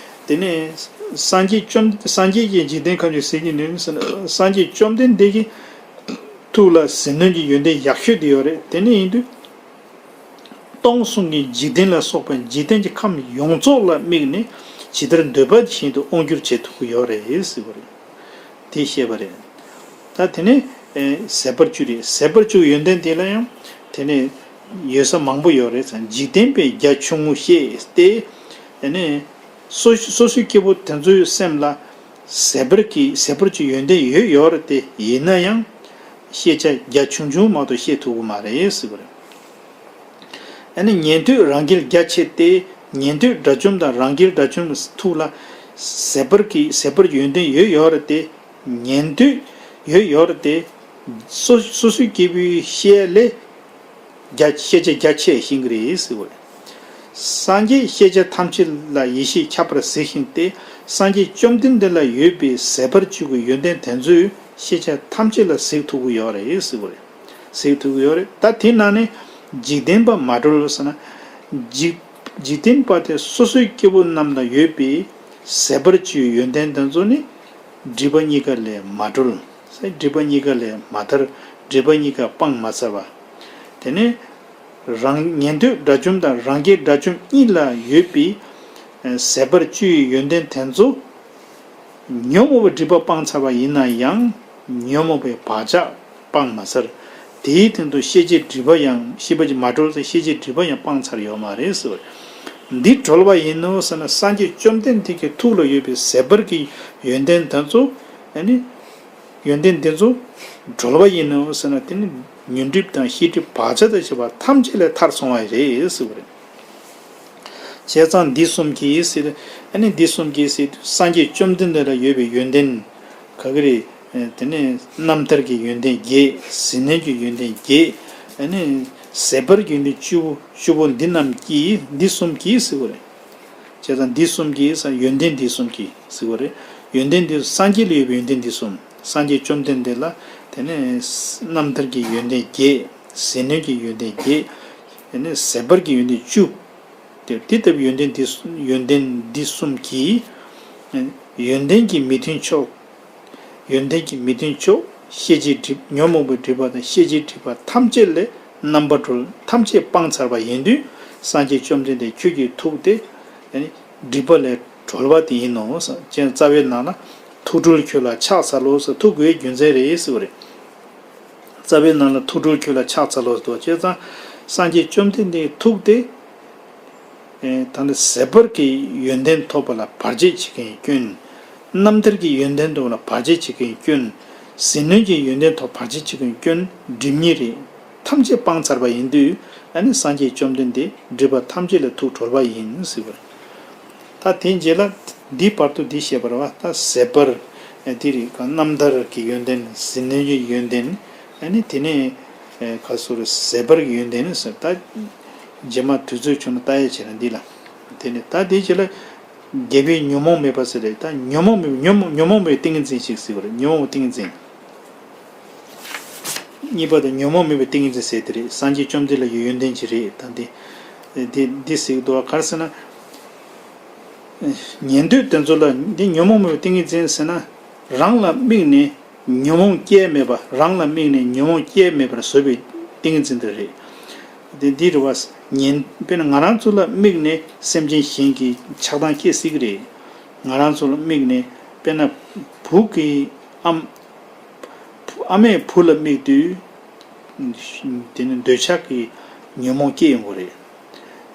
དེ་ནས་སངས་རྒྱས་བཅོམ། སངས་རྒྱས་ཀྱི་འཇིག་རྟེན་ཁམས་ཀྱི་ཟིལ་གྱིས་གནོན་ཟེར་ན་སངས་རྒྱས་བཅོམ་ལྡན་འདས་ཀྱི་ཐུགས་ལ་ཟིལ་གནོན་གྱི་ཡོན་ཏན་ཡག་ཤོས་དེ་ཡོད་རེད། དེ་ནས་ཡིན་དུས། སྟོང་གསུམ་གྱི་འཇིག་རྟེན་ལ་སོགས་པའི་འཇིག་རྟེན་གྱི་ཁམས་ཡོངས་རྫོགས་ལ་དམིགས་ནས་ཇི་ལྟར་འདོད་པ་བཞིན་དུ་དབང་བསྒྱུར་བྱེད་ཐུབ་ཀྱི་ཡོད་རེད་ཟེར་བ་རེད། དེ་བཤད་པ་རེད། ད་དེ་ནས་ཟད་པར་གྱུར་རེད། ཟད་པར་གྱུར་ཡོན་ཏན་དེ་ལ་ཡང་དེ་ནས་ཡོད་ས་མང་པོ་ཡོད་རེད་ཙང་འཇིག་རྟེན་པའི་རྒྱ་ཆུང་ངུ་ཤེས་ཏེ། དེ་ནས་སོ་སོ་སོའི་སྐྱེ་བོ་དེ་ཚོའི་སེམས་ལ་ཟད་པར་གྱི་ཟད་པར་གྱི་ཡོན་ཏན་ཡོད་ཡོད་རེད་དེ། ཡིན་ན་ཡང་ཤེས་བྱ་རྒྱ་ཆུང་ཆུང་མ་གཏོགས་ཤེས་ཐུབ་ཀྱི་མ་རེད་ཟེར་བ་རེད། ཨ་ནི་ཉན་ཐོས་རང་རྒྱལ་རྒྱ་ཆེ་སྟེ། ཉན་ཐོས་དགྲ་བཅོམ་དང་རང་རྒྱལ་དགྲ་བཅོམ་ཐུགས་ལ་ཟད་པར་གྱི་ཟད་པར་གྱི་ཡོན་ཏན་ཡོད་ཡོད་རེད་དེ། ཉན་ཐོས་ཡོད་ཡོད་རེད་དེ། སོ་སོ་སོའི་སྐྱེ་བོའི་ཤེས་ལས་རྒྱ་ཤེས་བྱ་རྒྱ་ཆེ་ཤེས་ཀྱི་རེད་ཟེར་བ་རེད། སངས་རྒྱས་ཤེས་བྱ་ཐམས་ཅད་ལ་ཡེ་ཤེས་ཁྱབ་པར་གཟིགས་ཤིང་སྟེ། སངས་རྒྱས་བཅོམ་ལྡན་འདས་ལ་ཡོད་པའི་ཟད་པར་གྱུར་གྱི་ཡོན་ཏན་དེ་ཚོས་ཤེས་བྱ་ཐམས་ཅད་ལ་གཟིགས་ཐུབ་ཀྱི་ཡོད་རེད་ཟེར་བ་རེད། གཟིགས་ཐུབ་ཀྱི་ཡོད་རེད། ད་དེ་ནང་ནས་འཇིག་རྟེན་པ་མ་གྲོལ་ཟེར་ན། འཇིག་འཇིག་རྟེན་པ་དེ་སོ་སོའི་སྐྱེ་བོ་རྣམས་ལ་ཡོད་པའི་ཟད་པར་གྱུར་ཡོན་ཏན་དེ་ཚོ་ནི་སྒྲིབ་པ་གཉིས་ཀ་ལས་མ་གྲོལ། སྒྲིབ་པ་གཉིས་ཀ་ལས་མ་ཐར། སྒྲིབ་པ་གཉིས་ཀ་སྤངས་མ་ཚར་བ། དེ་ནས་རང་ཉན་ཐོས་དགྲ་བཅོམ་དང་རང་རྒྱལ་དགྲ་བཅོམ་གཉིས་ལ་ཡོད་པའི་ཟད་པར་གྱུར་ཡོན་ཏན་དེ་ཚོ། ཉོན་མོངས་པའི་སྒྲིབ་པ་སྤངས་ཚར་བ་ཡིན་ན་ཡང་། ཉོན་མོངས་པའི་བག་ཆགས་སྤངས་མ་ཚར། དེའི་སྟེང་དུ་ཤེས་བྱའི་སྒྲིབ་པ་ཡང་ཤེས་པ་ཅིག་མ་གྲོལ་ཚེ་ཤེས་བྱའི་སྒྲིབ་པ་ཡང་སྤངས་ཚར་ཡོད་མ་རེད་ཟེར་བ་རེད། འདི་གྲོལ་བ་ཡིན་ནོ་ཟེར་ན་སངས་རྒྱས་བཅོམ་ལྡན་འདས་ཀྱི་ཐུགས་ལ་ཡོད་པའི་ཟད་པར་གྱི་ཡོན་ཏན་དེ་ཚོ། ཨ་ནི་ཡོན་ཏན་འདི་ཚོ་གྲོལ་བ་ཡིན་ནོ་ཟེར་ན་དེ་ནི་ཉོན་སྒྲིབ་དང་ཤེས་སྒྲིབ་བག་ཆགས་དང་བཅས་པ་ཐམས་ཅད་ལས་ཐར་སོང་བ་རེད་ཟེར་བ་རེད། བྱས་ཙང་འདི་གསུམ་གྱིས་ཟེར། ཨ་ནི་འདི་གསུམ་གྱིས་ཟེར་དུས་སངས་རྒྱས་བཅོམ་ལྡན་འདས་ལ་ཡོད་པའི་ཡོན་ཏན་ག་གི་རེད། དེ་ནས་རྣམ་ཐར་གྱི་ཡོན་ཏན་བརྒྱད། ཟིལ་གནོན་གྱི་ཡོན་ཏན་བརྒྱད། ཨ་ནི་ཟད་པར་གྱི་ཡོན་ཏན་བཅུ་བོ་བཅུ་བོ་འདི་རྣམས་ཀྱིས་འདི་གསུམ་གྱིས་ཟེར་བ་རེད། བྱས་ཙང་འདི་གསུམ་གྱིས་ཡོན་ཏན་འདི་གསུམ་གྱིས་ཟེར་བ་རེད། ཡོན་ཏན་འདི་སངས་རྒྱས་ལ་ཡོད་པའི་ཡོན་ཏན་འདི་གསུམ། སངས་རྒྱས་བཅོམ་ལྡན་འདས་ལ་དེ་ནས་རྣམ་ཐར་གྱི་ཡོན་ཏན་བརྒྱད། ཟིལ་གནོན་གྱི་ཡོན་ཏན་བརྒྱད། དེ་ནས་ཟད་པར་གྱི་ཡོན་ཏན་བཅུ། དེ་དེ་ལྟ་བུའི་ཡོན་ཏན་འདི་ཡོན་ཏན་འདི་གསུམ་གྱིས། ཡོན་ཏན་གྱི་མི་མཐུན་ཕྱོགས། ཡོན་ཏན་གྱི་མི་མཐུན་ཕྱོགས་ཤེས་བྱའི་སྒྲིབ་ཉོན་མོངས་པའི་སྒྲིབ་པ་དང་ཤེས་བྱའི་སྒྲིབ་པ་ཐམས་ཅད་ལས་རྣམ་པ་གྲོལ་ཐམས་ཅད་སྤངས་ཚར་བ་ཡིན་དུས་སངས་རྒྱས་བཅོམ་ལྡན་འདས་ཁྱོད་ཀྱི་ཐུགས་དེ་སྒྲིབ་པ་ལས་གྲོལ་བ་དེ་ཡིན་ནོ། ཅེས་རྩ་བའི་ནང་ལ་ཐུགས་གྲོལ་ཁྱོད་ལ་ཕྱག་འཚལ་ལོ་ཟེར་ཐུགས་དགོས་རྒྱུ་མཚན་རེད་ཟེར་བ་རེད། རྩ་བའི་ནང་ལ་ཐུགས་གྲོལ་ཁྱོད་ལ་ཕྱག་འཚལ་ལོ་ཟེར་བ་བྱས་ཙང་སངས་རྒྱས་བཅོམ་ལྡན་འདས་ཐུགས་དེ། ད་ནི་ཟད་པར་གྱི་ཡོན་ཏན་ཐོབ་པ་ལ་བར་ཆད་བྱེད་མཁན་སྐྱོན། རྣམ་ཐར་གྱི་ཡོན་ཏན་ཐོབ་པ་ལ་བར་ཆད་བྱེད་མཁན་སྐྱོན། ཟིལ་གནོན་གྱི་ཡོན་ཏན་ཐོབ་བར་ཆད་ཆེ་ཀུན་སྐྱོན་སྒྲིབ་གཉིས་རེད། ཐམས་ཅད་སྤངས་ཚར་བ་ཡིན་དུས་ཨ་ནི་སངས་རྒྱས་བཅོམ་ལྡན་འདས་སྒྲིབ་པ་ཐམས་ཅད་ལས་ཐུགས་གྲོལ་བ་ཡིན་ཟེར་བ་རེད། ད་དེའི་རྗེས་ལ་འདིའི་བར་དུ་འདི་བཤད་པ་རེད་བ། ད་ཟད་པར་དེ་རེད། རྣམ་ཐར་གྱི་ཡོན་ཏན། ཟིལ་གནོན་གྱི་ཡོན་ཏན། ཨ་ནི་དེ་ནས་ག་སོ་རེད། ཟད་པར་གྱི་ཡོན་ཏན་ཟེར། ད་རྗེས་མ་དུས་ཚོད་བྱུང་ན་ལྟ་ཡ་བྱས་ན་འདི་ལ། དེ་ནས་ད་དེའི་རྗེས་ལ། རྒྱལ་བའི་ཉོན་མོངས་མེད་པ་ཟེར་རེད། ད་ཉོན་མོངས་མེད་ཉོན་མོངས་ཉོན་མོངས་པའི་ཏིང་ངེ་འཛིན་ཞིག་ཟེར་བ་རེད། ཉོན་མོངས་པའི་ཏིང་ངེ་འཛིན། གཉིས་པ་དེ་ཉོན་མོངས་མེད་པའི་ཏིང་ངེ་འཛིན་ཟེར་དེ་རེད། སངས་རྒྱས་བཅོམ་ལྡན་འདས་ལ་ཡོད་ཡོན་ཏན་ཅིག་རེད། ད་འདི་འདི་འདི་ཟེར་གྱི་འདུག་བ། ག་རེ་ཟེར་ན། ཉན་ཐོས་དེ་ཚོ་ལ་འདི་ཉོན་མོངས་མེད་པའི་ཏིང་ངེ་འཛིན་ཟེར་ན། རང་ལ་དམིགས་ནས་ཉོན་མོངས་སྐྱེ་མེད་པ། རང་ལ་དམིགས་ནས་ཉོན་མོངས་སྐྱེ་མེད་པར་བཟོད་པའི་ཏིང་ངེ་འཛིན་དེ་རེད། དེ་འདི་རེད་བ། ཉན་དཔེར་ན་ང་རང་ཚོ་ལ་དམིགས་ནས་སེམས་ཅན་གཞན་གྱི་ཆགས་སྡང་སྐྱེ་སྲིད་ཀྱི་རེད། ང་རང་ཚོ་ལ་དམིགས་ནས་དཔེར་ན་བུ་གི་ཨམ། ཨ་མས་བུ་ལ་དམིགས་དུས། དེ་ནི་འདོད་ཆགས་ཀྱི་ཉོན་མོངས་སྐྱེ་ཡོང་གི་རེད།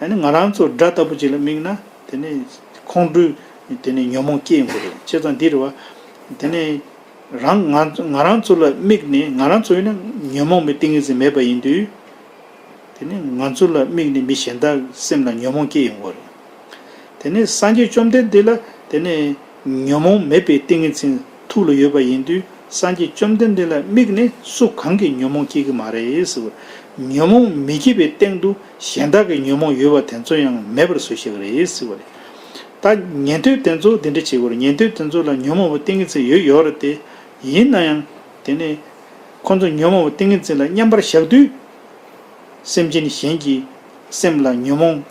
ཨ་ནི་ང་རང་ཚོ་དགྲ་ལྟ་བུ་ཅིག་ལ་དམིགས་ན་དེ་ནི་ཁོང་ཁྲོའི་དེ་ནི་ཉོན་མོངས་སྐྱེ་ཡོང་གི་རེད། བྱས་ཙང་འདི་རེད་བ། དེ་ནི་རང་ང་ང་རང་ཚོ་ལ་དམིགས་ནས་ང་རང་ཚོ་ཡིན་ན་ཉོན་མོངས་པའི་ཏིང་ངེ་འཛིན་མེད་པ་ཡིན་དུས། དེ་ནི་ང་ཚོ་ལ་དམིགས་ནས་མི་གཞན་དག་སེམས་ལ་ཉོན་མོངས་སྐྱེ་ཡོང་གི་རེད། དེ་ནས་སངས་རྒྱས་བཅོམ་ལྡན་འདས་ལ་དེ་ནས་ཉོན་མོངས་མེད་པའི་ཏིང་ངེ་འཛིན་ཐུགས་ལ་ཡོད་པ་ཡིན་དུས། སངས་རྒྱས་བཅོམ་ལྡན་འདས་ལ་དམིགས་ནས་སུ་གང་གིས་ཉོན་མོངས་སྐྱེ་གི་མ་རེད་ཟེར་བ། ཉོན་མོངས་མི་སྐྱེ་བའི་སྟེང་དུ་གཞན་དག་གི་ཉོན་མོངས་ཡོད་པ་དེ་ཚོ་ཡང་མེད་པར་བཟོ་ཤེས་ཀྱི་རེད་ཟེར་བ་རེད། ད་ཉན་ཐོས་དེ་ཚོ་དེ་འདྲ་བྱེད་དགོས་རེད། ཉན་ཐོས་དེ་ཚོ་ལ་ཉོན་མོངས་པའི་ཏིང་ངེ་འཛིན་ཡོད་ཡོད་རེད་དེ། ཡིན་ན་ཡང་དེ་ནས་ཁོ་ཚོ་ཉོན་མོངས་པའི་ཏིང་ངེ་འཛིན་ལ་མཉམ་པར་བཞག་དུས། སེམས་ཅན་གཞན་གྱི་སེམས་ལ་ཉོན་མོངས་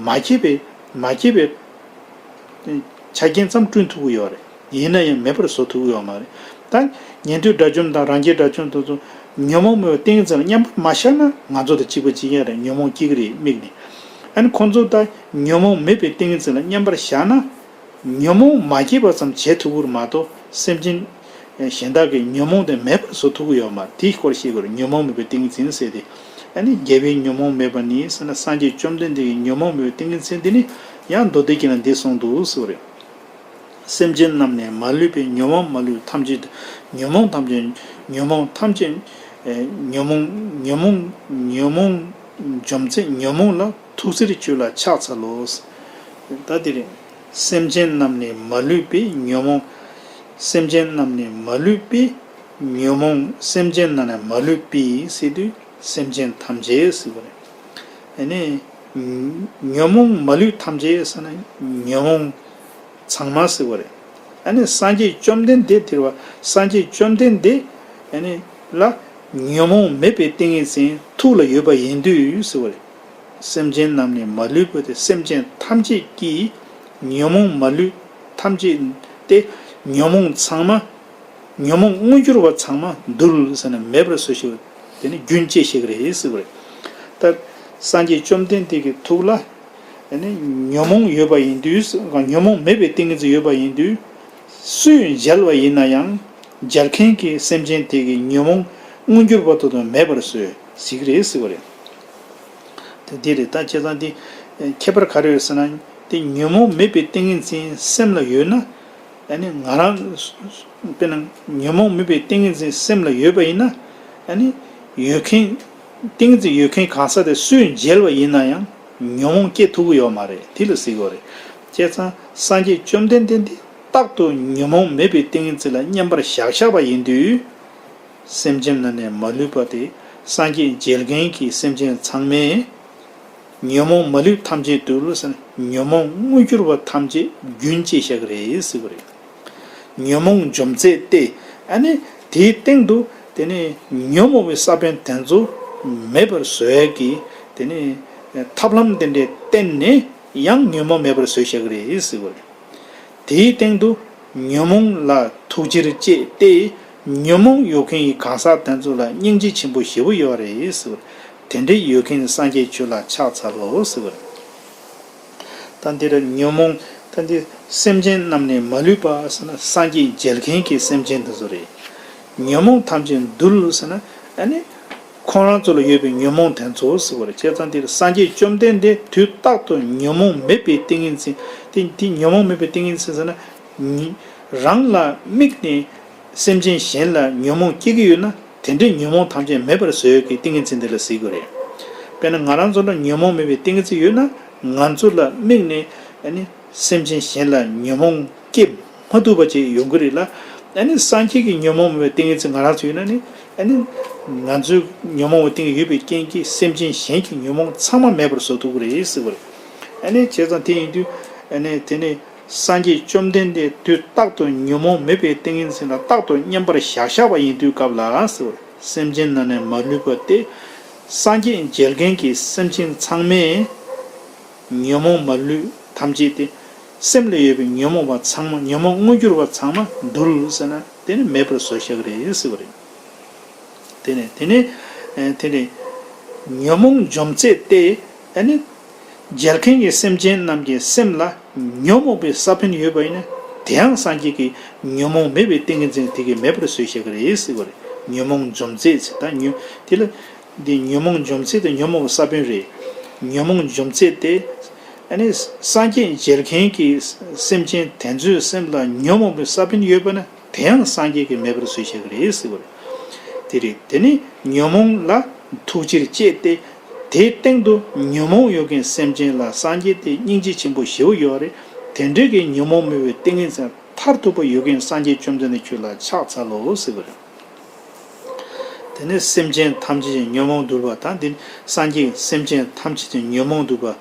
མ་སྐྱེས་པའི་མ་སྐྱེས་པའི་ཆ་རྐྱེན་ཙམ་བསྐྲུན་ཐུབ་ཀྱི་ཡོད་རེད། ཡིན་ན་ཡང་མེད་པར་བཟོ་ཐུབ་ཀྱི་ཡོད་མ་རེད། ད་ཉན་ཐོས་དགྲ་བཅོམ་དང་རང་རྒྱལ་དགྲ་བཅོམ་དེ་ཚོ་ཉོན་མོངས་མེད་པའི་ཏིང་ངེ་འཛིན་ལ་མཉམ་པར་མ་བཞག་ན་ང་ཚོ་དང་གཅིག་པ་གཅིག་རྐྱང་རེད། ཉོན་མོངས་སྐྱེ་གི་རེད་དམིགས་ནས། ཨ་ནི་ཁོང་ཚོ་ད་ཉོན་མོངས་མེད་པའི་ཏིང་ངེ་འཛིན་ལ་མཉམ་པར་བཞག་ན། ཉོན་མོངས་མ་སྐྱེས་པ་ཙམ་བྱེད་ཐུབ་ཀྱི་རེད་མ་གཏོགས། སེམས་ཅན་གཞན་དག་གི་ཉོན་མོངས་དེ་མེད་པར་བཟོ་ཐུབ་ཀྱི་ཡོད་མ་རེད། དེའི་སྐོར་བཤད་དགོས་རེད། ཉོན་མོངས་མེད་པའི་ཏིང་ངེ་འཛིན་ཟེར་ཏེ། ཨ་ནི་རྒྱལ་བའི་ཉོན་མོངས་མེད་པ་ནི་ཟེར་ན། སངས་རྒྱས་བཅོམ་ལྡན་འདས་ཀྱི་ཉོན་མོངས་མེད་པའི་ཏིང་ངེ་འཛིན་དེ་ནི་ཡང་མདོ་སྡེ་རྒྱན་ལ་འདི་གསུངས་འདུག་ཟེར་བ་རེད། སེམས་ཅན་རྣམས་ནི་མ་ལུས་པའི། ཉོན་མོངས་མ་ལུས་ཐམས་ཅད། ཉོན་མོངས་ཐམས་ཅད། ཉོན་མོངས་ཐམས་ཅད། ཨེ། ཉོན་མོངས་ཉོན་མོངས་ཉོན་མོངས་འཇོམས་མཛད་ཉོན་མོངས་ལ། ཐུགས་རྗེར་སྤྱོད་ལ་ཕྱག་འཚལ་ལོ། ད་དེ་རེད། སེམས་ཅན་རྣམས་ནི་མ་ལུས་པའི་ཉོན་མོངས། སེམས་ཅན་རྣམས་ནི་མ་ལུས་པའི་ཉོན་མོངས། སེམས་ཅན་རྣམས་ནི་མ་ལུས་པའི་ཟེར་དུས་སེམས་ཅན་ཐམས་ཅད་ཟེར་བ་རེད། ཨ་ནི་ཉོན་མོངས་མ་ལུས་ཐམས་ཅད་ཟེར་ན་ཉོན་མོངས་ཚང་མ་ཟེར་བ་རེད། ཨ་ནི་སངས་རྒྱས་བཅོམ་ལྡན་འདས་དེར་བ། སངས་རྒྱས་བཅོམ་ལྡན་འདས་ཨ་ནི་ལ་ཉོན་མོངས་མེད་པའི་ཏིང་ངེ་འཛིན་ཐུགས་ལ་ཡོད་པ་ཡིན་དུས་ཟེར་བ་རེད། སེམས་ཅན་རྣམས་ནི་མ་ལུས་པ་སྟེ། སེམས་ཅན་ཐམས་ཅད་ཀྱི་ཉོན་མོངས་མ་ལུས་ཐམས་ཅད་ཏེ། ཉོན་མོངས་ཚང་མ། ཉོན་མོངས་མངོན་གྱུར་བ་ཚང་མ་འདུལ་ཟེར་ན་མེད་པར་བཟོ་ཤེས་པ་དེ་ནི་རྒྱུན་བཅད་ཤེས་ཀྱི་རེད་ཟེར་བ་རེད། ད་སངས་རྒྱས་བཅོམ་ལྡན་འདས་ཀྱི་ཐུགས་ལ་ཨ་ནི་ཉོན་མོངས་ཡོད་པ་ཡིན་དུས། ཉོན་མོངས་མེད་པའི་ཏིང་ངེ་འཛིན་ཡོད་པ་ཡིན་དུས། སུས་འཇལ་བ་ཡིན་ན་ཡང་འཇལ་མཁན་གྱི་སེམས་ཅན་དེ་གི་ཉོན་མོངས་མངོན་གྱུར་བ་དོ་དམ་མེད་པར་བཟོས་ཟིག་རེད་ཟེར་བ་རེད། དེ་འདི་རེད། ད་བྱས་ཙང་འདི་ཁྱད་པར་ག་རེ་ཡོད་ཟེར་ན། དེ་ཉོན་མོངས་མེད་པའི་ཏིང་ངེ་འཛིན་སེམས་ལ་ཡོད་ན། ཨ་ནི་ང་རང་དཔེར་ན་ཉོན་མོངས་མེད་པའི་ཏིང་ངེ་འཛིན་སེམས་ལ་ཡོད་པ་ཡིན་ན། ཨ་ནི་ཡོད་མཁན་ཏིང་ངེ་འཛིན་ཡོད་མཁན་གང་ཟག་དེ་སུས་འཇལ་བ་ཡིན་ན་ཡང་ཉོན་མོངས་སྐྱེ་ཐུབ་ཀྱི་ཡོད་མ་རེད། དེ་ལ་ཟེར་གྱི་ཡོད་རེད། བྱས་ཙང་སངས་རྒྱས་བཅོམ་ལྡན་འདས་འདི་རྟག་ཏུ་ཉོན་མོངས་མེད་པའི་ཏིང་ངེ་འཛིན་ལ་མཉམ་པར་བཞག་བཞག་པ་ཡིན་དུས། སེམས་ཅན་རྣམས་ནི་མ་ལུས་པ་སྟེ། སངས་རྒྱས་མཇལ་མཁན་གྱི་སེམས་ཅན་ཚང་མས། ཉོན་མོངས་མ་ལུས་ཐམས་ཅད་འདུལ་ཟེར་ན། ཉོན་མོངས་མངོན་གྱུར་བ་ཐམས་ཅད་རྒྱུན་བཅད་བཞག་གི་རེད་ཟེར་བ་རེད། ཉོན་མོངས་འཇོམས་མཛད་སྟེ། ཨ་ནི་དེའི་སྟེང་དུ་དེ་ནི་ཉོན་མོངས་པའི་ས་བོན་དེ་ཚོ་མེད་པར་བཟོ་ཡས་ཀྱི་དེ་ནི་ཐབས་ལམ་དེ་འདྲའི་བསྟན་ནས་ཡང་ཉོན་མོངས་མེད་པར་བཟོས་བཞག་གི་རེད་ཟེར་བ་རེད། དེའི་སྟེང་དུ་ཉོན་མོངས་ལ་ཐུགས་རྗེར་བཅས་ཏེ། ཉོན་མོངས་ཡོད་མཁན་གྱི་གང་ཟག་དེ་ཚོ་ལ་སྙིང་རྗེ་ཆེན་པོ་ཞེ་པོ་ཡོད་རེད་ཟེར་བ་རེད། དེ་འདྲའི་ཡོད་མཁན་སངས་རྒྱས་ཆོས་ལ་ཕྱག་འཚལ་ལོ་ཟེར་བ་རེད། ད་འདིར་ཉོན་མོངས། ད་འདི་སེམས་ཅན་རྣམས་ནི་མ་ལུས་པ་ཟེར་ན་སངས་རྒྱས་མཇལ་མཁན་གྱི་སེམས་ཅན་དེ་ཚོ་རེད། ཉོན་མོངས་ཐམས་ཅད་འདུལ་ཟེར་ན་ཨ་ནི། ཁོང་རང་ཚོ་ལ་ཡོད་པའི་ཉོན་མོངས་དེ་ཚོ་ཟེར་བ་རེད། བྱས་ཙང་འདིར་སངས་རྒྱས་བཅོམ་ལྡན་འདས་དུས་རྟག་ཏུ་ཉོན་མོངས་མེད་པའི་ཏིང་ངེ་འཛིན། དེ་དེ་ཉོན་མོངས་མེད་པའི་ཏིང་ངེ་འཛིན་ཟེར་ན། ཉི་རང་ལ་དམིགས་ནས་ སེམས་ཅན་གཞན་ལ་ཉོན་མོངས་སྐྱེ་གི་ཡོད་ན། དེ་འདྲའི་ཉོན་མོངས་ཐམས་ཅད་མེད་པར་བཟོ་ཡག་གི་ཏིང་ངེ་འཛིན་དེ་ལ་ཟེར་གྱི་རེད། དཔེར་ན་ང་རང་ཚོ་ལ་ཉོན་མོངས་མེད་པའི་ཏིང་ངེ་འཛིན་ཡོད་ན། ང་ཚོ་ལ་དམིགས་ནས་ཨ་ནི་སེམས་ཅན་གཞན་ལ་ཉོན་མོངས་སྐྱེ་མ་ཐུབ་པ་ཅིག་ཡོང་གི་རེད་ལ། ཨ་ནི་སངས་རྒྱས་ཀྱི་ཉོན་མོངས་མེད་པའི་ཏིང་ངེ་འཛིན་ང་རང་ཚོ་ཡོད་ན་ནི། ཨ་ནི་ང་ཚོའི་ཉོན་མོངས་པའི་ཏིང་ངེ་ཡོད་པའི་རྐྱེན་གྱིས་སེམས་ཅན་གཞན་གྱི་ཉོན་མོངས་ཚང་མ་མེད་པར་བཟོ་ཐུབ་ཀྱི་རེད་ཟེར་བ་རེད། ཨ་ནི་བྱས་ཙང་དེ་ཡིན་དུས་ཨ་ནི་དེ་ནི། སངས་རྒྱས་བཅོམ་ལྡན་འདས་དུས་རྟག་ཏུ་ཉོན་མོངས་མེད་པའི་ཏིང་ངེ་འཛིན་ལ་རྟག་ཏུ་མཉམ་པར་བཞག་བཞག་པ་ཡིན་དུས་སྐབས་ལ་ཟེར། སེམས་ཅན་རྣམས་ནི་མ་ལུས་པ་སྟེ། སངས་རྒྱས་མཇལ་མཁན་གྱི་སེམས་ཅན་ཚང་མས་ཉོན་མོངས་མ་ལུས་ཐམས་ཅད་དེ། སེམས་ལ་ཡོད་པའི་ཉོན་མོངས་པ་ཚང་མ། ཉོན་མོངས་མངོན་གྱུར་པ་ཚང་མ་འདུལ་ཟེར་ན་དེ་ནི་མེད་པར་བཟོ་བཞག་གི་རེད་ཟེར་བ་རེད། དེ་ནས་དེ་ནས་ཨེ་དེ་ནས་ཉོན་མོངས་འཇོམས་མཛད་དེ། ཨ་ནི་མཇལ་མཁན་གྱི་སེམས་ཅན་རྣམས་ཀྱི་སེམས་ལ་ཉོན་མོངས་པའི་ས་བོན་ཡོད་པ་ཡིན་ན། དེ་ཡང་སངས་རྒྱས་ཀྱི་ཉོན་མོངས་མེད་པའི་ཏིང་ངེ་འཛིན་དེ་གིས་མེད་པར་བཟོས་བཞག་གི་རེད་ཟེར་བ་རེད། ཉོན་མོངས་འཇོམས་མཛད་ཟེར་ད་ཉོན་དེ་ལ་འདི་ཉོན་མོངས་འཇོམས་མཛད་དེ་ཉོན་མོངས་པའི་ས་བོན་རེད། ཉོན་མོངས་འཇོམས་མཛད་དེ། ཨ་ནི་སངས་རྒྱས་མཇལ་མཁན་གྱི་སེམས་ཅན་དེ་ཚོའི་སེམས་ལ་ཉོན་མོངས་པའི་ས་བོན་ཡོད་པ་ན། དེ་ཡང་སངས་རྒྱས་ཀྱིས་མེད་པར་བཟོས་བཞག་གི་རེད་ཟེར་བ་རེད། དེ་རེད། དེ་ནི་ཉོན་མོངས་ལ་ཐུགས་རྗེར་བཅས་ཏེ། དེའི་སྟེང་དུ་ཉོན་མོངས་ཡོད་མཁན་སེམས་ཅན་ལ་སངས་རྒྱས་དེ་སྙིང་རྗེ་ཆེན་པོ་ཞེ་པོ་ཡོད་རེད། དེ་འདྲའི་གི་ཉོན་མོངས་མེད་པའི་ཏིང་ངེ་འཛིན་མཐར་ཐུག་པ་ཡོད་མཁན་སངས་རྒྱས་བཅོམ་ལྡན་འདས་ཁྱོད་ལ་ཕྱག་འཚལ་ལོ་ཟེར་བ་རེད། དེ་ནས་སེམས་ཅན་ཐམས་ཅད་ཀྱི་ཉོན་མོངས་འདུལ་བ་དང་། དེ་སངས་རྒྱས་སེམས་ཅན་ཐམས་ཅད་ཀྱི་ཉོན་མོངས་འདུལ་བ།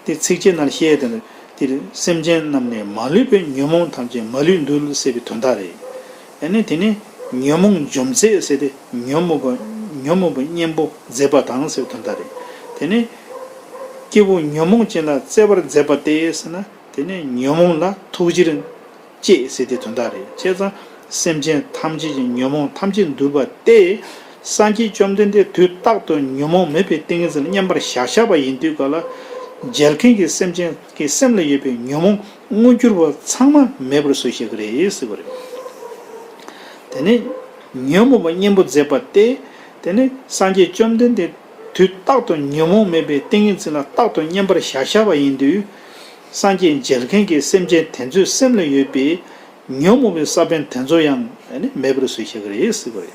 དེ་ཚིགས་བཅད་ནང་བཤད་དེ་ནི། དེ་སེམས་ཅན་རྣམས་ནི་མ་ལུས་པའི། ཉོན་མོངས་ཐམས་ཅད་མ་ལུས་འདུལ་ཟེར་བའི་དོན་དག་རེད། ཨ་ནི་དེ་ནི་ཉོན་མོངས་འཇོམས་མཛད་ཟེར་ཏེ། ཉོན་མོངས་པ་ཉོན་མོངས་པ་གཉེན་པོ་མཛད་པ་དང་ཟེར་བའི་དོན་དག་རེད། དེ་ནི་སྐྱེས་བུ་ཉོན་མོངས་ཅན་ལ་བརྩེ་བར་མཛད་པ་སྟེ་ཟེར་ན། དེ་ནི་ཉོན་མོངས་ལ་ཐུགས་རྗེར་བཅས་ཟེར་དེ་དོན་དག་རེད། བྱས་ཙང་སེམས་ཅན་ཐམས་ཅད་ཀྱི་ཉོན་མོངས་ཐམས་ཅད་འདུལ་བ་སྟེ། སངས་རྒྱས་བཅོམ་ལྡན་འདས་དུས་རྟག་ཏུ་ཉོན་མོངས་མེད་པའི་ཏིང་ངེ་འཛིན་ལ་མཉམ་པར་བཞག་བཞག་པ་ཡིན་དུས་ག་ལ། མཇལ་མཁན་གྱི་སེམས་ཅན་གྱི་སེམས་ལ་ཡོད་པའི་ཉོན་མོངས་མངོན་གྱུར་པ་ཚང་མ་མེད་པར་བཟོས་བཞག་གི་རེད་ཟེར་བ་རེད། དེ་ནས་ཉོན་མོངས་པ་གཉེན་པོ་མཛད་པ་སྟེ། དེ་ནས་སངས་རྒྱས་བཅོམ་ལྡན་འདས་དུས་རྟག་ཏུ་ཉོན་མོངས་མེད་པའི་ཏིང་ངེ་འཛིན་ལ་རྟག་ཏུ་མཉམ་པར་བཞག་བཞག་པ་ཡིན་དུས། སངས་རྒྱས་མཇལ་མཁན་གྱི་སེམས་ཅན་དེ་ཚོའི་སེམས་ལ་ཡོད་པའི་ཉོན་མོངས་པའི་ས་བོན་དེ་ཚོ་ཡང་ཨ་ནི་མེད་པར་བཟོས་བཞག་གི་རེད་ཟེར་བ་རེད།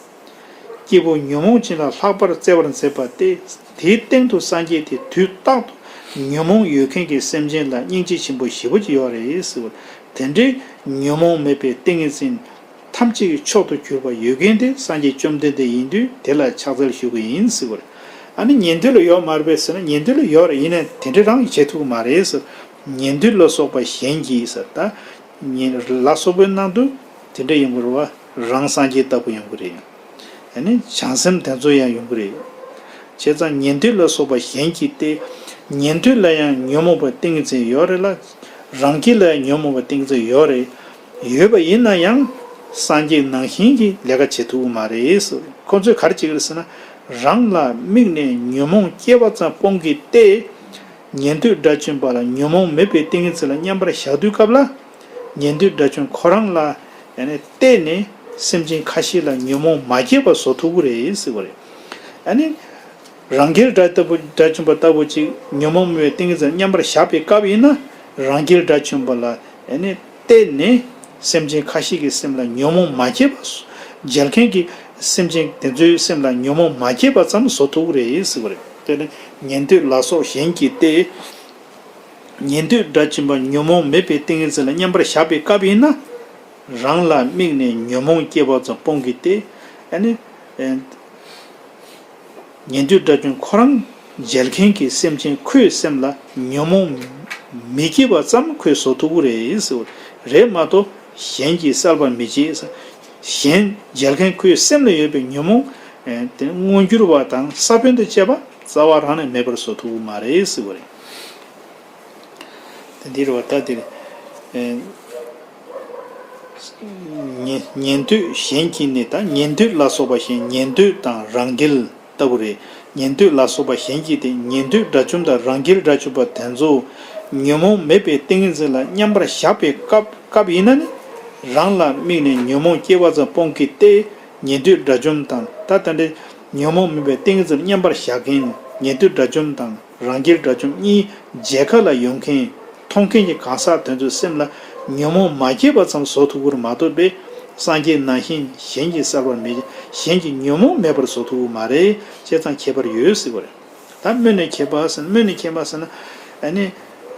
སྐྱེས་བུ་ཉོན་མོངས་ཅན་ལ་ལྷག་པར་བརྩེ་བར་མཛད་པ་སྟེ། དེའི་སྟེང་དུ་སངས་རྒྱས་དེ་དུས་རྟག་ཏུ་ཉོན་མོངས་ཡོད་མཁན་གྱི་སེམས་ཅན་ལ་སྙིང་རྗེ་ཆེན་པོ་ཞེ་པོ་ཅིག་ཡོད་རེད་ཟེར་བ། དེ་འདྲའི་ཉོན་མོངས་མེད་པའི་ཏིང་ངེ་འཛིན་ཐམས་ཅད་ཀྱི་མཆོག་ཏུ་གྱུར་པ་ཡོད་མཁན་དེ་སངས་རྒྱས་བཅོམ་ལྡན་འདས་ཡིན་དུས། དེ་ལ་ཕྱག་འཚལ་ཞུ་གི་ཡིན་ཟེར་བ་རེད། ཨ་ནི་ཉན་ཐོས་ལ་ཡོད་མ་རེད་པས་ཟེར་ན། ཉན་ཐོས་ལ་ཡོད་རེད། ཡིན་ནའི་དེ་འདྲ་རང་གིས་བྱེད་ཐུབ་ཀྱི་མ་རེད་ཟེར། ཉན་ཐོས་ལ་སོགས་པ་གཞན་གྱིས་ཟེར། ད་ཉན་ལ་སོགས་པའི་ནང་དུ་དེ་འདྲ་ཡོང་གི་རེད་བ། རང་སངས་རྒྱས་ལྟ་བུ་ཡོང་གི་རེད། ཨ་ནི་བྱང་སེམས་དེ་ཚོ་ཡང་ཡོང་གི་རེད། བྱས་ཙང་ཉན་ཐོས་ལ་སོགས་པ་གཞན་གྱིས་ཏེ། ཉན་ཐོས་ལ་ཡང་ཉོན་མོངས་པ་ཏིང་ངེ་འཛིན་ཡོད་རེད་ལ། རང་རྒྱུད་ལ་ཡང་ཉོན་མོངས་པ་ཏིང་ངེ་འཛིན་ཡོད་རེད། ཡོད་པ་ཡིན་ན་ཡང་སངས་རྒྱས་ནང་བཞིན་གྱི་ལས་ཀ་བྱེད་ཐུབ་ཀྱི་མ་རེད་ཟེར། ཁོ་ཚོས་ག་རེ་བྱེད་ཀྱི་རེད་ཟེར་ན། རང་ལ་དམིགས་ནས་ཉོན་མོངས་སྐྱེས་པ་ཙམ་སྤོང་གི་སྟེ། ཉན་ཐོས་དགྲ་བཅོམ་པ་ལ་ཉོན་མོངས་མེད་པའི་ཏིང་ངེ་འཛིན་ལ་མཉམ་པར་བཞག་དུས་སྐབས་ལ། ཉན་ཐོས་དགྲ་བཅོམ་ཁོ་རང་ལ་ཡང་ནི་བརྟེན་ནས་སེམས་ཅན་ཁ་ཤས་ལ་ཉོན་མོངས་མ་སྐྱེས་པ་བཟོ་ཐུབ་ཀྱི་རེད་ཟེར་བ་རེད། ཨ་ནི། རང་རྒྱལ་དགྲ་ལྟ་བུ་དགྲ་བཅོམ་པ་ལྟ་བུ་ཅིག་ཉོན་མོངས་མེད་པའི་ཏིང་ངེ་འཛིན་མཉམ་པར་བཞག་པའི་སྐབས་ཡིན་ན། རང་རྒྱལ་དགྲ་བཅོམ་པ་ལ་ཨ་ནི་བརྟེན་ནས་སེམས་ཅན་ཁ་ཤས་ཀྱི་སེམས་ལ་ཉོན་མོངས་མ་སྐྱེས་པ། མཇལ་མཁན་གྱི་སེམས་ཅན་དེ་ཚོའི་སེམས་ལ་ཉོན་མོངས་མ་སྐྱེས་པ་ཙམ་བཟོ་ཐུབ་ཀྱི་རེད་ཟེར་བ་རེད། དེ་ནི་ཉན་ཐོས་ལ་སོགས་གཞན་གྱིས་ཏེ། ཉན་ཐོས་དགྲ་བཅོམ་པ་ཉོན་མོངས་མེད་པའི་ཏིང་ངེ་འཛིན་ལ་མཉམ་པར་བཞག་པའི་སྐབས་ཡིན་ན། རང་ལ་དམིགས་ནས་ཉོན་མོངས་སྐྱེས་པ་ཙམ་སྤོང་གི་སྟེ། ཨ་ནི། ཨེ། ཉན་ཐོས་དགྲ་བཅོམ་ཁོ་རང་མཇལ་མཁན་གྱི་སེམས་ཅན་ཁོའི་སེམས་ལ་ཉོན་མོངས་མི་སྐྱེས་པ་ཙམ་ཁོས་བཟོ་ཐུབ་ཀྱི་རེད་ཟེར་བ་རེད་མ་གཏོགས། གཞན་གྱིས་བསལ་བར་མི་བྱེད་ཟེར། གཞན་མཇལ་མཁན་ཁོའི་སེམས་ལ་ཡོད་པའི་ཉོན་མོངས་དེ་མངོན་གྱུར་བ་དང་ས་བོན་དང་བཅས་པ་རྩ་བ་རང་ནས་མེད་པར་བཟོ་ཐུབ་ཀྱི་མ་རེད་ཟེར་བ་རེད། དེ་འདིར་བ་ད་དེར། ཨེ། ཉན་ཉན་ཐོས་གཞན་གྱིས་ནི། ད་ཉན་ཐོས་ལ་སོགས་པ་གཞན། ཉན་ཐོས་དང་རང་རྒྱལ་ལྟ་བུ་རེད། ཉན་ཐོས་ལ་སོགས་པ་གཞན་གྱིས་ཏེ། ཉན་ཐོས་དགྲ་བཅོམ་དང་རང་རྒྱལ་དགྲ་བཅོམ་པ་དེ་ཚོ་ཉོན་མོངས་མེད་པའི་ཏིང་ངེ་འཛིན་ལ་མཉམ་པར་བཞག་པའི་སྐབས་སྐབས་ཡིན་ན་ནི། རང་ལ་དམིགས་ནས་ཉོན་མོངས་སྐྱེས་པ་ཙམ་སྤོང་གི་སྟེ། ཉན་ཐོས་དགྲ་བཅོམ་དང་། ད་ད་འདྲའི་ཉོན་མོངས་མེད་པའི་ཏིང་ངེ་འཛིན་མཉམ་པར་བཞག་མཁན་ཉན་ཐོས་དགྲ་བཅོམ་དང་། རང་རྒྱལ་དགྲ་བཅོམ་གཉིས་མཇལ་ཁ་ལ་ཡོང་མཁན་མཐོང་མཁན་གྱི་གང་ཟག་དེ་ཚོའི་སེམས་ལ་ཉོན་མོངས་མ་སྐྱེས་པ་ཙམ་བཟོ་ཐུབ་ཀྱི་རེད་མ་གཏོགས་པས། སངས་རྒྱས་ན་བཞིན་གཞན་གྱིས་བསལ་བར་མེད། གཞན་གྱི་ཉོན་མོངས་མེད་པར་བཟོ་ཐུབ་ཀྱི་མ་རེད། བྱས་ཙང་ཁྱད་པར་ཡོད་ཟེར་བ་རེད། ད་སྨོན་ནས་མཁྱེན་པ་ཟེར་ན། སྨོན་ནས་མཁྱེན་པ་ཟེར་ན། ཨ་ནི།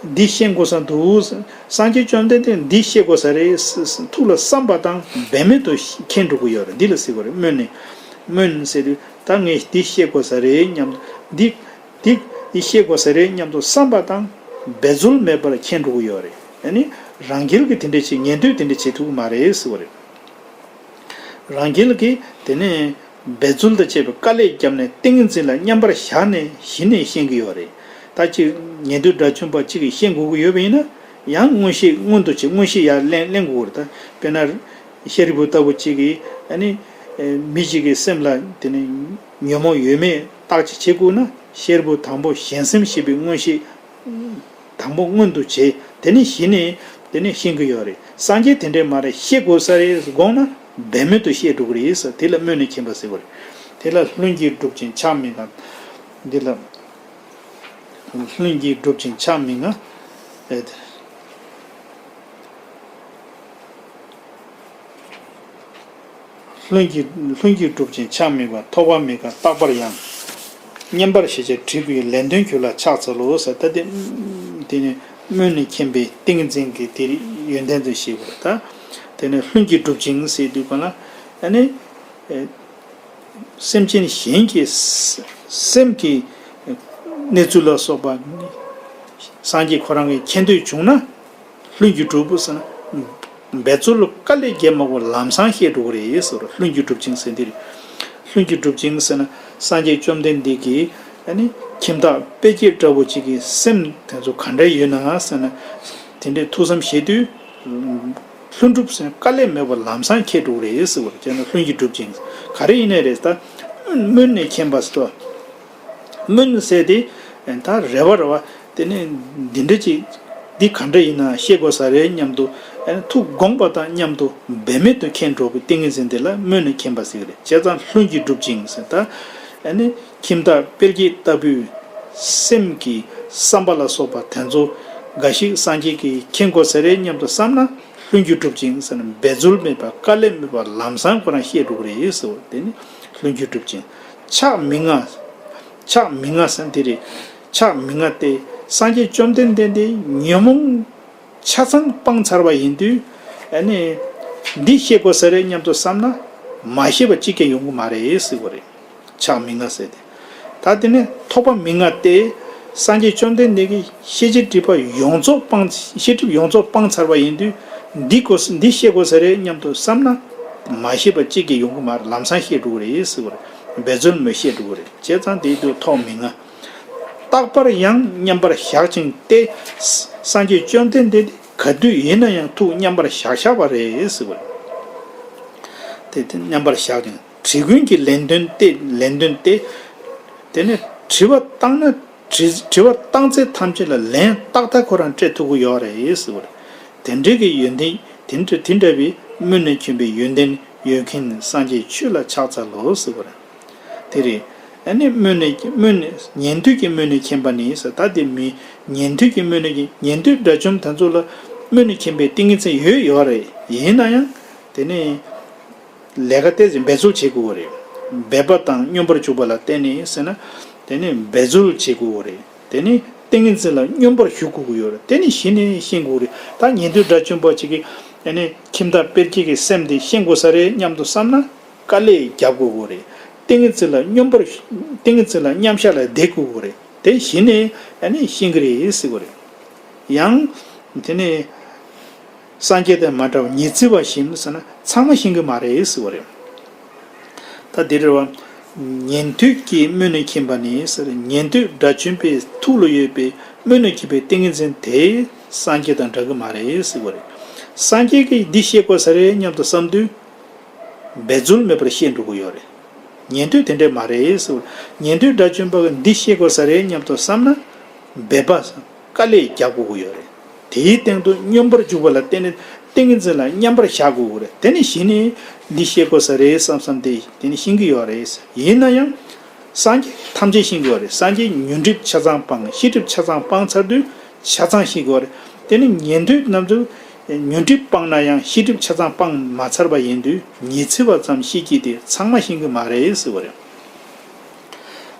འདི་ཤེས་དགོས་ས་འདུག། སངས་རྒྱས་བཅོམ་ལྡན་འདས་འདི་ཤེས་དགོས་ས་རེད། ཐུགས་ལ་བསམ་པ་དང་འབད་མེད་དུ་མཁྱེན་འགྲོ་གི་ཡོད་རེད། འདི་ལ་ཟེར་བ་རེད། སྨོན་ནས། སྨོན་ཟེར་དུས་ད་ངས་འདི་ཤེས་དགོས་ས་རེད་སྙམ། འདི། འདི། འདི་ཤེས་དགོས་ས་རེད་སྙམ་དུ་བསམ་པ་དང་འབད་རྩོལ་མེད་པར་མཁྱེན་འགྲོ་གི་ཡོད་རེད། ཨ་ནི། རང་རྒྱལ་གྱིས་དེ་འདྲ་བྱེད། ཉན་ཐོས་དེ་འདྲ་བྱེད་ཐུབ་ཀྱི་མ་རེད་ཟེར་བ་རེད། རང་རྒྱལ་གྱིས་དེ་ནས་འབད་རྩོལ་དང་བཅས་པའི་དཀའ་ལས་བརྒྱབ་ནས་ཏིང་ངེ་འཛིན་ལ་མཉམ་པར་བཞག་ནས་གཞི་ནས་ཤེས་ཀྱི་ཡོད་རེད། ད་ཅིག་ཉན་ཐོས་དགྲ་བཅོམ་པ་གཅིག་གིས་ཤེས་དགོས་ཀྱི་ཡོད་པ་ཡིན་ན། ཡང་མངོན་ཤེས་མངོན་དུ་བྱེད། མངོན་ཤེས་ཡར་ལེན་ལེན་དགོས་རེད། ད་དཔེར་ན། ཤཱ་རིའི་བུ་ལྟ་བུ་གཅིག་གིས་ཨ་ནི། མི་གཅིག་གི་སེམས་ལ་དེ་ནི་ཉོན་མོངས་ཡོད་མེད་བརྟག་དཔྱད་བྱེད་དགོས་ན། ཤཱ་རིའི་བུ་དང་པོ་གཞན་སེམས་ཤེས་པའི་མངོན་ཤེས་དང་པོ་མངོན་དུ་བྱེད། དེ་ནས་གཞི་ནས་དེ་ནས་ཤེས་ཀྱི་ཡོད་རེད། སངས་རྒྱས་དེ་འདྲས་མ་རེད། ཤེས་དགོས་ས་རེད་དགོངས་ན་འབད་མེད་དུ་ཤེས་འགྲོ་གི་རེད་ཟེར། དེ་ལ་སྨོན་ནས་མཁྱེན་པ་ཟེར་བ་རེད། དེ་ལ་ལྷུན་གྱིས་གྲུབ་ཅིང་ཕྱག་མི་གང་། འདི་ལ། ལྷུན་གྱིས་གྲུབ་ཅིང་ཕྱག་མི་གང་། ལྷུན་གྱིས། ལྷུན་གྱིས་གྲུབ་ཅིང་ཕྱག་མི་གང་། ཐོགས་པ་མི་དགའ་རྟག་པར་ཡང་། བསྙེན་པར་ཞེས་བྱ་དྲི་དགོས་ཡོད། ལན་ལྡོན་ཁྱོད་ལ་ཕྱག་འཚལ་ལོ་ཟེར། ད་དེ། དེ་ནི་སྨོན་ནས་མཁྱེན་པའི་ཏིང་ངེ་འཛིན་གྱི་དེ་ཡོན་ཏན་དུ་ཞེས་པར་ད། དེ་ནི་ལྷུན་གྱིས་གྲུབ་ཅིང་ཟེར་དུས་གང་ལ། ཨ་ནི། སེམས་ཅན་གཞན་གྱི་སེམས་ཀྱི་གནས་ཚུལ་ལ་སོགས་པ་སངས་རྒྱས་ཁོ་རང་གིས་མཁྱེན་འདོད་བྱུང་ན། ལྷུན་གྱིས་གྲུབ་ཟེར་ན། འབད་རྩོལ་དཀའ་ལས་བརྒྱབ་མ་དགོས་ལམ་སང་ཤེས་འགྲོ་གི་རེད་ཟེར། ལྷུན་གྱིས་གྲུབ་ཅིང་ཟེར་འདི་རེད། ལྷུན་གྱིས་གྲུབ་ཅིང་ཟེར་ན། སངས་རྒྱས་བཅོམ་ལྡན་འདས་ཀྱིས་ཨ་ནི་ཁྱིམ་བདག་དཔལ་སྐྱེས་འདྲ་བོ་ཅིག་གི་སེམས་དེ་ཚོ་ག་འདྲ་ཡོད་ན་ཟེར་ན། དེ་འདྲའི་ཐུགས་བསམ་བཞེས་དུས། ལྷུན་གྲུབ་ཟེར་ན་དཀའ་ལས་མེད་པར་ལམ་སང་ཁྱེད་འགྲོ་གི་རེད་ཟེར་བ་རེད། ལྷུན་གྱིས་གྲུབ་ཅིང་ག་རེ་ཡིན་ནའི་རེད། ད་སྨོན་ནས་མཁྱེན་པ་ཟེར་ཏོ། སྨོན་ཟེར་དེ་ད་རེ་བ་རེ་བ་དེ་ནི་འདི་འདྲ་ཅིག་འདི་ག་འདྲ་ཡིན་ན་ཤེས་དགོས་ས་རེད་སྙམ་དུ། ཐུགས་དགོངས་པ་དང་མཉམ་དུ་འབད་མེད་དུ་མཁྱེན་འགྲོ་བའི་ཏིང་ངེ་འཛིན་དེ་ལ་སྨོན་ནས་མཁྱེན་པ་ཟེར་གི་རེད། བྱས་ཙང་ལྷུན་གྱིས་གྲུབ་ཅིང་ཟེར། ད་ནི་ཁྱིམ་བདག་དཔལ་སྐྱེས་ལྟ་བུའི་སེམས་ཀྱི་བསམ་པ་ལ་སོགས་པ་དེ་ཚོ་འགའ་ཞིག་སངས་རྒྱས་ཀྱིས་མཁྱེན་དགོས་ས་རེད་སྙམ་དུ་བསམ་ན། ལྷུན་གྱིས་གྲུབ་ཅིང་ཟེར་ན་འབད་རྩོལ་མེད་པ་དཀའ་ལས་མེད་པ་ལམ་སང་ཁོ་རང་ཤེས་འགྲོ་གི་རེད་ཟེར་བ་དེ་ནི་ལྷུན་གྱིས་གྲུབ་ཅིང་། ཕྱག་མི་མངའ། ཕྱག་མི་མངའ་ཟེར་འདི་རེད། ཕྱག་མི་མངའ་སྟེ། སངས་རྒྱས་བཅོམ་ལྡན་འདས་འདི་ཉོན་མོངས་ཆ་ཚང་སྤངས་ཚར་བ་ཡིན་དུས། ཨ་ནི། འདི་ཤེས་དགོས་ས་རེད་སྙམ་དུ་བསམ་ན། མ་ཤེས་པ་གཅིག་ཀྱང་ཡོང་གི་མ་རེད་ཟེར་བ་རེད། ཕྱག་མི་མངའ་ཟེར་ཏེ། ད་དེ་ནས་ཐོགས་པ་མི་མངའ་སྟེ། སངས་རྒྱས་བཅོམ་ལྡན་འདས་ཀྱིས་ཤེས་བྱའི་སྒྲིབ་པ་ཡོངས་རྫོགས་སྤངས། ཤེས་སྒྲིབ་ཡོངས་རྫོགས་སྤངས་ཚར་བ་ཡིན་དུས། འདི་དགོས། འདི་ཤེས་དགོས་ས་རེད་སྙམ་དུ་བསམ་ན། མ་ཤེས་པ་གཅིག་ཀྱང་ཡོང་གི་མ་རེད། ལམ་སང་ཤེས་འགྲོ་གི་རེད་ཟེར་བ་རེད། འབད་རྩོལ་མེད་ཤེས་འགྲོ་གི་རེད། བྱས་ཙང་དེའི་དུས་ཐོགས་མི་མངའ། རྟག་པར་ཡང་མཉམ་པར་བཞག་ཅིང་སྟེ། སངས་རྒྱས་བཅོམ་ལྡན་འདས་དེ་ག་དུས་ཡིན་ན་ཡང་ཐུགས་མཉམ་པར་བཞག་བཞག་པ་རེད་ཟེར་བ་རེད། དེ་དེ་མཉམ་པར་བཞག་ཅིང་། དྲི་ཀུན་གྱི་ལན་ལྡོན་ཏེ། ལན་ལྡོན་ཏེ། དེ་ནས་དྲི་བ་བཏང་ན། དྲི། དྲི་བ་བཏང་ཚད་ཐམས་ཅད་ལ་ལན་ཏག་ཏག་ཁོ་རང་སྤྲད་ཐུབ་ཀྱི་ཡོད་རེད་ཟེར་བ་རེད། དེ་འདྲའི་གི་ཡོན་ཏན། དེ་འདྲ། དེ་འདྲ་བའི་སྨོན་ནས་མཁྱེན་པའི་ཡོན་ཏན་ཡོད་མཁན་སངས་རྒྱས་ཁྱོད་ལ་ཕྱག་འཚལ་ལོ་ཟེར་བ་རེད། དེ་རེད། ཨ་ནི་སྨོན་ནས། སྨོན་ནས། ཉན་ཐོས་ཀྱིས་སྨོན་ནས་མཁྱེན་པ་ནི་ཟེར། ད་དེ་མི་ཉན་ཐོས་ཀྱིས་སྨོན་ནས། ཉན་ཐོས་དགྲ་བཅོམ་དེ་ཚོ་ལ་སྨོན་ནས་མཁྱེན་པའི་ཏིང་ངེ་འཛིན་ཡོད་ཡོད་རེད། ཡིན་ན་ཡང་དེ་ནི་ལས་ཀ་ཏོག་ཙམ་འབད་རྩོལ་བྱེད་དགོས་རེད། འབད་པ་དང་སྙོམས་པར་འཇུག་པ་ལ་བརྟེན་ནས་ཟེར་ན། དེ་ནི་འབད་རྩོལ་བྱེད་དགོས་རེད། དེ་ནི་ཏིང་ངེ་འཛིན་ལ་སྙོམས་པར་ཞུགས་དགོས་ཀྱི་ཡོད་རེད། དེ་ནི་གཞི་ནས་ཤེས་དགོས་རེད། ད་ཉན་ཐོས་དགྲ་བཅོམ་པ་ཅིག་གིས་ཨ་ནི་ཁྱིམ་བདག་དཔལ་སྐྱེས་ཀྱི་སེམས་དེ་ཤེས་དགོས་ས་རེད་སྙམ་དུ་བསམ་ན། དཀའ་ལས་རྒྱབ་དགོས་ཀྱི་རེད། ཏིང་ངེ་འཛིན་ལ་སྙོམས་པར། ཏིང་ངེ་འཛིན་ལ་མཉམ་བཞག་ལ་བསྡད་དགོས་ཀྱི་རེད། དེ་གཞི་ནས་ཨ་ནི་ཤེས་ཀྱི་རེད་ཟེར་གྱི་རེད། ཡང་། དེ་ནས། སངས་རྒྱས་དང་མ་འདྲ་བ་ཉི་ཚེ་བ་བཞིན་ཟེར་ན་ཚང་མ་ཤེས་ཀྱི་མ་རེད་ཟེར་བ་རེད། ད་འདི་རེད་བ། ཉན་ཐོས་ཀྱིས་སྨོན་ནས་མཁྱེན་པ་ནི་ཟེར། ཉན་ཐོས་དགྲ་བཅོམ་པའི་ཐུགས་ལ་ཡོད་པའི་སྨོན་ནས་མཁྱེན་པའི་ཏིང་ངེ་འཛིན་དེ་སངས་རྒྱས་དང་འདྲ་གི་མ་རེད་ཟེར་བ་རེད། སངས་རྒྱས་ཀྱིས་འདི་ཤེས་དགོས་ས་རེད་སྙམ་དུ་བསམ་དུས། འབད་རྩོལ་མེད་པར་ཤེས་འགྲོ་གི་ཡོད་རེད། ཉན་ཐོས་དེ་འདྲས་མ་རེད་ཟེར། ཉན་ཐོས་དགྲ་བཅོམ་པ་གིས་འདི་ཤེས་དགོས་ས་རེད་སྙམ་དུ་བསམ་ན། འབད་པ། དཀའ་ལས་རྒྱག་དགོས་ཀྱི་ཡོད་རེད། དེའི་སྟེང་དུ་སྙོམས་པར་འཇུག་པ་ལ་བརྟེན་ནས་ཏིང་ངེ་འཛིན་ལ་མཉམ་པར་བཞག་དགོས་ཀྱི་རེད། དེ་ནས་གཞི་ནས་འདི་ཤེས་དགོས་ས་རེད་བསམ་བསམ་དེ་དེ་ནས་ཤེས་ཀྱི་ཡོད་རེད། ཡིན་ན་ཡང་། སངས་རྒྱས་ཐམས་ཅད་ཤེས་ཀྱི་ཡོད་རེད། སངས་རྒྱས་ཉོན་སྒྲིབ་ཆ་ཚང་སྤངས། ཤེས་སྒྲིབ་ཆ་ཚང་སྤངས་ཚར་དུས་ཆ་ཚང་ཤེས་ཀྱི་ཡོད་རེད། དེ་ནས་ཉན་ཐོས་རྣམས་ཚོས་ ཉོན་སྒྲིབ་སྤངས་ན་ཡང་ཤེས་སྒྲིབ་ཆ་ཚང་སྤངས་མ་ཚར་བ་ཡིན་དུས་ཉི་ཚེ་བ་ཙམ་ཤེས་ཀྱི་དེ་ཚང་མ་ཤེས་ཀྱི་མ་རེད་ཟེར་བ་རེད།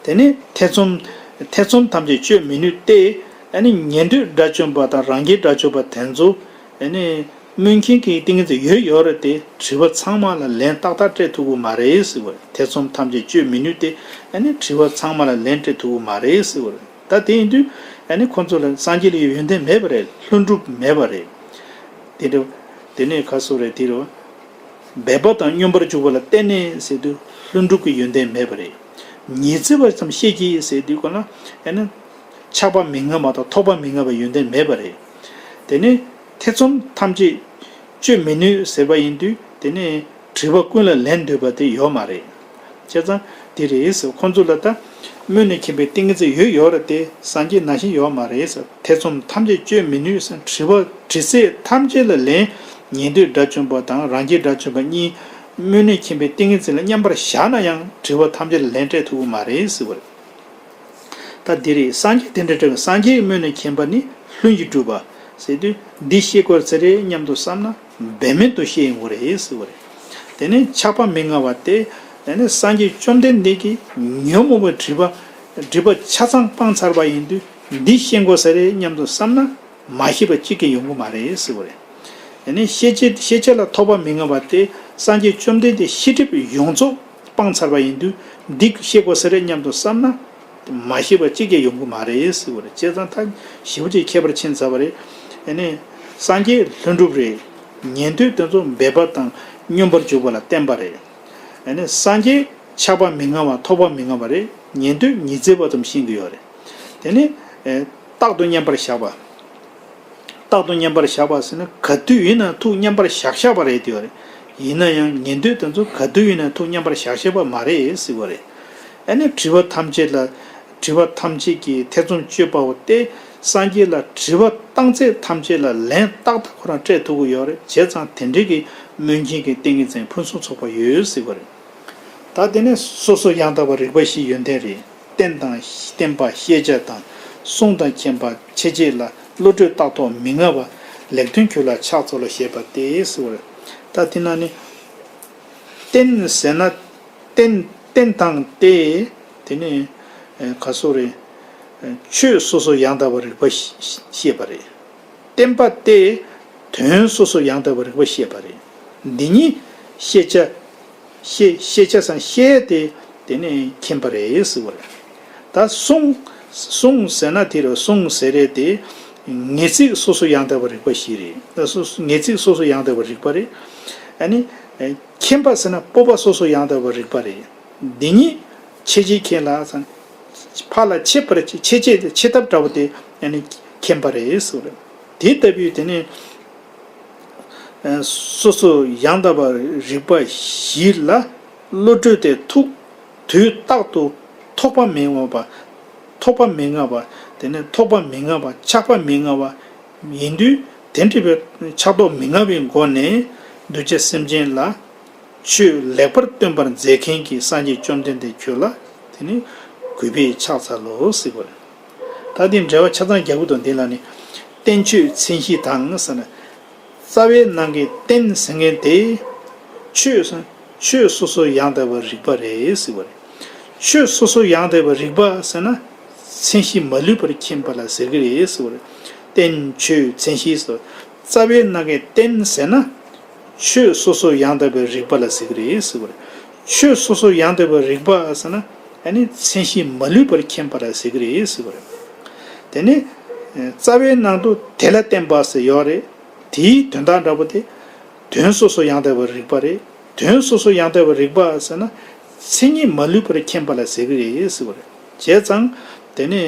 དེ་ནས་ཐེ་ཚོམ། ཐེ་ཚོམ་ཐམས་ཅད་གཅོད་མི་ནུས་ཏེ། ཨ་ནི་ཉན་ཐོས་དགྲ་བཅོམ་པ་དང་རང་རྒྱལ་དགྲ་བཅོམ་པ་དེ་ཚོ། ཨ་ནི་སྨོན་མཁན་གྱི་ཏིང་ངེ་འཛིན་ཡོད་ཡོད་རེད་དེ་དྲི་བ་ཚང་མ་ལ་ལན་ཏག་ཏག་སྤྲད་ཐུབ་ཀྱི་མ་རེད་ཟེར་བ་རེད། ཐེ་ཚོམ་ཐམས་ཅད་གཅོད་མི་ནུས་ཏེ། ཨ་ནི་དྲི་བ་ཚང་མ་ལ་ལན་སྤྲད་ཐུབ་ཀྱི་མ་རེད་ཟེར་བ་རེད། ད་དེ་ཡིན་དུས་ཨ་ནི་ཁོ་ཚོ་ལ་སངས་རྒྱས་ལ་ཡོན་ཏན་མེད་པ་རེད། ལྷུན་གྲུབ་མེད་པ་རེད། དེ་འདྲ། དེ་ནས་ཁ་སོ་རེད་དེ་རུ། སྦས་པ་དང་སྙོམས་པར་འཇུག་པ་ལ་བརྟེན་ནས་ཟེར་དུས་ལྷུན་གྲུབ་ཀྱི་ཡོན་ཏན་མེད་པ་རེད། ཉི་ཚེ་བ་ཙམ་ཤེས་ཀྱི་ཟེར་དུས་གོ་ན་ཨ་ནི། ཆགས་པ་མི་མངའ་བ་དང་ཐོགས་པ་མི་མངའ་བའི་ཡོན་ཏན་མེད་པ་རེད། དེ་ནས་ཐེ་ཚོམ་ཐམས་ཅད་གཅོད་མི་ནུས་ཟེར་བ་ཡིན་དུས་དེ་ནས་དྲི་བ་ཀུན་ལ་ལན་འདོད་པ་དེ་ཡོད་མ་རེད། བྱས་ཙང་དེ་རེད་ཟེར། ཁོང་ཚོ་ལ་ད་སྨོན་ནས་མཁྱེན་པའི་ཏིང་ངེ་འཛིན་ཡོད་ཡོད་རེད་དེ་སངས་རྒྱས་ནང་བཞིན་ཡོད་མ་རེད་ཟེར། ཐེ་ཚོམ་ཐམས་ཅད་གཅོད་མི་ནུས་ཟེར། དྲི་བ་དྲི་ཚིག་ཐམས་ཅད་ལ་ལན། ཉན་ཐོས་དགྲ་བཅོམ་པ་དང་རང་རྒྱལ་དགྲ་བཅོམ་པ་གཉིས་སྨོན་ནས་མཁྱེན་པའི་ཏིང་ངེ་འཛིན་ལ་མཉམ་པར་བཞག་ན་ཡང་དྲི་བ་ཐམས་ཅད་ལ་ལན་སྤྲད་ཐུབ་ཀྱི་མ་རེད་ཟེར་བ་རེད། ད་འདི་རེད། སངས་རྒྱས་དེ་འདྲ་འདྲ་བའི་སངས་རྒྱས་སྨོན་ནས་མཁྱེན་པ་ནི་ལྷུན་གྱིས་གྲུབ་པ་ཟེར་དུས་འདི་ཤེས་དགོས་ས་རེད་སྙམ་དུ་བསམ་ན་འབད་མེད་དུ་ཤེས་ཡོང་གི་རེད་ཟེར་བ་རེད། དེ་ནས་ཆགས་པ་མི་མངའ་བ་སྟེ། དེ་ནས་སངས་རྒྱས་བཅོམ་ལྡན་འདས་ཀྱིས་ཉོན་མོངས་པའི་སྒྲིབ་པ་སྒྲིབ་པ་ཆ་ཚང་སྤངས་ཚར་བ་ཡིན་དུས་འདི་ཤེས་དགོས་ས་རེད་སྙམ་དུ་བསམ་ན་མ་ཤེས་པ་གཅིག་ཀྱང་ཡོང་གི་མ་རེད་ཟེར་བ་རེད། དེ་ནས་ཤེས་བྱེད་ཤེས་བྱ་ལ་ཐོགས་པ་མི་མངའ་བ་སྟེ་སངས་རྒྱས་བཅོམ་ལྡན་འདས་ཤེས་སྒྲིབ་ཡོངས་རྫོགས་སྤངས་ཚར་བ་ཡིན་དུས་འདི་ཤེས་དགོས་ས་རེད་སྙམ་དུ་བསམ་ན། མ་ཤེས་པ་གཅིག་ཀྱང་ཡོང་གི་མ་རེད་ཟེར་བ་རེད། བྱས་ཙང་ད་ཞེ་པོ་ཅིག་ཁྱད་པར་ཕྱིན་ཚར་བ་རེད། ཨ་ནི། སངས་རྒྱས་ལྷུན་གྲུབ་རེད། ཉན་ཐོས་དེ་ཚོ་སྦས་པ་དང་སྙོམས་པར་འཇུག་པ་ལ་བརྟེན་པ་རེད། ཨ་ནི་སངས་རྒྱས་ཆགས་པ་མི་མངའ་བ་ཐོགས་པ་མི་མངའ་བ་རེད། ཉན་ཐོས་ཉི་ཚེ་བ་ཙམ་ཤེས་ཀྱི་ཡོད་རེད། དེ་ནི། རྟག་ཏུ་མཉམ་པར་བཞག་པ། རྟག་ཏུ་མཉམ་པར་བཞག་པ་ཟེར་ན་ག་དུས་ཡིན་ན་ཐུགས་མཉམ་པར་བཞག་བཞག་པ་རེད་དེ་བ་རེད། ཡིན་ན་ཡང་ཉན་ཐོས་དེ་ཚོ་ག་དུས་ཡིན་ན་ཐུགས་མཉམ་པར་བཞག་བཞག་པ་མ་རེད་ཟེར་བ་རེད། ཨ་ནི་དྲི་བ་ཐམས་ཅད་ལ། དྲི་བ་ཐམས་ཅད་ཀྱི་ཐེ་ཚོམ་གཅོད་པའོ་སྟེ། སངས་རྒྱས་ལ་དྲི་བ་བཏང་ཚད་ཐམས་ཅད་ལ་ལན་ཏག་ཏག་ཁོ་རང་སྤྲད་ཐུབ་ཀྱི་ཡོད་རེད། བྱས་ཙང་དེ་འདྲའི་གི་སྨོན་མཁན་གྱི་ཏིང་ངེ་འཛིན་ཕུན་སུམ་ཚོགས་པ་ཡོད་ཟེར་བ་རེད། ད་དེ་ནས་སོ་སོ་ཡང་དག་པར་རིག་པ་བཞིའི་ཡོན་ཏན་རེད། རྟེན་དང་བསྟན་པ་ཤེས་བྱ་དང་གསུང་དང་མཁྱེན་པ་འཆད་བྱེད་ལ་བློ་གྲོས་རྟག་ཐོག་མི་མངའ་བ་ལེགས་ཐོན་ཁྱོད་ལ་ཕྱག་འཚལ་ལོ་ཞེས་པ་སྟེ་ཟེར་བ་རེད། ད་དེ་ན་ནི། རྟེན་ཟེར་ན། རྟེན་རྟེན་དང་སྟེ། དེ་ནི། ག་སོ་རེད། ཆོས་སོ་སོ་ཡང་དག་པར་རིག་པ་ཤེས་པ་རེད། བསྟན་པ་སྟེ། དོན་སོ་སོ་ཡང་དག་པར་རིག་པ་ཤེས་པ་རེད། འདི་ཉིད་ཤེས་བྱ། ཤེས་ཤེས་བྱ་སམ་ཤེས་ཏེ་དེ་ནས་མཁྱེན་པ་རེད་ཟེར་བ་རེད། ད་གསུང་། གསུང་ཟེར་ན་དེ་རུ་གསུང་ཟེར་རེད་དེ། ངེས་ཚིག་སོ་སོ་ཡང་དག་པར་རིག་པ་ཞིག་རེད། ད་སོ་ངེས་ཚིག་སོ་སོ་ཡང་དག་པར་རིག་པ་རེད། ཨ་ནི། མཁྱེན་པ་ཟེར་ན་སྤོབས་པ་སོ་སོ་ཡང་དག་པར་རིག་པ་རེད། འདི་ཉིད་ཁྱེད་ཀྱིས་མཁྱེན་ལ་ཟེར། ཕར་ལ་ཁྱེད་པར་ཁྱེད་ཁྱེད་ཁྱེད་ཐབས་འདྲ་བོ་དེ་ཨ་ནི་མཁྱེན་པ་རེད་ཟེར་བ་རེད། དེ་ལྟ་བུའི་དེ་ནི། སོ་སོ་ཡང་དག་པར་རིག་པ་བཞི་ལ་བློ་གྲོས་དེ་ཐུག་དུས་རྟག་ཏུ་ཐོགས་པ་མི་མངའ་བ། ཐོགས་པ་མི་མངའ་བ། དེ་ནས་ཐོགས་པ་མི་མངའ་བ་ཆགས་པ་མི་མངའ་བ་ཡིན་དུས་དེ་འདྲ་བའི་ཆགས་རྟོག་མི་མངའ་བའི་སྒོ་ནས་གདུལ་བྱ་སེམས་ཅན་ལ་ཆོས་ལེགས་པར་སྟོན་པར་མཛད་མཁན་གྱི་སངས་རྒྱས་བཅོམ་ལྡན་འདས་ཁྱོད་ལ་དེ་ནི་གུས་པས་ཕྱག་འཚལ་ལོ་ཟེར་བ་རེད། ད་འདི་འགྲེལ་པ་ཆ་ཚང་རྒྱག་གི་འདུག་འདི་ལ་ནི། རྟེན་ཆོས་མཚན་གཞི་དང་ཟེར་ན། རྩ་བའི་ནང་གི་རྟེན་ཟེར་མཁན་དེ། ཆོས་སོ། ཆོས་སོ་སོ་ཡང་དག་པར་རིག་པ་རེད་ཟེར་བ་རེད། ཆོས་སོ་སོ་ཡང་དག་པར་རིག་པ་ཟེར་ན། མཚན་གཞི་མ་ལུས་པར་མཁྱེན་པ་ལ་ཟེར་གི་རེད་ཟེར་བ་རེད། རྟེན་ཆོས་མཚན་གཞི་སོ། རྩ་བའི་ནང་གི་རྟེན་ཟེར་ན། ཆོས་སོ་སོ་ཡང་དག་པར་རིག་པ་ལ་ཟེར་གི་རེད་ཟེར་བ་རེད། ཆོས་སོ་སོ་ཡང་དག་པར་རིག་པ་ཟེར་ན། ཨ་ནི་མཚན་གཞི་མ་ལུས་པར་མཁྱེན་པ་ལ་ཟེར་གི་རེད་ཟེར་བ་རེད། དེ་ནི། རྩ་བའི་ནང་དུ་དེ་ལ་བརྟེན་པ་ཟེར་ཡོད་རེད། དེའི་དོན་དག་འདྲ་པོ་དེ། དོན་སོ་སོ་ཡང་དག་པར་རིག་པ་རེད། དོན་སོ་སོ་ཡང་དག་པར་རིག་པ་ཟེར་ན། མཚན་ཉིད་མ་ལུས་པར་མཁྱེན་པ་ལ་ཟེར་གི་རེད་ཟེར་བ་རེད། བྱས་ཙང་། དེ་ནི།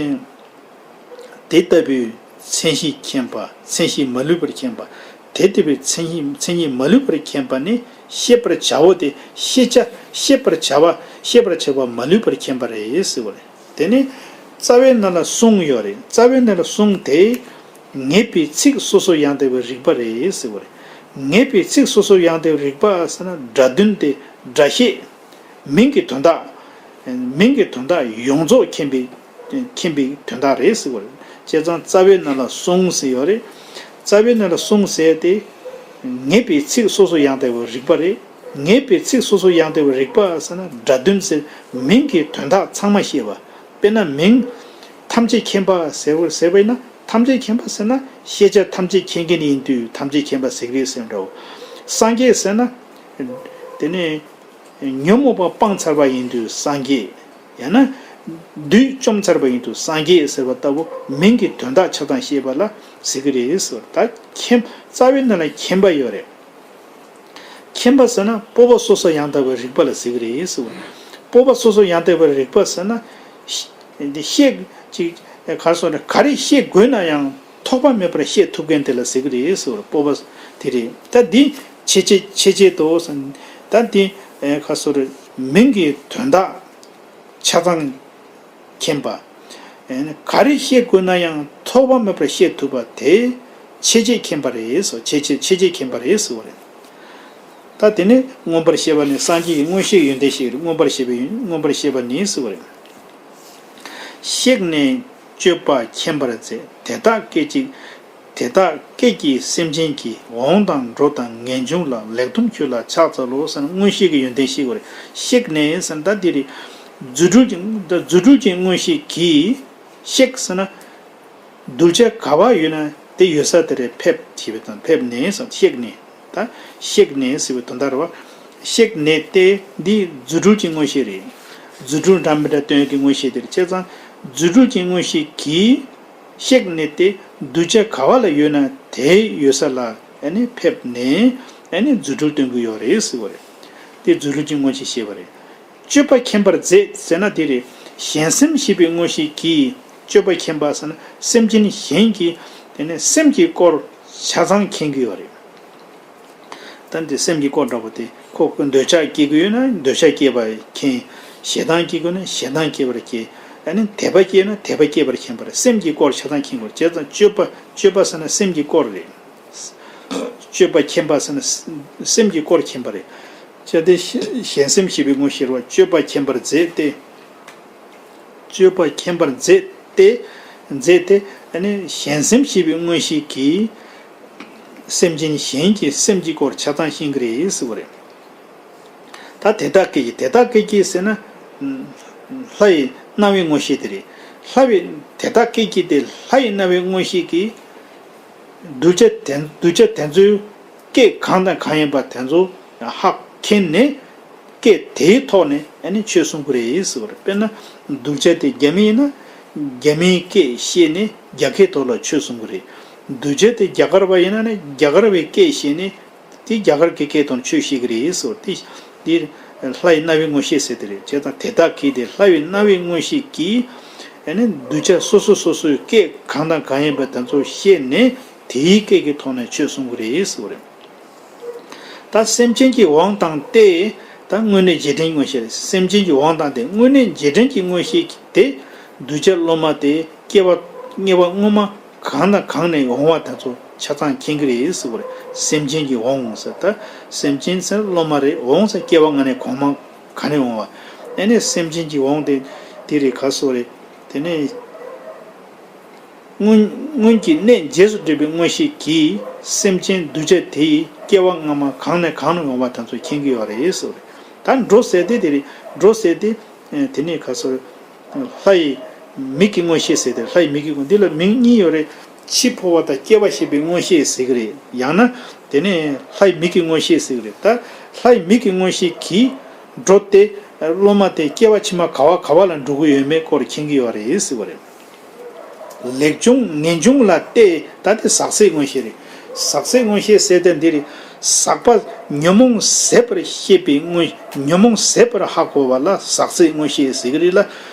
དེ་ལྟ་བུའི་མཚན་གཞི་མཁྱེན་པ། མཚན་གཞི་མ་ལུས་པར་མཁྱེན་པ། དེ་ལྟ་བུའི་མཚན་གཞི་མཚན་ཉིད་མ་ལུས་པར་མཁྱེན་པ་ནི་ཤེས་པར་བྱའོ་སྟེ་ཤེས་བྱ་ཤེས་པར་བྱ་བ་ཤེས་པར་བྱ་བ་མ་ལུས་པར་མཁྱེན་པ་རེད་ཟེར་བ་རེད། དེ་ནི་རྩ་བའི་ནང་ལ་གསུང་ཡོད་རེད། རྩ་བའི་ནང་ལ་གསུང་དེ་ངེས་པའི་ཚིག་སོ་སོ་ཡང་དག་པའི་རིག་པ་རེད་ཟེར་བ་རེད། ངེས་པའི་ཚིག་སོ་སོ་ཡང་དག་པའི་རིག་པ་ཟེར་ན་སྒྲ་དོན་དེ་སྒྲ་ཤེས། མིང་གི་དོན་དག་མིང་གི་དོན་དག་ཡོངས་རྫོགས་མཁྱེན་པའི་མཁྱེན་པའི་དོན་དག་རེད་ཟེར་བ་རེད། བྱས་ཙང་རྩ་བའི་ནང་ལ་གསུང་ཟེར་ཡོད་རེད། རྩ་བའི་ནང་ལ་གསུང་ཟེར་ཏེ། ངེས་པའི་ཚིག་སོ་སོ་ཡང་དག་པའི་རིགས་པ་རེད། ངེས་པའི་ཚིག་སོ་སོ་ཡང་དག་པའི་རིགས་པ་ཟེར་ན་སྒྲ་དོན་ཟེར་མིང་གི་དོན་དག་ཚང་མ་ཤེས་པ། དཔེར་ན་མིང་། ཐམས་ཅད་མཁྱེན་པ་ཟེར་བ་ཟེར་བས་ན་ཐམས་ཅད་མཁྱེན་པ་ཟེར་ན་ཤེས་བྱ་ཐམས་ཅད་མཁྱེན་མཁན་ཡིན་དུས་ཐམས་ཅད་མཁྱེན་པ་ཟེར་གི་རེད་ཟེར་འདྲ་བོ། སངས་རྒྱས་ཟེར་ན། དེ་ནས་ཉོན་མོངས་པ་སྤངས་ཚར་བ་ཡིན་དུས་སངས་རྒྱས། ཡང་ན། བདུད་བཅོམ་ཚར་བ་ཡིན་དུས་སངས་རྒྱས་ཟེར་བ་ལྟ་བུ་མིང་གི་དོན་དག་ཆ་ཚང་ཤེས་པ་ལ་ཟེར་གི་རེད་ཟེར་བ། ད་མཁྱེན། རྩ་བའི་ནང་ལ་མཁྱེན་པ་ཡོད་རེད། མཁྱེན་པ་ཟེར་ན་སྤོབས་པ་སོ་སོ་ཡང་དག་པའི་རིགས་པ་ལ་ཟེར་གི་རེད་ཟེར་བ། སྤོབས་པ་སོ་སོ་ཡང་དག་པའི་རིགས་པ་ཟེར་ན། འདི་བཤད་ཅིག་ག་སོ་ན་ག་རེ་བཤད་དགོས་ན་ཡང་ཐོགས་པ་མེད་པར་བཤད་ཐུབ་མཁན་དེ་ལ་ཟེར་གི་རེད་ཟེར་བ། སྤོབས་པ་དེ་རེད། ད་འདི་ཆེ་ཆེ་ཆེ་ཆེ་དོ་ཟེར། ད་འདི་ག་སོ་རེད། མིང་གི་དོན་དག་ཆ་ཚང་མཁྱེན་པ། ག་རེ་བཤད་དགོས་ན་ཡང་ཐོགས་པ་མེད་པར་བཤད་ཐུབ་པ་དེ་ཆེ་ཆེ་མཁྱེན་པ་རེད་ཟེར། ཆེ་ཆེ་ཆེ་ཆེ་མཁྱེན་པ་རེད་ཟེར་བ་རེད། ད་དེ་ནས་མངོན་པར་ཤེས་པ་ནི་སངས་རྒྱས་ཀྱི་མངོན་ཤེས་ཡོན་ཏན་ཞིག་རེད། མངོན་པར་ཤེས་པའི་ཡོན། མངོན་པར་ཤེས་པ་ནི་ཟེར་བ་རེད། གཤེགས་ནས་སྤྱོད་པ་མཁྱེན་པར་མཛད། དེ་དག་སྐད་ཅིག་དེ་དག་སྐད་ཀྱིས་སེམས་ཅན་གྱི་འོང་དང་འགྲོ་དང་ངེས་འབྱུང་ལ་ལེགས་སྡོམ་ཁྱོད་ལ་ཕྱག་འཚལ་ལོ་ཟེར་ན་མངོན་ཤེས་ཀྱི་ཡོན་ཏན་ཤེས་དགོས་རེད། གཤེགས་ནས་ཟེར་ན་ད་འདི་རེད། རྫུ་འཕྲུལ་གྱི་རྫུ་འཕྲུལ་གྱི་མངོན་ཤེས་ཀྱིས། གཤེགས་ཟེར་ན། གདུལ་བྱ་ག་བ་ཡོད་ན་དེ་ཡོད་ས་དེ་རེད་ཕེབས་ཞེས་པའི་དོན། ཕེབས་ནས་ཟེར་གཤེགས་ནས། ད་གཤེགས་ནས་ཟེར་བའི་དོན་དག་རེད་བ། གཤེགས་ནས་ཏེ་འདི་རྫུ་འཕྲུལ་གྱི་མངོན་ཤེས་རེད། རྫུ་འཕྲུལ་འདྲ་མི་འདྲ་སྟོན་གྱི་མངོན་ཤེས་དེ་རེད། བྱས་ཙང་རྫུ་འཕྲུལ་གྱི་མངོན་ཤེས་ཀྱིས་གཤེགས་ནས་ཏེ་གདུལ་བྱ་ག་བ་ལ་ཡོད་ན་དེ་ཡོད་ས་ལ་ཨ་ནི་ཕེབས་ནས་ཨ་ནི་རྫུ་འཕྲུལ་སྟོན་གྱི་ཡོད་རེད་ཟེར་བ་རེད། དེ་རྫུ་འཕྲུལ་གྱི་མངོན་ཤེས་ཞེས་པ་རེད། སྤྱོད་པ་མཁྱེན་པར་མཛད་ཟེར་ན་དེ་རེད། གཞན་སེམས་ཤེས་པའི་མངོན་ཤེས་ཀྱིས་སྤྱོད་པ་མཁྱེན་པ་ཟེར་ན་སེམས་ཅན་གཞན་གྱི་དེ་ནས་སེམས་ཀྱི་སྐོར་ཆ་ཚང་མཁྱེན་གྱི་ཡོད་རེད། ད་འདི་སེམས་ཀྱི་སྐོར་འདྲ་པོ་དེ་ཁོ་འདོད་ཆགས་སྐྱེ་གི་ཡོད་ན་འདོད་ཆགས་སྐྱེ་བ་མཁྱེན། ཞེ་སྡང་སྐྱེ་གི་ཡོད་ན་ཞེ་སྡང་སྐྱེ་བར་མཁྱེན། ཨ་ནི་དད་པ་སྐྱེ་ན་དད་པ་སྐྱེ་བར་མཁྱེན་པ་རེད། སེམས་ཀྱི་སྐོར་ཆ་ཚང་མཁྱེན་དགོས། བྱས་ཙང་སྤྱོད་པ་སྤྱོད་པ་ཟེར་ན་སེམས་ཀྱི་སྐོར་རེད། སྤྱོད་པ་མཁྱེན་པ་ཟེར་ན་སེམས་ཀྱི་སྐོར་མཁྱེན་པ་རེད། ཅེས་ཏེ་གཞན་སེམས་ཤེས་པའི་མངོན་ཤེས་རེད་བ། སྤྱོད་པ་མཁྱེན་པར་མཛད་དེ། སྤྱོད་པ་མཁྱེན་པར་མཛད་དེ། མཛད་དེ་ཨ་ནི་གཞན་སེམས་ཤེས་པའི་མངོན་ཤེས་ཀྱིས་སེམས་ཅན་གཞན་གྱི་སེམས་ཀྱི་སྐོར་ཆ་ཚང་ཤེས་ཀྱི་རེད་ཟེར་བ་རེད། ད་དེ་དག་སྐད་ཀྱིས། དེ་དག་སྐད་ཀྱིས་ཟེར་ན། ལྷ་ཡི་རྣ་བའི་མངོན་ཤེས་དེ་རེད། ལྷ་བའི་དེ་དག་སྐད་ཀྱིས་ཏེ་ལྷ་ཡི་རྣ་བའི་མངོན་ཤེས་ཀྱིས། གདུལ་བྱ་དེ་གདུལ་བྱ་དེ་ཚོའི་སྐད་གང་དང་གང་ཡིན་པ་དེ་ཚོ་ཧ་མཁྱེན་ནས་སྐད་དེའི་ཐོག་ནས་ཨ་ནི་ཆོས་གསུང་གི་རེད་ཟེར་བ་རེད། དཔེར་ན་གདུལ་བྱ་དེ་རྒྱ་མི་ཡིན་ན་རྒྱ་མིའི་སྐད་ཤེས་ནས་རྒྱ་སྐད་ཐོག་ལ་ཆོས་གསུང་གི་རེད། གདུལ་བྱ་དེ་རྒྱ་གར་བ་ཡིན་ན་ནི་རྒྱ་གར་བའི་སྐད་ཤེས་ནས། དེ་རྒྱ་གར་གྱི་སྐད་དང་ཆོས་བཤད་ཀྱི་རེད་ཟེར། དེ་དེ་ལྷ་ཡི་རྣ་བའི་མངོན་ཤེས་ཟེར་དེ་རེད། བྱས་ཙང་དེ་དག་གིས་དེ་ལྷ་ཡི་རྣ་བའི་མངོན་ཤེས་ཀྱིས་ཨ་ནི་གདུལ་བྱ་སོ་སོ་སོ་སོའི་སྐད་གང་དང་གང་ཡིན་པ་དེ་ཚོ་ཤེས་ནས་དེའི་སྐད་ཀྱི་ཐོག་ནས་ཆོས་གསུང་གི་རེད་ཟེར་བ་རེད། ད་སེམས་ཅན་གྱི་འོང་དང་སྟེ། ད་དངོས་གནས་རྗེས་དྲན་མངོན་ཤེས་རེད། སེམས་ཅན་གྱི་འོང་དང་སྟེ་དངོས་གནས་རྗེས་དྲན་གྱི་མངོན་ཤེས་དེ་གདུལ་བྱ་སློབ་མ་དེ་སྐྱེ་བ་དམྱལ་བ་སྔོན་མ་གང་དང་གང་ནས་འོང་བ་དེ་ཚོ་ཆ་ཚང་མཁྱེན་གྱི་རེད་ཟེར་བ་རེད། སེམས་ཅན་གྱི་འོང་ཟེར། ད་སེམས་ཅན་ཟེར་སློབ་མ་རེད། འོང་ཟེར་སྐྱེ་བ་སྔ་ནས་གོང་མ་ག་ནས་འོང་བ། ཨ་ནི་སེམས་ཅན་གྱི་འོང་དེ་དེ་རེད། ག་སོ་རེད། དེ་ནས་སྔོན་སྔོན་གྱི་གནས་རྗེས་སུ་འདྲེན་པའི་མངོན་ཤེས་ཀྱིས་སེམས་ཅན་གདུལ་བྱ་དེ་ཡི་སྐྱེ་བ་སྔ་མ་གང་ནས་གང་ནས་འོང་བ་དེ་ཚོ་མཁྱེན་གྱི་ཡོད་རེད་ཟེར་བ་རེད། ད་འགྲོ་ཟེར་དེ་དེ་རེད། འགྲོ་ཟེར་དེ། དེ་ནས་ག་སོ། ལྷ་ཡི་མིག་གི་མངོན་ཤེས་ཟེར་ཏེ། ལྷ་ཡི་མིག་གི་མངོན། འདི་ལ་མིང་གཉིས་ཡོད་རེད། འཆི་འཕོ་བ་དང་སྐྱེ་བ་ཤེས་པའི་མངོན་ཤེས་ཟེར་གི་རེད། ཡང་ན་དེ་ནས་ལྷ་ཡི་མིག་གི་མངོན་ཤེས་ཟེར་གི་རེད། ད་ལྷ་ཡི་མིག་གི་མངོན་ཤེས་ཀྱིས་འགྲོ་སྟེ་སློབ་མ་དེ་སྐྱེ་བ་ཕྱི་མ་ག་བ་ག་བ་ལ་འགྲོ་གི་ཡོད་མེད་སྐོར་མཁྱེན་གྱི་ཡོད་རེད་ཟེར་བ་རེད། ལེགས་འབྱུང་ངེས་འབྱུང་ལ་བལྟས། ད་དེ་ཟག་ཟད་མངོན་ཤེས་རེད། ཟག་ཟད་མངོན་ཤེས་ཟེར་དེ་འདི་རེད། ཟག་པ་ཉོན་མོངས་ཟད་པར་ཤེས་པའི་མངོན། ཉོན་མོངས་ཟད་པར་ཧ་གོ་བ་ལ་ཟག་ཟད་མངོན་ཤེས་ཟེར་གི་རེད་ལ།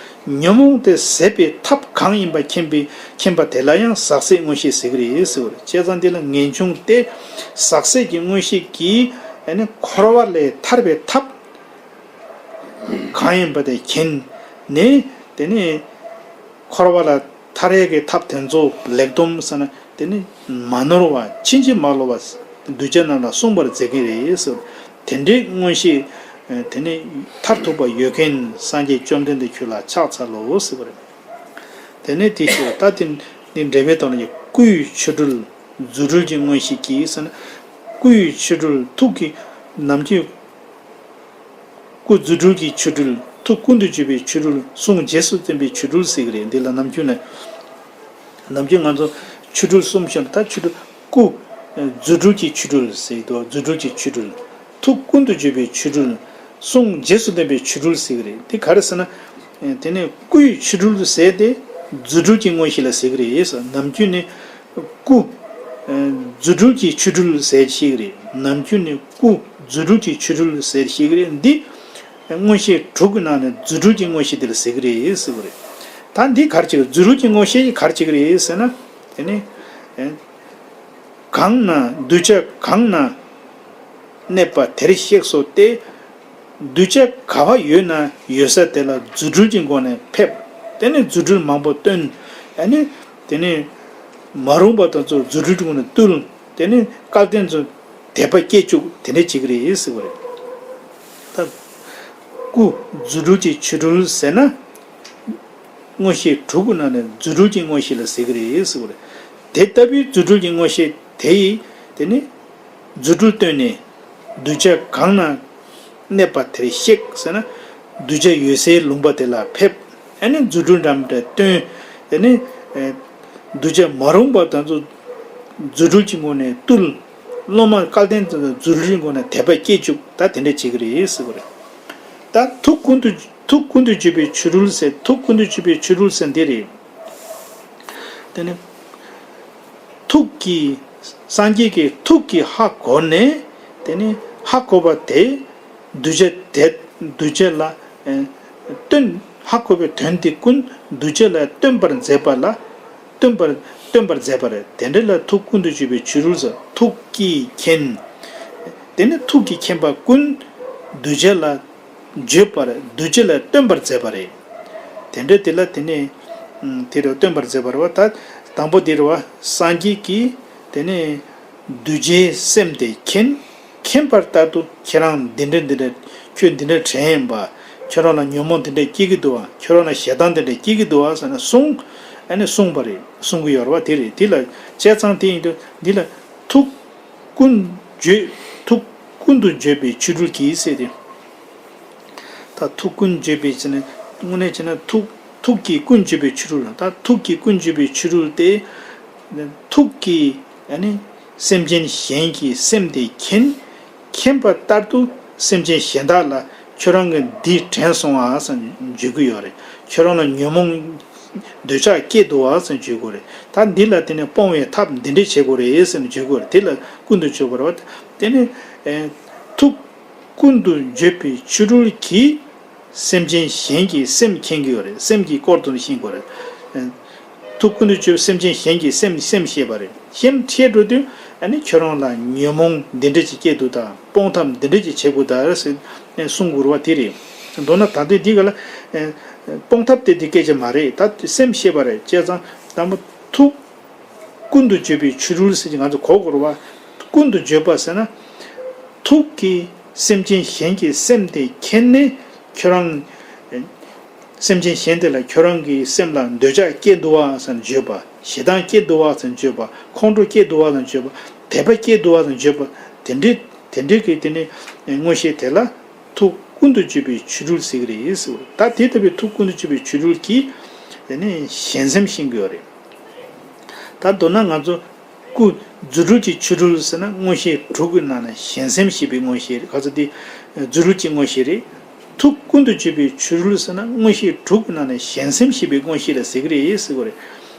ཉོན་མོངས་དེ་ཟད་པའི་ཐབས་གང་ཡིན་པ་མཁྱེན་པའི་མཁྱེན་པ་དེ་ལ་ཡང་ཟག་ཟད་མངོན་ཤེས་ཟེར་གི་རེད་ཟེར་བ་རེད། བྱས་ཙང་འདི་ལ་ངེས་འབྱུང་སྟེ། ཟག་ཟད་ཀྱི་མངོན་ཤེས་ཀྱིས་ཨ་ནི་འཁོར་བ་ལས་ཐར་བའི་ཐབས་གང་ཡིན་པ་དེ་མཁྱེན་ནས། དེ་ནས་འཁོར་བ་ལས་ཐར་ཡས་ཀྱི་ཐབས་དེ་ཚོ་ལེགས་སྡོམ་ཟེར་ན་དེ་ནི་མ་ནོར་བ་ཕྱིན་ཅི་མ་ལོག་པ་གདུལ་བྱ་རྣམས་ལ་གསུངས་པར་མཛད་ཀྱི་རེད་ཟེར། དེ་འདྲའི་མངོན་ཤེས་དེ་ནི་མཐར་ཐུག་པ་ཡོད་མཁན་སངས་རྒྱས་བཅོམ་ལྡན་འདས་ཁྱོད་ལ་ཕྱག་འཚལ་ལོ་ཟེར་བ་རེད། དེ་ནས་དེ་ཞེས་པ་ད་དེ་ནི་འགྲེལ་པའི་ཐོག་ནས་སྐུའི་ཆོ་འཕྲུལ། རྫུ་འཕྲུལ་གྱི་མངོན་ཤེས་ཀྱིས་ཟེར་ན། སྐུ་ཡི་ཆོ་འཕྲུལ་ཐུགས་ཀྱི། ནམ་རྒྱུན་སྐུ་རྫུ་འཕྲུལ་གྱི་ཆོ་འཕྲུལ། ཐུགས་ཀུན་ཏུ་འཇུག་པའི་ཆོ་འཕྲུལ། གསུང་རྗེས་སུ་བསྟན་པའི་ཆོ་འཕྲུལ་ཟེར་གི་རེད། འདི་ལ་ནམ་རྒྱུན་ནས། ནམ་རྒྱུན་ང་ཚོ་ཆོ་འཕྲུལ་གསུམ་བཤད། ད་ཆོ་འཕྲུལ་སྐུ། རྫུ་འཕྲུལ་གྱི་ཆོ་འཕྲུལ་ཟེར་གི་འདུག་རྫུ་འཕྲུལ་གྱི་ཆོ་འཕྲུལ། ཐུགས་ཀུན་ཏུ་འཇུག་པའི་ཆོ་འཕྲུལ། གསུང་རྗེས་སུ་བསྟན་པའི་ཆོ་འཕྲུལ་ཟེར་གི་རེད། དེ་ག་རེ་ཟེར་ན། དེ་ནས་སྐུའི་ཆོ་འཕྲུལ་ཟེར་དེ་རྫུ་འཕྲུལ་གྱི་མངོན་ཤེས་ལ་ཟེར་གི་རེད། ནམ་རྒྱུན་ནས་སྐུ། རྫུ་འཕྲུལ་གྱི་ཆོ་འཕྲུལ་ཟེར་ཤེས་གི་རེད། ནམ་རྒྱུན་ནས་སྐུ་རྫུ་འཕྲུལ་གྱི་ཆོ་འཕྲུལ་ཟེར་ཤེས་གི་རེད། འདི་མངོན་ཤེས་དྲུག་གི་ནང་ནས་རྫུ་འཕྲུལ་གྱི་མངོན་ཤེས་དེ་ལ་ཟེར་གི་རེད་ཟེར་གི་རེད། ད་འདི་ག་རེ་བྱེད་གི། རྫུ་འཕྲུལ་གྱི་མངོན་ཤེས་ག་རེ་བྱེད་གི་རེད་ཟེར་ན། དེ་ནི། གང་ན་གདུལ་བྱ་གང་ན་གནས་པ་དེར་གཤེགས་སོ་སྟེ། གདུལ་བྱ་ག་བ་ཡོད་ན་ཡོད་ས་དེ་ལ་རྫུ་འཕྲུལ་གྱི་སྒོ་ནས་ཕེབས། དེ་ནས་རྫུ་འཕྲུལ་མང་པོ་སྟོན། ཨ་ནི། དེ་ནས་མ་རུངས་པ་དེ་ཚོ་རྫུ་འཕྲུལ་གྱི་སྒོ་ནས་བཏུལ། དེ་ནས་སྐལ་ལྡན་ཚོ་དད་པ་སྐྱེ་བཅུག་དེ་འདྲ་བྱེད་ཀྱི་རེད་ཟེར་བ་རེད། ད་སྐུ་རྫུ་འཕྲུལ་གྱི་ཆོ་འཕྲུལ་ཟེར་ན། མངོན་ཤེས་དྲུག་གི་ནང་ནས་རྫུ་འཕྲུལ་གྱི་མངོན་ཤེས་ལ་ཟེར་གྱི་རེད་ཟེར་བ་རེད། དེ་ལྟ་བུའི་རྫུ་འཕྲུལ་གྱི་མངོན་ཤེས་དེ་ཡིས་དེ་ནི་རྫུ་འཕྲུལ་སྟོན་ནས། གདུལ་བྱ་གང་ན་གནས་པ་དེར་གཤེགས་ཟེར་ན། གདུལ་བྱ་ཡོད་སའི་ལུང་པ་དེ་ལ་ཕེབས། ཨ་ནི་རྫུ་འཕྲུལ་འདྲ་མི་འདྲ་སྟོན། དེ་ནི་གདུལ་བྱ་མ་རུངས་པ་དེ་ཚོ་རྫུ་འཕྲུལ་གྱི་སྒོ་ནས་བཏུལ། སློབ་མ་སྐལ་ལྡན་དེ་ཚོ་རྫུ་འཕྲུལ་གྱི་སྒོ་ནས་དད་པ་སྐྱེ་བཅུག་ད་དེ་འདྲ་བྱེད་ཀྱི་རེད་ཟེར་བ་རེད། ད་ཐུགས་ཀུན་ཏུ། ཐུགས་ཀུན་ཏུ་འཇུག་པའི་ཆོ་འཕྲུལ་ཟེར། ཐུགས་ཀུན་ཏུ་འཇུག་པའི་ཆོ་འཕྲུལ་ཟེར་འདི་རེད། དེ་ནི་ཐུགས་ཀྱིས། སངས་རྒྱས་ཀྱི་ཐུགས་ཀྱིས་ཧ་གོ་ནས། དེ་ནི་ཧ་གོ་བ་དེ་གདུལ་བྱ་དེ། གདུལ་བྱ་ལ་སྟོན། ཧ་གོ་བའི་དོན་དེ་ཀུན་གདུལ་བྱ་ལ་སྟོན་པར་མཛད་པ་ལ། སྟོན་པར། སྟོན་པར་མཛད་པ་རེད། དེ་འདྲ་ལ་ཐུགས་ཀུན་ཏུ་འཇུག་པའི་ཆོ་འཕྲུལ་ཟེར། ཐུགས་ཀྱིས་མཁྱེན། དེ་ནི་ཐུགས་ཀྱིས་མཁྱེན་པ་ཀུན་གདུལ་བྱ་ལ་བརྗོད་པར། གདུལ་བྱ་ལ་སྟོན་པར་མཛད་པ་རེད། དེ་འདྲ་དེ་ལ་དེ་ནས་དེ་རུ་སྟོན་པར་མཛད་པ་རེད་བ། ད་དང་པོ་དེ་རུ་བ་སངས་རྒྱས་ཀྱིས་དེ་ནས་གདུལ་བྱའི་སེམས་དེ་མཁྱེན། མཁྱེན་པ་ལྟར་དུ་ཁྱེད་རང་འདི་འདྲ་འདི་འདྲ། ཁྱོད་འདི་འདྲ་དྲན་པ། ཁྱོད་རང་ལ་ཉོན་མོངས་འདི་འདྲ་སྐྱེ་གི་འདུག་བ། ཁྱོད་རང་ལ་ཞེ་སྡང་འདི་འདྲ་སྐྱེ་གི་འདུག་བ་ཟེར་ནས་གསུངས། ཨ་ནི་གསུངས་པ་རེད། གསུང་གི་ཡོད་རེད་བ། དེ་རེད། དེ་ལ་བྱས་ཙང་དེ་ཡིན་དུས་འདི་ལ་ཐུགས་ཀུན་བརྗོད། ཐུགས་ཀུན་ཏུ་བརྗོད་པའི་ཆོ་འཕྲུལ་གྱིས་ཟེར་ཏེ། ད་ཐུགས་ཀུན་བརྗོད་པའི་ཚེ་ནི་དངོས་གནས་བྱས་ན་ཐུགས། ཐུགས་ཀྱིས་ཀུན་བརྗོད་པའི་ཆོ་འཕྲུལ་ལ། ད་ཐུགས་ཀྱིས་ཀུན་བརྗོད་པའི་ཆོ་འཕྲུལ་དེ། ཐུགས་ཀྱིས་ཨ་ནི་སེམས་ཅན་གཞན་གྱི་སེམས་དེ་མཁྱེན། མཁྱེན་པ་ལྟར་དུ་སེམས་ཅན་གཞན་དག་ལ་ཁྱོད་རང་གིས་འདི་དྲན་སོང་ཨ་ཟེར་བརྗོད་ཀྱི་ཡོད་རེད། ཁྱོད་རང་ལ་ཉོན་མོངས་འདོད་ཆགས་སྐྱེས་འདུག་ཨ་ཟེར་བརྗོད་དགོས་རེད། ད་འདི་ལ་དེ་ནས་སྤོང་བའི་ཐབས་འདི་འདྲས་བྱེད་དགོས་རེད་ཟེར་ནས་བརྗོད་དགོས་རེད། དེ་ལ་ཀུན་ཏུ་བརྗོད་པ་རེད་བ། དེ་ནས་ཐུགས་ཀུན་ཏུ་བརྗོད་པའི་ཆོ་འཕྲུལ་གྱིས། སེམས་ཅན་གཞན་གྱི་སེམས་མཁྱེན་གྱི་ཡོད་རེད། སེམས་ཀྱི་སྐོར་དུ་ཤེས་དགོས་རེད། ཐུགས་ཀུན་ཏུ་བརྗོད་སེམས་ཅན་གཞན་གྱི་སེམས། སེམས་ཤེས་པ་རེད། སེམས་ཤེས་འགྲོ་དུས་ཨ་ནི་ཁྱོད་རང་ལ་ཉོན་མོངས་འདི་འདྲ་ཅིག་སྐྱེས་འདུག་ད། སྤོང་ཐབས་འདི་འདྲ་ཅིག་བྱེད་དགོས་ད་ཟེར་གསུང་དགོས་རེད་བ། དེ་རེད། མདོར་ན་ད་ལྟའི་འདི་ག་ལ་སྤོང་ཐབས་དེ་འདི་སྐད་ཆ་མ་རེད། ད་སེམས་ཤེས་པ་རེད། བྱས་ཙང་དང་པོ་ཐུགས་ཀུན་ཏུ་བརྗོད་པའི་ཆོ་འཕྲུལ་ཟེར་གྱི་ང་ཚོ་གོ་དགོས་རེད་བ། ཀུན་ཏུ་བརྗོད་པ་ཟེར་ན། ཐུགས་ཀྱིས་སེམས་ཅན་གཞན་གྱི་སེམས་དེ་མཁྱེན་ནས་ཁྱོད་རང་། སེམས་ཅན་གཞན་དེ་ལ་ཁྱོད་རང་གི་སེམས་ལ་འདོད་ཆགས་སྐྱེས་འདུག་བ་ཟེར་ནས་བརྗོད་པ། ཞེ་སྡང་སྐྱེས་འདུག་བ་ཟེར་ནས་བརྗོད་པ། ཁོང་ཁྲོ་སྐྱེས་འདུག་བ་ཟེར་ནས་བརྗོད་པ། དད་པ་སྐྱེས་འདུག་བ་ཟེར་ནས་བརྗོད་པ། དེ་འདྲའི་དེ་འདྲའི་གི་དེ་ནི་མངོན་ཤེས་དེ་ལ་ཐུགས་ཀུན་ཏུ་བརྗོད་པའི་ཆོ་འཕྲུལ་ཟེར་གི་རེད་ཟེར་བ། ད་དེ་ལྟ་བུའི་ཐུགས་ཀུན་ཏུ་བརྗོད་པའི་ཆོ་འཕྲུལ་གྱིས་དེ་ནི་གཞན་སེམས་ཤེས་ཀྱི་ཡོད་རེད། ད་མདོར་ན་ང་ཚོ་སྐུ་རྫུ་འཕྲུལ་གྱི་ཆོ་འཕྲུལ་ཟེར་ན་མངོན་ཤེས་དྲུག་གི་ནང་ནས་གཞན་སེམས་ཤེས་པའི་མངོན་ཤེས་རེད། ག་ཚོད་དེ་རྫུ་འཕྲུལ་གྱི་མངོན་ཤེས་རེད། ཐུགས་ཀུན་ཏུ་བརྗོད་པའི་ཆོ་འཕྲུལ་ཟེར་ན་མངོན་ཤེས་དྲུག་གི་ནང་ནས་གཞན་སེམས་ཤེས་པའི་མངོན་ཤེས་ལ་ཟེར་གི་རེད་ཟེར་གི་རེད།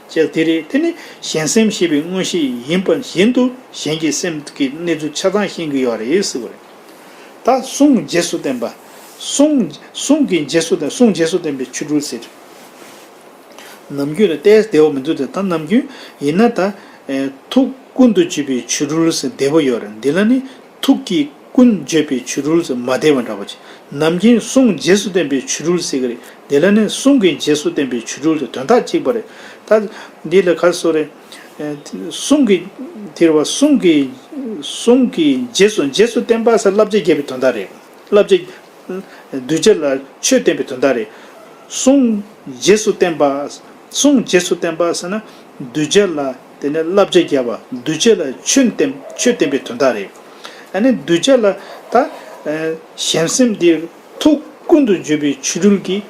ཅེས་དེ་རེད། དེ་ནི་གཞན་སེམས་ཤེས་པའི་མངོན་ཤེས་ཡིན་པ་བཞིན་དུ་གཞན་གྱི་སེམས་ཀྱི་གནས་ཚུལ་ཆ་ཚང་ཤེས་ཀྱི་ཡོད་རེད་ཟེར་གི་རེད། ད་གསུང་རྗེས་སུ་བསྟན་པ། གསུང་། གསུང་གི་རྗེས་སུ་བསྟན། གསུང་རྗེས་སུ་བསྟན་པའི་ཆོ་འཕྲུལ་ཟེར། ནམ་རྒྱུན་ལ་ཏོག་ཙམ་བདེ་བོ་མི་འདུག་སྟེ། ད་ནམ་རྒྱུན་ཡིན་ན་ད་ཐུགས་ཀུན་ཏུ་བརྗོད་པའི་ཆོ་འཕྲུལ་ཟེར་བདེ་བོ་ཡོད་རེད། འདི་ལ་ནི་ཐུགས་ཀྱིས་ཀུན་བརྗོད་པའི་ཆོ་འཕྲུལ་ཟེར་མ་བདེ་བ་འདྲ་བོ་ཅིག་ནམ་རྒྱུན་གསུང་རྗེས་སུ་བསྟན་པའི་ཆོ་འཕྲུལ་ཟེར་གི་རེད། འདི་ལ་ནི་གསུང་གི་རྗེས་སུ་བསྟན་པའི་ཆོ་འཕྲུལ་ཟེར་དོན་དག་གཅིག་པ་རེད། ད་འདི་ལ་ག་རེ་ཟེར་རེད། གསུང་གི་དེ་རེད་བ། གསུང་གི་གསུང་གི་རྗེས་སུ། རྗེས་སུ་བསྟན་པ་ཟེར་བསླབ་བྱ་རྒྱས་པའི་དོན་དག་རེད། བསླབ་བྱ། གདུལ་བྱ་ལ་ཆོས་བསྟན་པའི་དོན་དག་རེད། གསུང་རྗེས་སུ་བསྟན་པ། གསུང་རྗེས་སུ་བསྟན་པ་ཟེར་ན་གདུལ་བྱ་ལ་ དེ་ནས་བསླབ་བྱ་རྒྱག་པ། གདུལ་བྱ་ལ་ཆོས་བསྟན་ཆོས་བསྟན་པའི་དོན་དག་རེད། ཨ་ནི་གདུལ་བྱ་ལ་ད་གཞན་སེམས་དེ་ཐུགས་ཀུན་ཏུ་འཇུག་པའི་ཆོ་འཕྲུལ་གྱིས་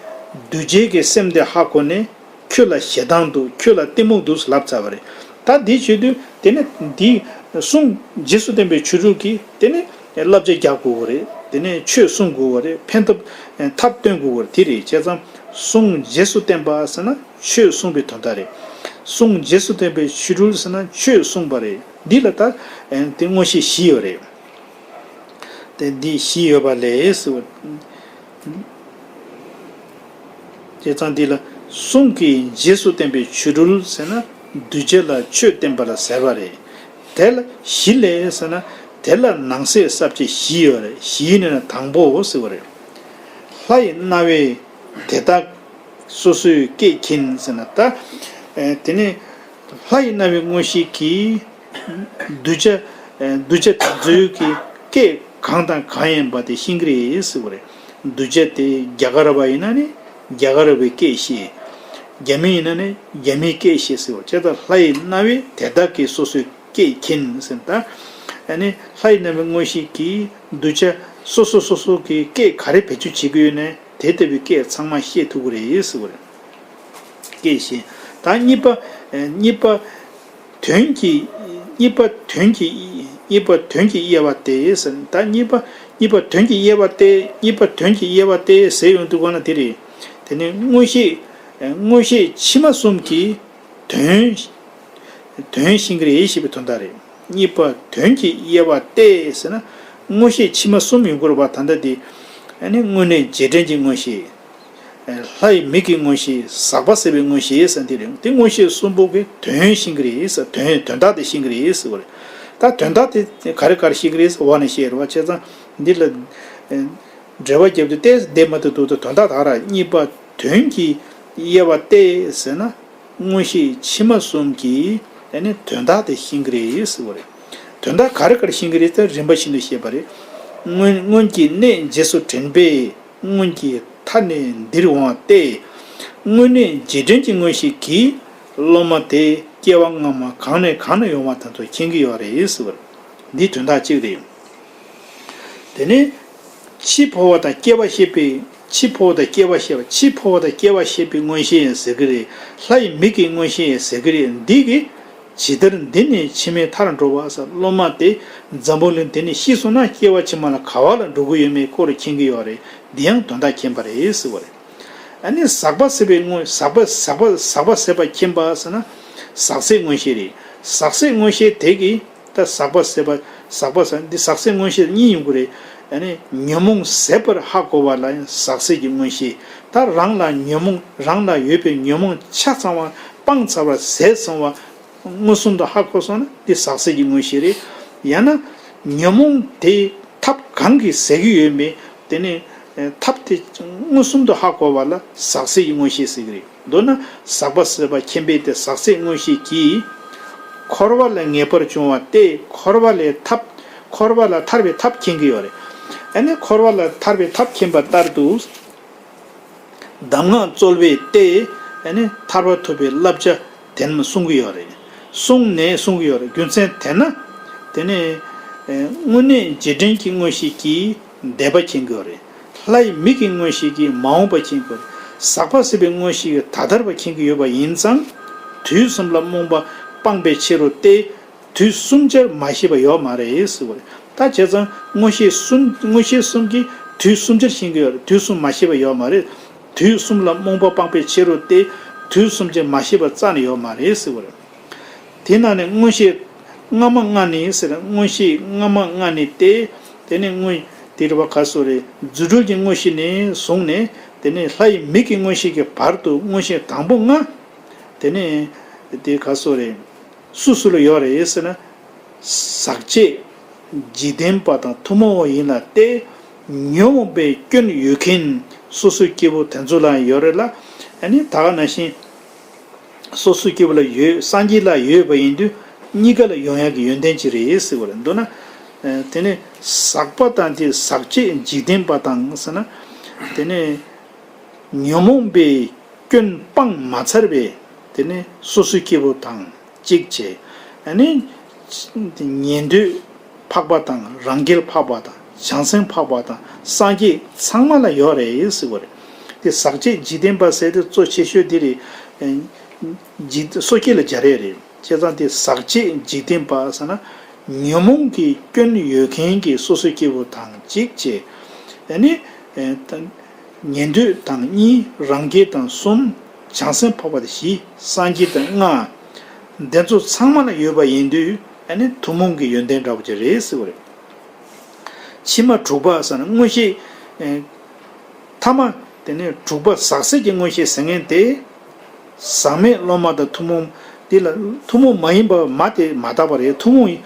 གདུལ་བྱའི་གི་སེམས་དེ་ཧ་གོ་ནས། ཁྱོད་ལ་ཞེ་སྡང་འདུག་ཁྱོད་ལ་གཏི་མུག་འདུག་ལབ་ཚར་བ་རེད། ད་འདི་བྱེད་དུས་དེ་ནས་འདི་གསུང་རྗེས་སུ་བསྟན་པའི་ཆོ་འཕྲུལ་གྱིས་དེ་ནས་བསླབ་བྱ་རྒྱག་དགོས་པ་རེད། དེ་ནས་ཆོས་གསུང་དགོས་པ་རེད། ཕན་ཐབས་ཐབས་སྟོན་དགོས་པ་རེད། དེ་རེད། བྱས་ཙང་གསུང་རྗེས་སུ་བསྟན་པ་ཟེར་ན་ཆོས་གསུངས་པའི་དོན་དག་རེད། གསུང་རྗེས་སུ་བསྟན་པའི་ཆོ་འཕྲུལ་ཟེར་ན་ཆོས་གསུངས་པ་རེད། འདི་ལ་ད་དེ་མངོན་ཤེས་བཞི་ཡོད་རེད། དེ་འདི་བཞི་ཡོད་པ་ལས་ཟེར་བ། བྱས་ཙང་འདི་ལ་གསུང་གི་རྗེས་སུ་བསྟན་པའི་ཆོ་འཕྲུལ་ཟེར་ན་གདུལ་བྱ་ལ་ཆོས་བསྟན་པ་ལ་ཟེར་བ་རེད། དེ་ལ་བཞི་ལས་ཟེར་ན་དེ་ལ་ནང་གསེས་ས་བཅད་བཞི་ཡོད་རེད། བཞི་ནི་དང་པོ་ཟེར་བ་རེད། ལྷ་ཡི་རྣ་བས་དེ་དག་སོ་སོའི་སྐད་མཁྱེན་ཟེར་ན་ད། དེ་ནི་ལྷ་ཡི་རྣ་བའི་མངོན་ཤེས་ཀྱིས་གདུལ་བྱ་གདུལ་བྱ་དེ་ཚོའི་གི་སྐད་གང་དང་གང་ཡིན་པ་དེ་ཤེས་ཀྱི་རེད་ཟེར་བ་རེད། གདུལ་བྱ་དེ་རྒྱ་གར་བ་ཡིན་ན་ནི་རྒྱ་གར་བའི་སྐད་ཤེས། རྒྱ་མི་ཡིན་ན་ནི་རྒྱ་མིའི་སྐད་ཤེས་ཟེར་བ་བྱས་ཙང་ལྷ་ཡི་རྣ་བས་དེ་དག་གི་སོ་སོའི་སྐད་མཁྱེན་ཟེར་ན་ད། ཨ་ནི་ལྷ་ཡི་རྣ་བའི་མངོན་ཤེས་ཀྱིས་གདུལ་བྱ་སོ་སོ་སོ་སོ་གི་སྐད་ག་རེ་བེད་སྤྱོད་བྱེད་ཀྱི་ཡོད་ནའི་དེ་ལྟ་བུའི་སྐད་ཚང་མ་ཤེས་ཐུབ་ཀྱི་རེད་ཟེར་བ་རེད། སྐད་ཤེས། ད་གཉིས་པ། གཉིས་པ། དོན་གྱི། གཉིས་པ་དོན་གྱི། གཉིས་པ་དོན་གྱི་དབྱེ་བ་སྟེ་ཟེར། ད་གཉིས་པ། གཉིས་པ་དོན་གྱི་དབྱེ་བ་སྟེ། གཉིས་པ་དོན་གྱི་དབྱེ་བ་སྟེ་ཟེར་ཡོང་དུས་གོ་ན་དེ་རེད། དེ་ནི་མངོན་ཤེས། མངོན་ཤེས་ཕྱི་མ་གསུམ་གྱིས་དོན། དོན་ཤེས་ཀྱི་རེད་ཞེས་པའི་དོན་དག་རེད། གཉིས་པ་དོན་གྱི་དབྱེ་བ་སྟེ་ཟེར་ན། མངོན་ཤེས་ཕྱི་མ་གསུམ་ཡོང་དགོས་རེད་པ། ད་ལྟ་དེ། ཨ་ནི་དངོས་གནས་རྗེས་དྲན་གྱི་མངོན་ཤེས། ལྷ་ཡི་མིག་གི་མངོན་ཤེས། ཟག་པ་ཟད་པའི་མངོན་ཤེས་ཟེར་འདི་རེད། དེ་མངོན་ཤེས་གསུམ་པོ་གི་དོན་ཤེས་ཀྱི་རེད་ཟེར། དོན་དོན་དག་དེ་ཤེས་ཀྱི་རེད་ཟེར་བ་རེད། ད་དོན་དག་དེ་ག་རེ་ག་རེ་ཤེས་ཀྱི་རེད་ཟེར་འོག་ནས་བཤད་རེད་བ། བྱས་ཙང་འདི་ལ་འགྲེལ་བ་བརྒྱབ་དུས་ཏོག་ཙམ་བདེ་མ་ཐུབ་འདུག་དོན་དག་དག་ར། གཉིས་པ་དོན་གྱི་དབྱེ་བ་སྟེ་ཟེར་ན། མངོན་ཤེས་ཕྱི་མ་གསུམ་གྱིས་ཨ་ནི་དོན་དག་དེ་ཤེས་ཀྱི་རེད་ཟེར་བ་རེད། དོན་དག་ག་རེ་ག་རེ་ཤེས་ཀྱི་རེད་ཟེར་རིམ་པ་བཞིན་དུ་བཤད་པ་རེད། སྔོན་སྔོན་གྱི་གནས་རྗེས་སུ་དྲན་པས། སྔོན་གྱི་མཐའ་ནས་འདིར་འོང་བ་སྟེ། དངོས་གནས་རྗེས་དྲན་གྱི་མངོན་ཤེས་ཀྱིས་སློབ་མ་དེ་སྐྱེ་བ་སྔ་མ་གང་ནས་གང་ནས་ཡོང་བ་དེ་ཚོ་མཁྱེན་གྱི་ཡོད་རེད་ཟེར་བ་རེད། འདི་དོན་དག་གཅིག་རེད། དེ་ནས་འཆི་འཕོ་བ་དང་སྐྱེ་བ་ཤེས་པའི། འཆི་འཕོ་བ་དང་སྐྱེ་བ་ཤེས་པ། འཆི་འཕོ་བ་དང་སྐྱེ་བ་ཤེས་པའི་མངོན་ཤེས་ཟེར་གྱི་རེད། ལྷ་ཡི་མིག་གི་མངོན་ཤེས་ཟེར་གྱི་རེད། འདི་གིས་ཇི་ལྟར་འདི་ནི་ཕྱི་མའི་མཐར་འགྲོ་བ་ཟེར། སློབ་མ་དེ་འཛམ་བུ་གླིང་འདི་ནས་ཤི་སོང་ན་སྐྱེ་བ་ཕྱི་མ་ལ་ག་བ་ལ་འགྲོ་གི་ཡོད་མེད་སྐོར་མཁྱེན་གྱི་ཡོད་རེད། འདི་ཡང་དོན་དག་མཁྱེན་པ་རེད་ཟེར་བ་རེད། ཨ་ནི་ཟག་པ་ཟད་པའི་མངོན། ཟག་པ་ཟག་པ་ཟག་པ་ཟད་པ་མཁྱེན་པ་ཟེར་ན། ཟག་ཟད་མངོན་ཤེས་རེད། ཟག་ཟད་མངོན་ཤེས་དེ་གིས། ད་ཟག་པ་ཟད་པ། ཟག་པ་ཟེར་འདི་ཟག་ཟད་མངོན་ཤེས་གཉིས་ཡོང་གི་རེད། ཨ་ནི་ཉོན་མོངས་ཟད་པར་ཧ་གོ་བ་ལ་ཡང་ཟག་ཟད་ཀྱི་མངོན་ཤེས། ད་རང་ལ་ཉོན་མོངས། རང་ལ་ཡོད་པའི་ཉོན་མོངས་ཆ་ཚང་བ་སྤངས་ཚར་བ་ཟད་སོང་བ་མངོན་སུམ་དུ་ཧ་གོ་སོང་ན་འདི་ཟག་ཟད་ཀྱི་མངོན་ཤེས་རེད། ཡང་ན་ཉོན་མོངས་དེ་ཐབས་གང་གིས་ཟད་ཀྱི་ཡོད་མེད། དེ་ནས་ཐབས་དེ་མངོན་སུམ་དུ་ཧ་གོ་བ་ལ་ཟག་ཟད་ཀྱི་མངོན་ཤེས་ཟེར་གྱི་རེད། མདོར་ན་ཟག་པ་ཟད་པ་མཁྱེན་པས་དེ་ཟག་ཟད་མངོན་ཤེས་ཀྱིས། འཁོར་བ་ལས་ངེས་པར་བྱུང་བ་སྟེ། འཁོར་བ་ལས་ཐར། འཁོར་བ་ལས་ཐར་བའི་ཐབས་མཁྱེན་གྱི་ཡོད་རེད། ཨ་ནི་འཁོར་བ་ལས་ཐར་བའི་ཐབས་མཁྱེན་པ་ལྟར་དུ། གདམས་ངག་རྩོལ་བས་ཏེ། ཨ་ནི་ཐར་པ་ཐོབ་པའི་བསླབ་བྱ་དེ་རྣམས་གསུང་གི་ཡོད་རེད། གསུངས་ནས་གསུང་གི་ཡོད་རེད། རྒྱུ་མཚན་དེ་ན། དེ་ནས་དངོས་གནས་རྗེས་དྲན་གྱི་མངོན་ཤེས་ཀྱིས་འདས་པ་མཁྱེན་གྱི་ཡོད་རེད། ལྷ་ཡི་མིག་གི་མངོན་ཤེས་ཀྱིས་མ་འོངས་པ་མཁྱེན་གྱི་ཡོད་རེད། ཟག་པ་ཟད་པའི་མངོན་ཤེས་ཀྱིས་ད་ལྟར་བ་མཁྱེན་གྱི་ཡོད་པ་ཡིན་ཙང་། དུས་གསུམ་ལ་རྨོངས་པ་སྤངས་པའི་ཕྱིར་རོ་སྟེ། དུས་གསུམ་ཆར་མ་ཤེས་པ་ཡོད་མ་རེད་ཟེར་བ་རེད། ད་བྱས་ཙང་མངོན་ཤེས་གསུམ། མངོན་ཤེས་གསུམ་གྱིས་དུས་གསུམ་ཆར་ཤེས་ཀྱི་ཡོད་རེད། དུས་གསུམ་མ་ཤེས་པ་ཡོད་མ་རེད། དུས་གསུམ་ལ་རྨོངས་པ་སྤངས་པའི་ཕྱིར་རོ་སྟེ། དུས་གསུམ་ཆར་མ་ཤེས་པ་རྩ་ནས་ཡོད་མ་རེད་ཟེར་བ་རེད། དེ་ནང་ནས་མངོན་ཤེས་སྔ་མ་ལྔ་ནི་ཟེར། མངོན་ཤེས་སྔ་མ་ལྔ་ནི་སྟེ། དེ་ནས་མངོན། དེ་རེད་བ། ག་སོ་རེད། རྫུ་འཕྲུལ་གྱི་མངོན་ཤེས་ནས་བཟུང་ནས། དེ་ནས་ལྷ་ཡི་མིག་གི་མངོན་ཤེས་ཀྱི་བར་དུ་མངོན་ཤེས་དང་པོ་ལྔ། དེ་ནས་དེ་ག་སོ་རེད། སུ་སུ་ལ་ཡོད་རེད་ཟེར་ན། ཟག་བཅས་འཇིག་རྟེན་པ་དང་ཐུན་མོང་བ་ཡིན་ལ་སྟེ། ཉོན་མོངས་པའི་སྐྱོན་ཡོད་མཁན་སོ་སོའི་སྐྱེ་བོ་དེ་ཚོ་ལ་ཡོད་རེད་ལ། ཨ་ནི་ད་ག་ནང་བཞིན་སོ་སོའི་སྐྱེ་བོ་ལ་ཡོད། སངས་རྒྱས་ལ་ཡོད་པ་ཡིན་དུས་གཉིས་ཀ་ལ་ཡོང་ཡག་གི་ཡོན་ཏན་ཅིག་རེད་ཟེར་བ་རེད། མདོར་ན། དེ་ནི་ཟག་པ་དང་དེ་ཟག་བཅས་འཇིག་རྟེན་པ་དང་ཟེར་ན། དེ་ནི་ཉོན་མོངས་པའི་སྐྱོན་སྤངས་མ་ཚར་བའི་དེ་ནི་སོ་སོའི་སྐྱེ་བོ་དང་། གཅིག་བྱས། ཨ་ནི། ཉན་ཐོས་འཕགས་པ་དང་རང་རྒྱལ་འཕགས་པ་དང་བྱང་སེམས་འཕགས་པ་དང་སངས་རྒྱས་ཚང་མ་ལ་ཡོད་རེད་ཟེར་བ་རེད། དེ་ཟག་བཅས་འཇིག་རྟེན་པ་ཟེར་དེ་གཙོ་ཆེ་ཤོས་དེ་རེད། ཨ། འཇིག་སོ་སྐྱེ་ལ་སྦྱར་ཡས་རེད། བྱས་ཙང་དེ་ཟག་བཅས་འཇིག་རྟེན་པ་ཟེར་ན། ཉོན་མོངས་ཀྱི་སྐྱོན་ཡོད་མཁན་གྱི་སོ་སོའི་སྐྱེ་བོ་དང་གཅིག་བྱས། ཨ་ནི། ཨ། ཉན་ཐོས་དང་གཉིས། རང་རྒྱལ་དང་གསུམ། བྱང་སེམས་འཕགས་པ་དང་བཞི། སངས་རྒྱས་དང་ལྔ། འདི་ཚོ་ཚང་མ་ལ་ཡོད་པ་ཡིན་དུས། ཨ་ནི་ཐུན་མོང་གི་ཡོན་ཏན་འདྲ་པོ་ཅིག་རེད་ཟེར་བ་རེད། ཕྱི་མ་དྲུག་པ་ཟེར་ན་མངོན་ཤེས། ཨ། ཐ་མ། དེ་ནས་དྲུག་པ་ཟག་བཅས་ཀྱི་མངོན་ཤེས་ཟེར་མཁན་དེ། ཟག་མེད་སློབ་མ་དང་ཐུན་མོང་། དེ་ལ་ཐུན་མོང་མ་ཡིན་པ་མ་དེ་མ་དག་པ་རེད། ཐུན་མོང་།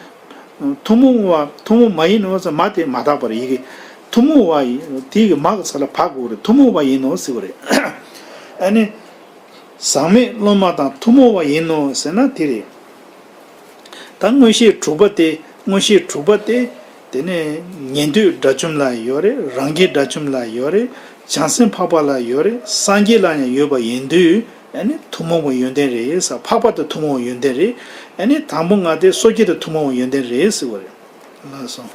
ཐུན་མོང་བ་ཐུན་མོང་མ་ཡིན་ནོ་ཟེར་མ་དེ་མ་དག་པ་རེད། ཡི་གེ་ཐུན་མོང་བ་ཡིན། དེ་གི་མ་གི་ཚ་ལ་བ་དགོས་རེད། ཐུན་མོང་བ་ཡིན་ནོ་ཟེར་བ་རེད། ཨ་ནི། ཟག་མེད་སློབ་མ་དང་ཐུན་མོང་བ་ཡིན་ནོ་ཟེར་ན་དེ་རེད། ད་མངོན་ཤེས་དྲུག་པ་དེ། མངོན་ཤེས་དྲུག་པ་དེ། དེ་ནས་ཉན་ཐོས་དགྲ་བཅོམ་ལ་ཡོད་རེད། རང་རྒྱལ་དགྲ་བཅོམ་ལ་ཡོད་རེད། བྱང་སེམས་འཕགས་པ་ལ་ཡོད་རེད། སངས་རྒྱས་ལ་ཡང་ཡོད་པ་ཡིན་དུས། ཨ་ནི་ཐུན་མོང་བའི་ཡོན་ཏན་རེད་ཟེར། འཕགས་པ་དང་ཐུན་མོང་བའི་ཡོན་ཏན་རེད། ཨ་ནི་དང་པོ་ལྔ་དེ་སོ་སྐྱེ་དང་ཐུན་མོང་བའི་ཡོན་ཏན་རེད་ཟེར་བ་རེད། ལགས་སོ།